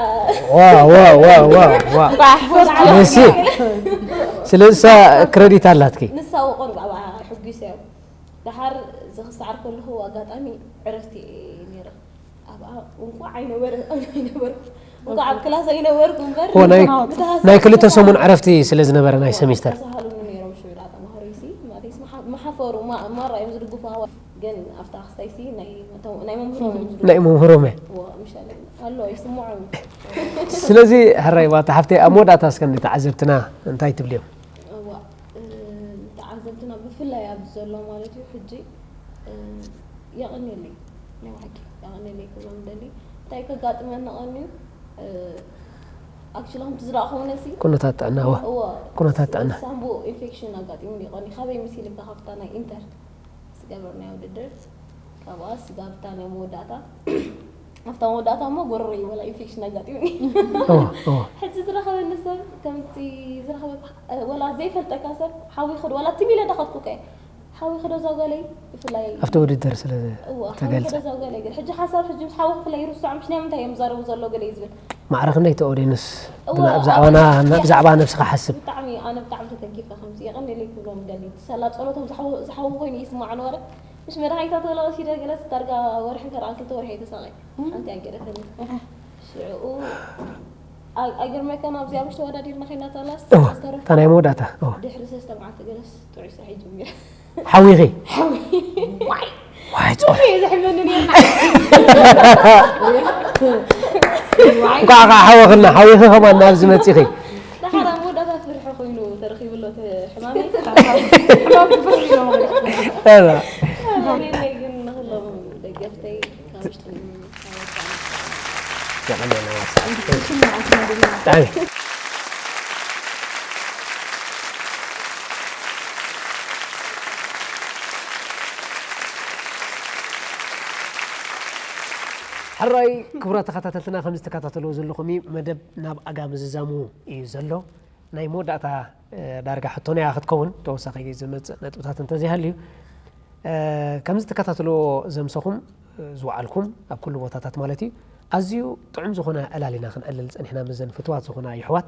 ዋ፣ ዋ፣ ዋ፣ ዋ፣ ዋ። እንቋዕ ሓፈዝኩ። ሜሲ። ስለዚ ንሳ ክረዲት ኣላትኪ። ንሳ ወቆን ብዓባ ሕጒስ እዮም። ደሓር እዚ ክሰዓር ከለኹ ኣጋጣሚ ዕረፍቲ እየ ነይረ። ኣብኣ እንቋዕ ኣይነበረ-፣ ኣይነበርኩ። እንቋዕ ኣብ ክላስ ኣይነበርኩ እምበር፣ እዎ፣ ናይ፣ ምተሃሰ-፣ ናይ ክልተ ሰሙን ዕረፍቲ ስለ ዝነበረ ናይ ሰሚስተር። ተሳሃሉኒ ነይሮም ሽዑ ደኣ ተምሃሮይሲ፣ ማለተይሲ መሓ-፣ መሓፈሩ፣ ማ-፣ ማራ እዮም ዝድግፉ ኣሕዋት። ግን ኣብታ ክስታይሲ ናይ መተ-፣ ናይ መምህሮም እዮም ዝድግፉ። ናይ መምህሮም እየ። እዎ፣ ምሻለይ። ኣሎ፣ ይስምዖም። ስለዚ፣ ሕራይ፣ ባታ ሓፍተይ፣ ኣብ መወዳእታ እስከ ንተዓዘብትና እንታይ ትብልዮም? እዋ፣ እ፣ ንተዓዘብትና ብፍላይ ኣብዚ ዘሎ ማለት እዩ፣ ሕጂ፣ እ፣ የቐንየለይ፣ ናይ ብሓቂ የቐንየለይ ክብሎም ደሊ። እንታይ ከጋጥመና ቀንዩ፣ እ፣ ኣክቹሊ ከምቲ ዝረኣኹዎ ነሲ ኩነታት ጥዕና፣ እዋ። እዋ፣ ኩነታት ጥዕና። ሳምቡእ ኢንፌክሽን ኣጋጢሙኒ ቀንዩ። ካበይ መሲልካ ካብታ ናይ ኢንተር ዝገበርናዮ ውድድር፣ ካብኣ ስጋብ እታ ናይ መወዳእታ፣ ኣብታ መወዳእታ እሞ ጎረሮ ይበላ ኢንፌክሽን ኣጋጢሙኒ። እዋ፣ እዋ። ሕጂ ዝረኸበኒ ሰብ፣ ከምቲ ዝረኸበ፣ ወላ ዘይፈልጠካ ሰብ፣ ሓዊኹ ዶ፣ ወላ ትም ኢለ ዳኸድኩ ከ፣ ሓዊኹ ዶ እዛ ጓለይ፣ ብፍላይ ኣብቲ ውድድር ስለ እዋ፣ ሓዊኹ ተገልጸ። ዶ እዛ ጓለይ፣ ግን ሕጂ ሓሳብ፣ ሕጂ ምስ ሓዊኹ ብፍላይ ይርስዖ፣ ምሽ ናይ ምንታይ እዮም ዝዛረቡ ዘለዉ ገለ እዩ ዝብል። ማዕረ ክንደይ እቲ ኦድየንስ እዋ፣ ብና-፣ ብዛዕባና፣ ኣነ ብዛዕባ ነብስኻ ሓስብ። ብጣዕሚ፣ ኣነ ብጣዕሚ ተተንኪፈ፣ ከምዚ የቐንየለይ ክብሎም ደሊ። ሰላ ጸሎቶም ዝሓው-፣ ዝሓው ኮይኑ ይስማዕ ነበረ። ምሽ መድሃኒታት ወላ ወሲደ ገለስ ዳርጋ ወርሒ ከርኣን ክልተ ወርሒ እየ ተሳቒ። ሓንቲ ኣገደፈኒ። ሽዑኡ ኣይ-፣ ኣይገርመካን ኣብዚኣ ምሽ ተወዳዲርና ኸይና ታላስ እዋ፣ ዝተረፈ እታ ናይ መወዳእታ፣ እዋ። ድሕሪ ሰለስተ መዓልቲ ገለስ ጥዑይ ስራሕ ይጅምር። ሓዊኺ? ሓዊ። ዋይ። ዋይ፣ ጾር። ጥዑይ እየ ዘሕመኒ ነይርና። እንኳዕ ከዓ ሓወኽና፣ ሓዊኺ ከማን ናብዚ መጺኺ። ደሓር ኣብ መወዳእታ ፍርሒ ኮይኑ ተረኺቡ ኣሎ እቲ ሕማመይ። ሕማም ፍርሒ ኢሎም። ኣላ። ኣሜን ግን ንኹሎም ደገፍተይ ካብ ውሽጢ የቐንየልና። ብጣዕሚ። ሕራይ ክቡራት ተኸታተልትና፣ ከም ዝተከታተልዎ ዘለኹም እዩ፣ መደብ ናብ ኣጋ ምዝዛሙ እዩ ዘሎ። ናይ መወዳእታ፣ እ፣ ዳርጋ ሕቶና እያ ክትከውን፣ ተወሳኺ ዝመጽእ ነጥብታት እንተዘይሃልዩ፣ እ፣ ከም ዝተከታተልዎ ዘምሰኹም፣ እ፣ ዝወዓልኩም ኣብ ኩሉ ቦታታት ማለት እዩ፣ ኣዝዩ ጥዑም ዝኾነ ዕላል ኢና ክንዕልል ጸኒሕና ምስዘን ፍትዋት ዝኾና ይሕዋት።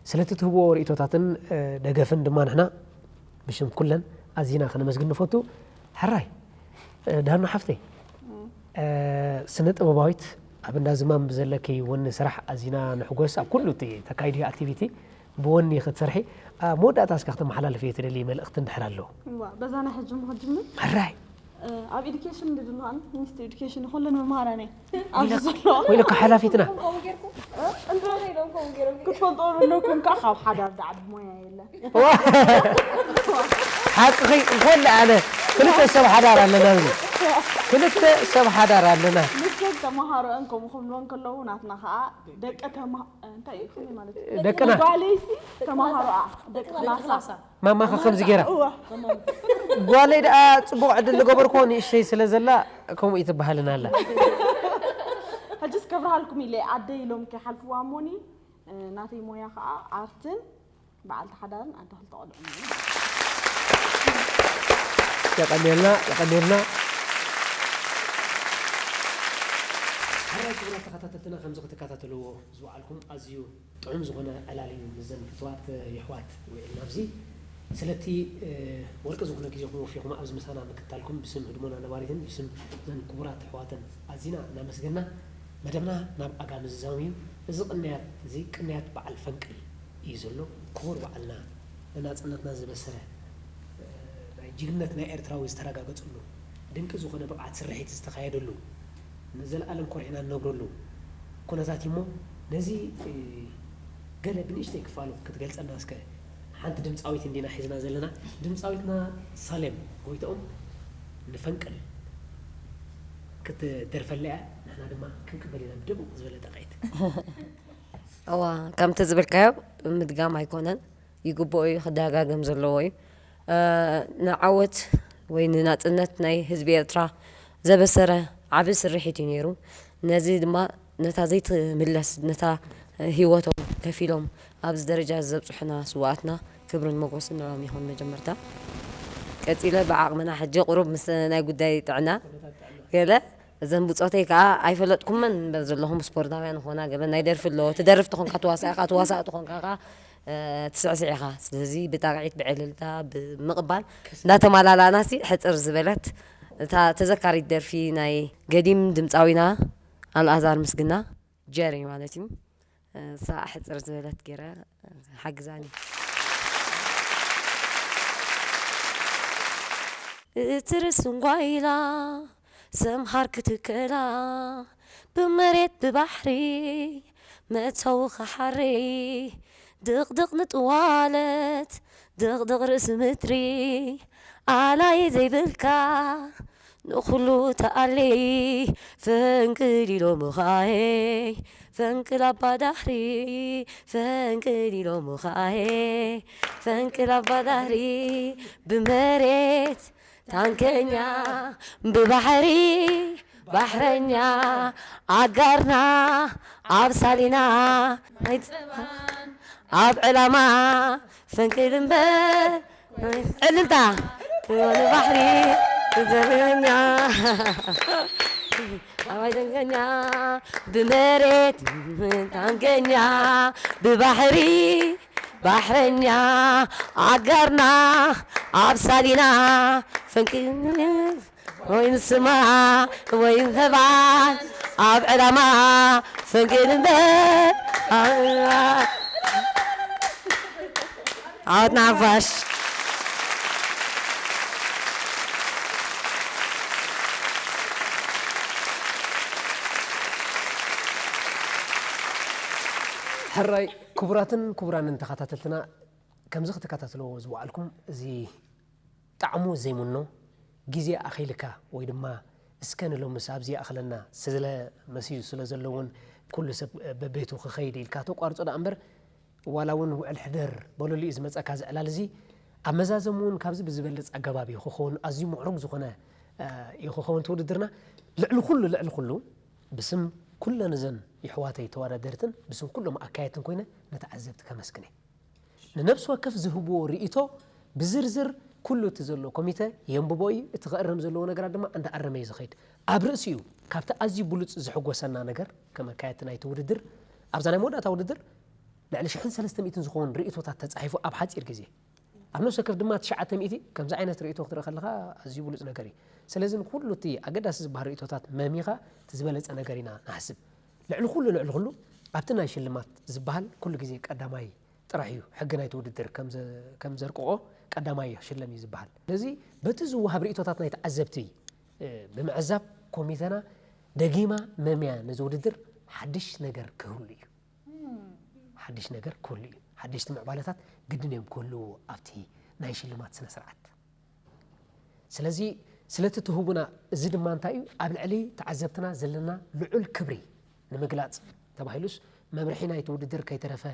ስለቲ ትህብዎ ርእይቶታትን፣ እ፣ ደገፍን ድማ ንሕና ብሽም ኩለን ኣዚና ከነመስግን ንፈቱ። ሕራይ፣ እ፣ ዳኑ ሓፍተይ፣ እም። ስነ ጥበባዊት፣ ኣብ እንዳ ዝማም ብዘለኪ ወኒ ስራሕ ኣዚና ንሕጎስ። ኣብ ኩሉ እቲ ተካይድዮ ኣክቲቪቲ ብወኒ ክትሰርሒ፣ ኣብ መወዳእታ እስከ ክተመሓላልፍዮ ትደሊ መልእኽቲ እንድሕር ኣሎ? እዋ፣ በዛና ሕጂ እሞ ክጅምር። ሕራይ። ኣብ ኤዱኬሽን ድድልዋን ሚኒስትሪ ኤዱኬሽን ኩለን መምሃራን እየ ኣብዚ ዘሎ። ወይለካ ሓላፊትና። ከምኡ ጌርኩም? እንታይ ኢሎም ከምኡ ጌሮም? ክትፈልጦ ኣለኩም፣ ካብ ሓዳር ደኣ ዓቢ ሞያ የለን። ሓቅኺ፣ እንኮን ኣነ ክልተ ሰብ ሓዳር ኣለና ኣብዚ። ክልተ ሰብ ሓዳር ኣለና። ንሰን ተመሃሮአን ከምኡ ክብልወን ከለዉ፣ ናትና ኸኣ ደቂ ተማ-፣ እንታይ እዩ? ከመይ ማለት እዩ? ደቅና። ጓለይሲ ተመሃሮኣ፣ ደቂ ክላሳ። ማማኻ ከምዚ ገይራ። እዋ። ጓለይ ደኣ ጽቡቕ ዕድል ዝገበርክዎ ንእሽተይ ስለ ዘላ ከምኡ ይትበሃልን ኣላ። ሕጅስ ከብርሃልኩም ኢለ ኣደይ ኢሎም ከይሓልፍዋ እሞኒ፣ እ፣ ናተይ ሞያ ኸኣ ኣርትን በዓልቲ ሓዳርን ኣደ ክልተ ቆልዑን እየ። የቐንየልና፣ የቐንየልና። ሕራይ ክቡራት ተኸታተልትና፣ ከምዚ ክትከታተልዎ ዝወዓልኩም ኣዝዩ ጥዑም ዝኾነ ዕላል እዩ። ምስዘን ፍትዋት የሕዋት ውዒልና ኣብዚ። ስለቲ፣ እ፣ ወርቂ ዝኾነ ግዜኹም ወፊኹም ኣብዚ ምሳና ምክታልኩም ብስም ህድሞና ነባሪትን ብስም ዘን ክቡራት ኣሕዋተን ኣዚና እናመስገና፣ መደብና ናብ ኣጋ ምዝዛም እዩ። እዚ ቅንያት እዚ ቅንያት በዓል ፈንቅል እዩ ዘሎ። ክቡር በዓልና ንናጽነትና ዝበሰረ፣ እ፣ ናይ ጅግንነት ናይ ኤርትራዊ ዝተረጋገጸሉ፣ ድንቂ ዝኾነ ብቕዓት ስርሒት ዝተኻየደሉ፣ ንዘለኣለም ኮሪዕና ንነብረሉ ኩነታት እዩ እሞ፣ ነዚ፣ እ፣ ገለ ብንእሽተይ ክፋሉ ክትገልጸልና እስከ። ሓንቲ ድምጻዊት እንዲና ሒዝና ዘለና፣ ድምጻዊትና ሳሌም ጎይትኦም ንፈንቅል ክትደርፈላ እያ። ንሕና ድማ ክንቅበል ኢና ብድሙቕ ዝበለ ጣቕዒት። እዋ፣ ከምቲ ዝበልካዮ ምድጋም ኣይኮነን፣ ይግብኦ እዩ፣ ክደጋገም ዘለዎ እዩ። እ፣ ንዓወት ወይ ንናጽነት ናይ ህዝቢ ኤርትራ ዘበሰረ ዓቢ ስርሒት እዩ ነይሩ። ነዚ ድማ ነታ ዘይትምለስ፣ ነታ ህይወቶም ከፊሎም ኣብዚ ደረጃ ዘብጽሑና ስውኣትና ክብርን ሞጎስን ንዕኦም ይኹን። መጀመርታ ቀጺለ ብዓቕምና ሕጂ ቁሩብ ምስ ናይ ጉዳይ ጥዕና ገለ እዘን ብጾተይ ከኣ ኣይፈለጥኩመን እምበር ዘለኹም ስፖርታውያን ኾና ገለ ናይ ደርፊ ኣለዎ። ትደርፍ ተኾንካ ትዋሳእ ኢኻ፣ ትዋሳእ ተኾንካ ከኣ፣ እ፣ ትስዕስዕ ኢኻ። ስለዚ ብጣቕዒት፣ ብዕልልታ፣ ብምቕባል እንዳተማላላእና ሲ ሕጽር ዝበለት እታ ተዘካሪት ደርፊ ናይ ገዲም ድምጻዊና ኣልኣዛር ምስግና፣ ጀሪ ማለት እዩ። እሳ ሕጽር ዝበለት ገይረ ሓግዛኒ። እትርስ እንጓ ኢላ ሰምሃር ክትከላ፣ ብመሬት ብባሕሪ መእተዊ ኸሓሪ፣ ድቕድቕ ንጥዋለት ድቕድቕ ርእሲ ምድሪ፣ ኣላይ ዘይብልካ ንኹሉ ተኣሊ። ፈንቅል ኢሎምኻ ሄይ፣ ፈንቅል ኣባ ዳህሪ፣ ፈንቅል ኢሎምኻ ሄይ፣ ፈንቅል ኣባ ዳህሪ። ብመሬት ታንከኛ፣ ብባሕሪ ባሕረኛ፣ ኣጋርና ኣብ ሳሊና፣ ናይ ጽባን ኣብ ዕላማ፣ ፈንቅል እምበር ዕልልታ። ንባሕሪ ዘበኛ፣ ኣባይ ደንገኛ፣ ብመሬት ታንገኛ፣ ብባሕሪ ባሕረኛ፣ ኣጋርና ኣብ ሳሊና፣ ፈንቅል ወይ ንስማ ወይ ንተባን ኣብ ዕላማ፣ ፈንቅል እምበር ዓወትና ሓፋሽ። ሕራይ ክቡራትን ክቡራንን ተኸታተልትና፣ ከምዚ ክትከታተልዎ ዝወዓልኩም፣ እዚ ጣዕሙ ዘይምኖ፣ ግዜ ኣኺልካ ወይ ድማ እስከ ንሎምስ ኣብዚ ይኣኽለና ስለ መሲዩ ስለ ዘሎ እውን ኩሉ ሰብ በቤቱ ክኸይድ ኢልካ ተቋርጾ ደኣ እምበር፣ ዋላ እውን ውዕል ሕደር በለሉ እዩ ዝመጸካ እዚ ዕላል እዚ። ኣብ መዛዘሙ እውን ካብዚ ብዝበልጽ ኣገባብ እዩ ክኸውን፣ ኣዝዩ ምዕሩግ ዝኾነ፣ እ፣ እዩ ክኸውን እቲ ውድድርና። ልዕሊ ኩሉ፣ ልዕሊ ኩሉ ብስም ኩለን እዘን የሕዋተይ ተወዳደርትን ብስም ኩሎም ኣካየድትን ኮይነ ንተዓዘብቲ ከመስግን እየ። ንነብሲ ወከፍ ዝህብዎ ርእይቶ ብዝርዝር ኩሉ እቲ ዘሎ ኮሚተ የንብቦ እዩ። እቲ ክእረም ዘለዎ ነገራት ድማ እንዳኣረመ እዩ ዝኸይድ። ኣብ ርእሲኡ ካብቲ ኣዝዩ ብሉጽ ዝሕጎሰና ነገር ከም ኣካየድቲ ናይቲ ውድድር፣ ኣብዛ ናይ መወዳእታ ውድድር ልዕሊ ሽሕን ሰለስተ ሚእትን ዝኸውን ርእይቶታት ተጻሒፉ ኣብ ሓጺር ግዜ። ኣብ ነፍሲ ወከፍ ድማ ትሽዓተ ሚእቲ ከምዚ ዓይነት ርእይቶ ክትርኢ ከለኻ ኣዝዩ ብሉጽ ነገር እዩ። ስለዚ ንኩሉ እቲ ኣገዳሲ ዝበሃል ርእይቶታት መሚኻ እቲ ዝበለጸ ነገር ኢና ንሓስብ። ልዕሊ ኩሉ ልዕሊ ኩሉ ኣብቲ ናይ ሽልማት ዝበሃል ኩሉ ግዜ ቀዳማይ ጥራሕ እዩ። ሕጊ ናይቲ ውድድር ከም ዘ- ከም ዘርቅቖ ቀዳማይ ይሽለም እዩ ዝበሃል። ስለዚ በቲ ዝወሃብ ርእይቶታት ናይ ተዓዘብቲ እ፣ ብምዕዛብ ኮሚተና ደጊማ መምያ ነዚ ውድድር ሓድሽ ነገር ክህሉ እዩ። ሓድሽ ነገር ክህሉ እዩ። ሓደሽቲ ምዕባለታት ግድን እዮም ክህልዉ ኣብቲ ናይ ሽልማት ስነ ስርዓት። ስለዚ ስለቲ ትህቡና እዚ ድማ እንታይ እዩ ኣብ ልዕሊ ተዓዘብትና ዘለና ልዑል ክብሪ ንምግላጽ ተባሂሉስ መምርሒ ናይቲ ውድድር ከይተረፈ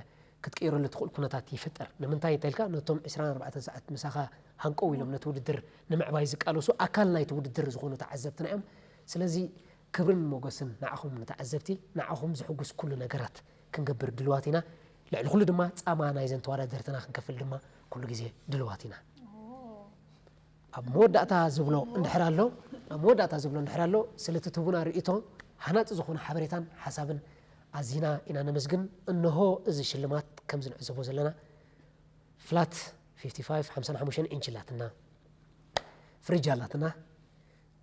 ክትቅይረሉ ትኽእል ኩነታት ይፍጠር። ንምንታይ እንተልካ ነቶም ዕስራን ኣርባዕተን ሰዓት ምሳኻ ሃንቀው ኢሎም ነቲ ውድድር ንምዕባይ ዝቃለሱ ኣካል ናይቲ ውድድር ዝኾኑ ተዓዘብትና እዮም። ስለዚ ክብርን ሞገስን ንዓኹም ንተዓዘብቲ፣ ንዓኹም ዝሕጉስ ኩሉ ነገራት ክንገብር ድልዋት ኢና። ልዕሊ ኩሉ ድማ ጻማ ናይዘን ተወዳደርትና ክንከፍል ድማ ኩሉ ግዜ ድልዋት ኢና። ኣብ መወዳእታ ዝብሎ እንድሕር ኣሎ ኣብ መወዳእታ ዝብሎ እንድሕር ኣሎ ስለቲ ትህቡና ርእይቶ ሃናጺ ዝኾነ ሓበሬታን ሓሳብን ኣዚና ኢና ነመስግን። እንሆ እዚ ሽልማት ከምዚ ንዕዘቦ ዘለና ፍላት ፊፍቲ ፋይቭ ሓምሳን ሓሙሽተን ኢንች ኣላትና፣ ፍሪጅ ኣላትና፣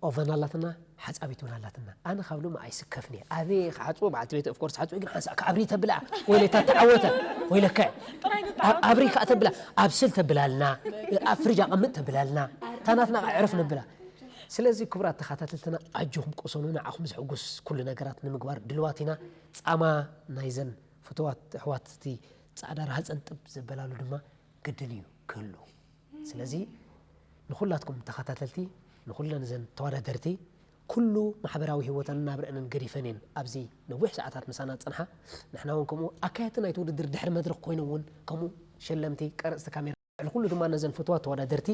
ኦቨን ኣላትና፣ ሓጻቢት እውን ኣላትና። ኣነ ካብ ሎሚ ኣይስከፍን እየ። ኣበይ ክሓጽቦ በዓልቲ ቤት ኦፍ ኮርስ ሓጽቦ ግን ሓንሳእ ክኣብሪ ተብላ ወይ ለታ ተዓወተ ወይ ለካ ኣብሪ ከዓ ተብላ ኣብስል ተብላልና ኣብ ፍሪጅ ኣቐምጥ ተብላልና ታናትና ዕረፍ ነብላ። ስለዚ ክቡራት ተኸታተልትና ኣጆኹም ቅሰኑ፣ ንዓኹም ዝሕጉስ ኩሉ ነገራት ንምግባር ድልዋት ኢና። ጻማ ናይዘን ፍትዋት ኣሕዋት እቲ ጻዕዳ ረሃጸን ጥብ ዘበላሉ ድማ ግድን እዩ ክህሉ። ስለዚ ንኹላትኩም ተኸታተልቲ ንኹለን እዘን ተወዳደርቲ ኩሉ ማሕበራዊ ህይወተንን ናብረአንን ገዲፈን እየን ኣብዚ ነዊሕ ሰዓታት ምሳና ዝጸንሓ። ንሕና እውን ከምኡ ኣካየድቲ ናይቲ ውድድር ድሕሪ መድረኽ ኮይኖም እውን ከምኡ ሸለምቲ ቀረጽቲ ካሜራ ልዕሊ ኩሉ ድማ ነዘን ፍትዋት ተወዳደርቲ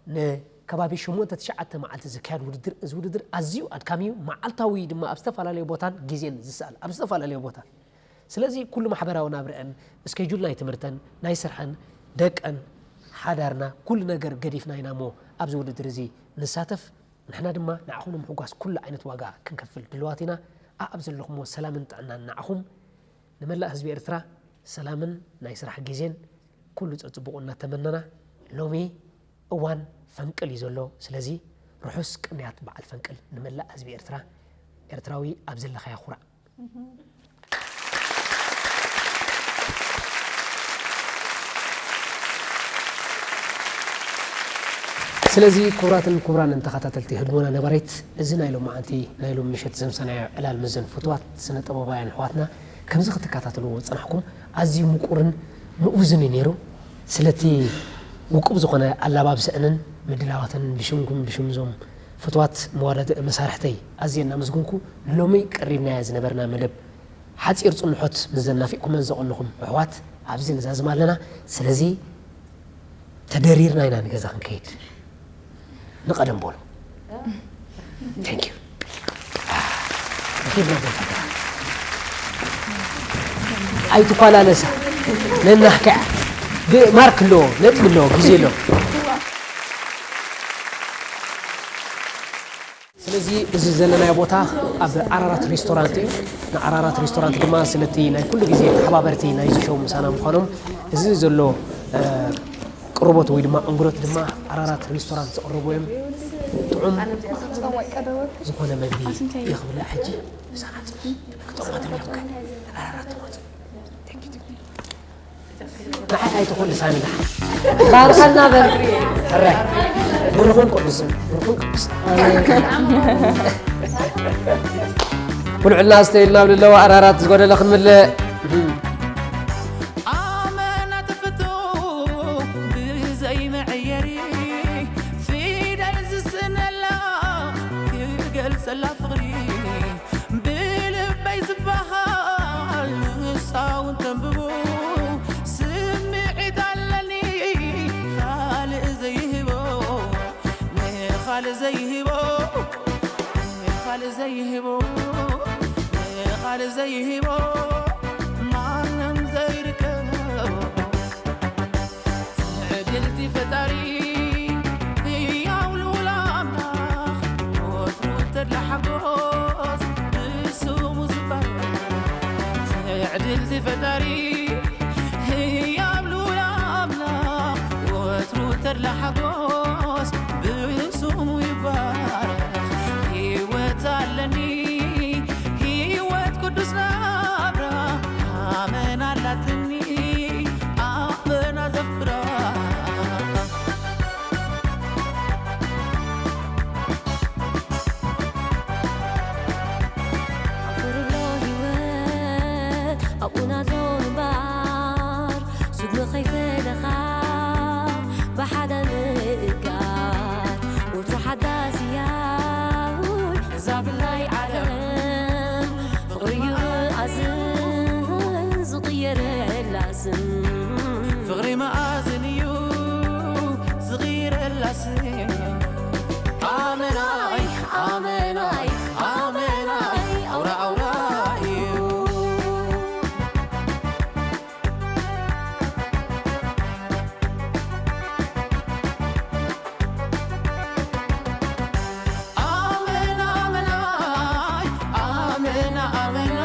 ንከባቢ ሸሞንተ ትሽዓተ መዓልቲ ዝካየድ ውድድር። እዚ ውድድር ኣዝዩ ኣድካሚ እዩ። መዓልታዊ ድማ ኣብ ዝተፈላለዩ ቦታን ግዜን ዝሰኣል ኣብ ዝተፈላለዩ ቦታ። ስለዚ ኩሉ ማሕበራዊ ናብረአን፣ ስኬጁል ናይ ትምህርተን፣ ናይ ስርሐን፣ ደቀን፣ ሓዳርና ኩሉ ነገር ገዲፍና ኢና እሞ ኣብዚ ውድድር እዚ ንሳተፍ። ንሕና ድማ ንዓኹም ንምሕጓስ ኩሉ ዓይነት ዋጋ ክንከፍል ድልዋት ኢና። ኣኣብ ዘለኹምዎ ሰላምን ጥዕናን ንዓኹም። ንመላእ ህዝቢ ኤርትራ ሰላምን ናይ ስራሕ ግዜን ኩሉ ጸጽቡቑ እናተመነና፣ ሎሚ እዋን ፈንቅል እዩ ዘሎ። ስለዚ ርሑስ ቅንያት በዓል ፈንቅል ንመላእ ህዝቢ ኤርትራ። ኤርትራዊ ኣብ ዘለኻዮ ኩራዕ። ስለዚ ክቡራትን ክቡራንን ተኸታተልቲ ህድሞና ነባሪት፣ እዚ ናይ ሎማዓንቲ ናይ ሎም ምሸት ዘምሰናዮ ዕላል ምዘን ፍትዋት ስነ ጥበባውያን ኣሕዋትና ከምዚ ክትከታተልዎ ዝጸናሕኩም ኣዝዩ ምቁርን ምእውዝን እዩ ነይሩ። ስለቲ ውቁብ ዝኾነ ኣላባብሰአንን ምድላዋተንን ብሽምኩም ብሽምዞም ፍትዋት መዋዳድእ መሳርሕተይ ኣዝየ እናመስገንኩ ንሎሚ ቀሪብናያ ዝነበርና መደብ ሓጺር ጽንሖት ምስ ዘናፊቕኩመን ዘቐንኹም ኣሕዋት ኣብዚ ንዛዝም ኣለና። ስለዚ ተደሪርና ኢና ንገዛ ክንከይድ። ንቐደም በሉ። Thank you። ረኺብና ቦታ። ኣይትኳላለሳ። ነናሕክያ። ብማርክ ኣለዎ፣ ነጥቢ ኣለዎ፣ ግዜ ኣለዎ። ስለዚ እዚ ዘለናዮ ቦታ ኣብ ኣራራት ሬስቶራንት እዩ። ንኣራራት ሬስቶራንት ድማ ስለቲ ናይ ኩሉ ግዜ ተሓባበርቲ ናይዚ ሾው ምሳና ምዃኖም እዚ ዘሎ እ፣ ቅርቦት ወይ ድማ እንግዶት ድማ ኣራራት ሬስቶራንት ዘቕርቡ እዮም። ጥዑም ዝኾነ መግቢ ይኽብላ ሕጂ ምሳና ጥዑም ክጠቕማ ተብለካ ኣራራት ትመፁ። ንዓይ ኣይትኹን ልሳኒ ደሓን። ባርኸና በል። ሕራይ። ብሩኽን ቅዱስን፣ ብሩኽን ቅዱስን። ብልዑልና ኣስተይልና ብልለዋ ኣራራት ዝጎደለ ክንምልእ። ኣመና ተፈቶ ብዘይ መዐየሪ ፊደል ዝስእነላ ክገልጸላ ፍቕሪ ብልበይ ዝበሃል ንሳ እውን ተንብቦ ስምዒት ኣለኒ ካልእ ዘይህቦ ንኻልእ ዘይህቦ ንኻልእ ዘይህቦ ንኻልእ ዘይህቦ ማንም ዘይርከቦ ትዕድልቲ ፈጣሪ ህያው ልኡል ኣምላኽ ወትሩ ተድላ ሓጎስ ብስሙ ዝባረኽ ትዕድልቲ ፈጣሪ ህያው ልኡል ኣምላኽ ተድላ ሓጎስ ብስሙ ይባረኽ። ህይወት ኣለኒ፣ ህይወት ቅዱስ ናብራ፣ ኣመና ኣላትኒ፣ ኣመና ዘፍቅራ። ኣፉርሎ ህይወት ኣብኡና ዞንባር፣ ስጉሚ ከይፈለኻ ብሓደ ምእጋር፣ ወትሩ ሓዳስ እያ እዛ ብላይ ዓለም። ፍቕሪ እዩ መኣዝን ዝቕየረላ ስም። ፍቕሪ መኣዝን እዩ ዝቕየረላ ስም። ኣመናይ፣ ኣመናይ፣ ኣመናይ፣ ኣውራ፣ ኣውራ እዩ። ኣመና፣ ኣመናይ፣ ኣመና፣ ኣመና፣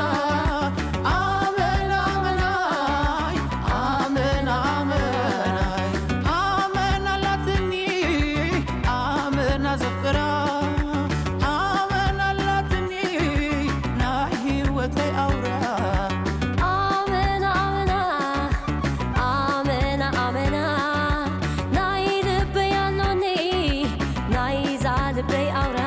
ኣመና፣ ኣመናይ፣ ኣመና፣ ኣመናይ፣ ኣመና ኣላትኒ፣ ኣመና ዘፍቅራ፣ ኣመና ኣላትኒ፣ ናይ ህይወተይ ኣውራ። ኣመና፣ ኣመና፣ ኣመና፣ ኣመና፣ ናይ ልበይ ኣኖኒ፣ ናይዛ ልበይ ኣውራ።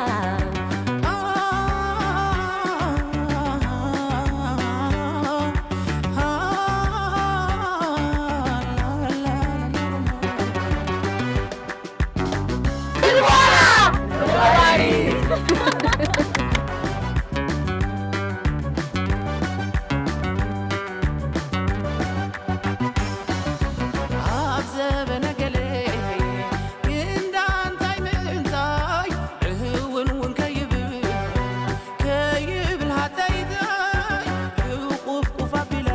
ኣብ ዘበነ ገለ እንዳ እንታይ ምእንታይ፣ እህውን እውን ከይብል፣ ከይብል ሃተይተይ፣ እቑፍቁፍ ኣቢላ፣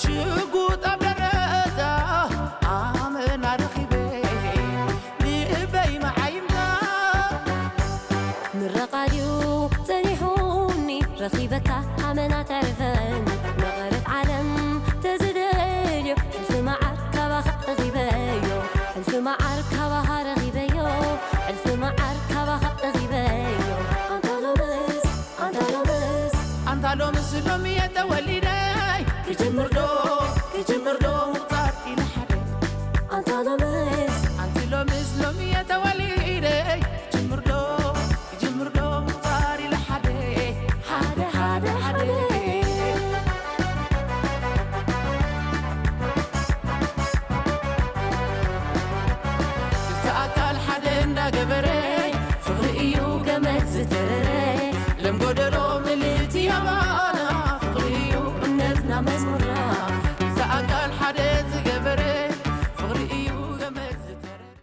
ሽጉጥ ኣብ ደረታ፣ ኣመና ረኺበ፣ ልበይ መዓይምታ። ምረቓ ድዩ ጸኒሑኒ፣ ረኺበካ ኣመና ተርፈኒ። መቐረት ዓለም ተዝደልዮ፣ ሕልፊ መዓር ካባኻ ረኺበዮ። ሕልፊ መዓር ካባኻ ረኺበዮ። ሕልፊ መዓር ካባኻ ረኺበዮ። ኣንታ ሎምስ፣ ኣንታ ሎምስ፣ ኣንታ ሎምስ ሎሚ እየ ተወሊደ። ክጅምር ዶ፣ ክጅምር ዶ፣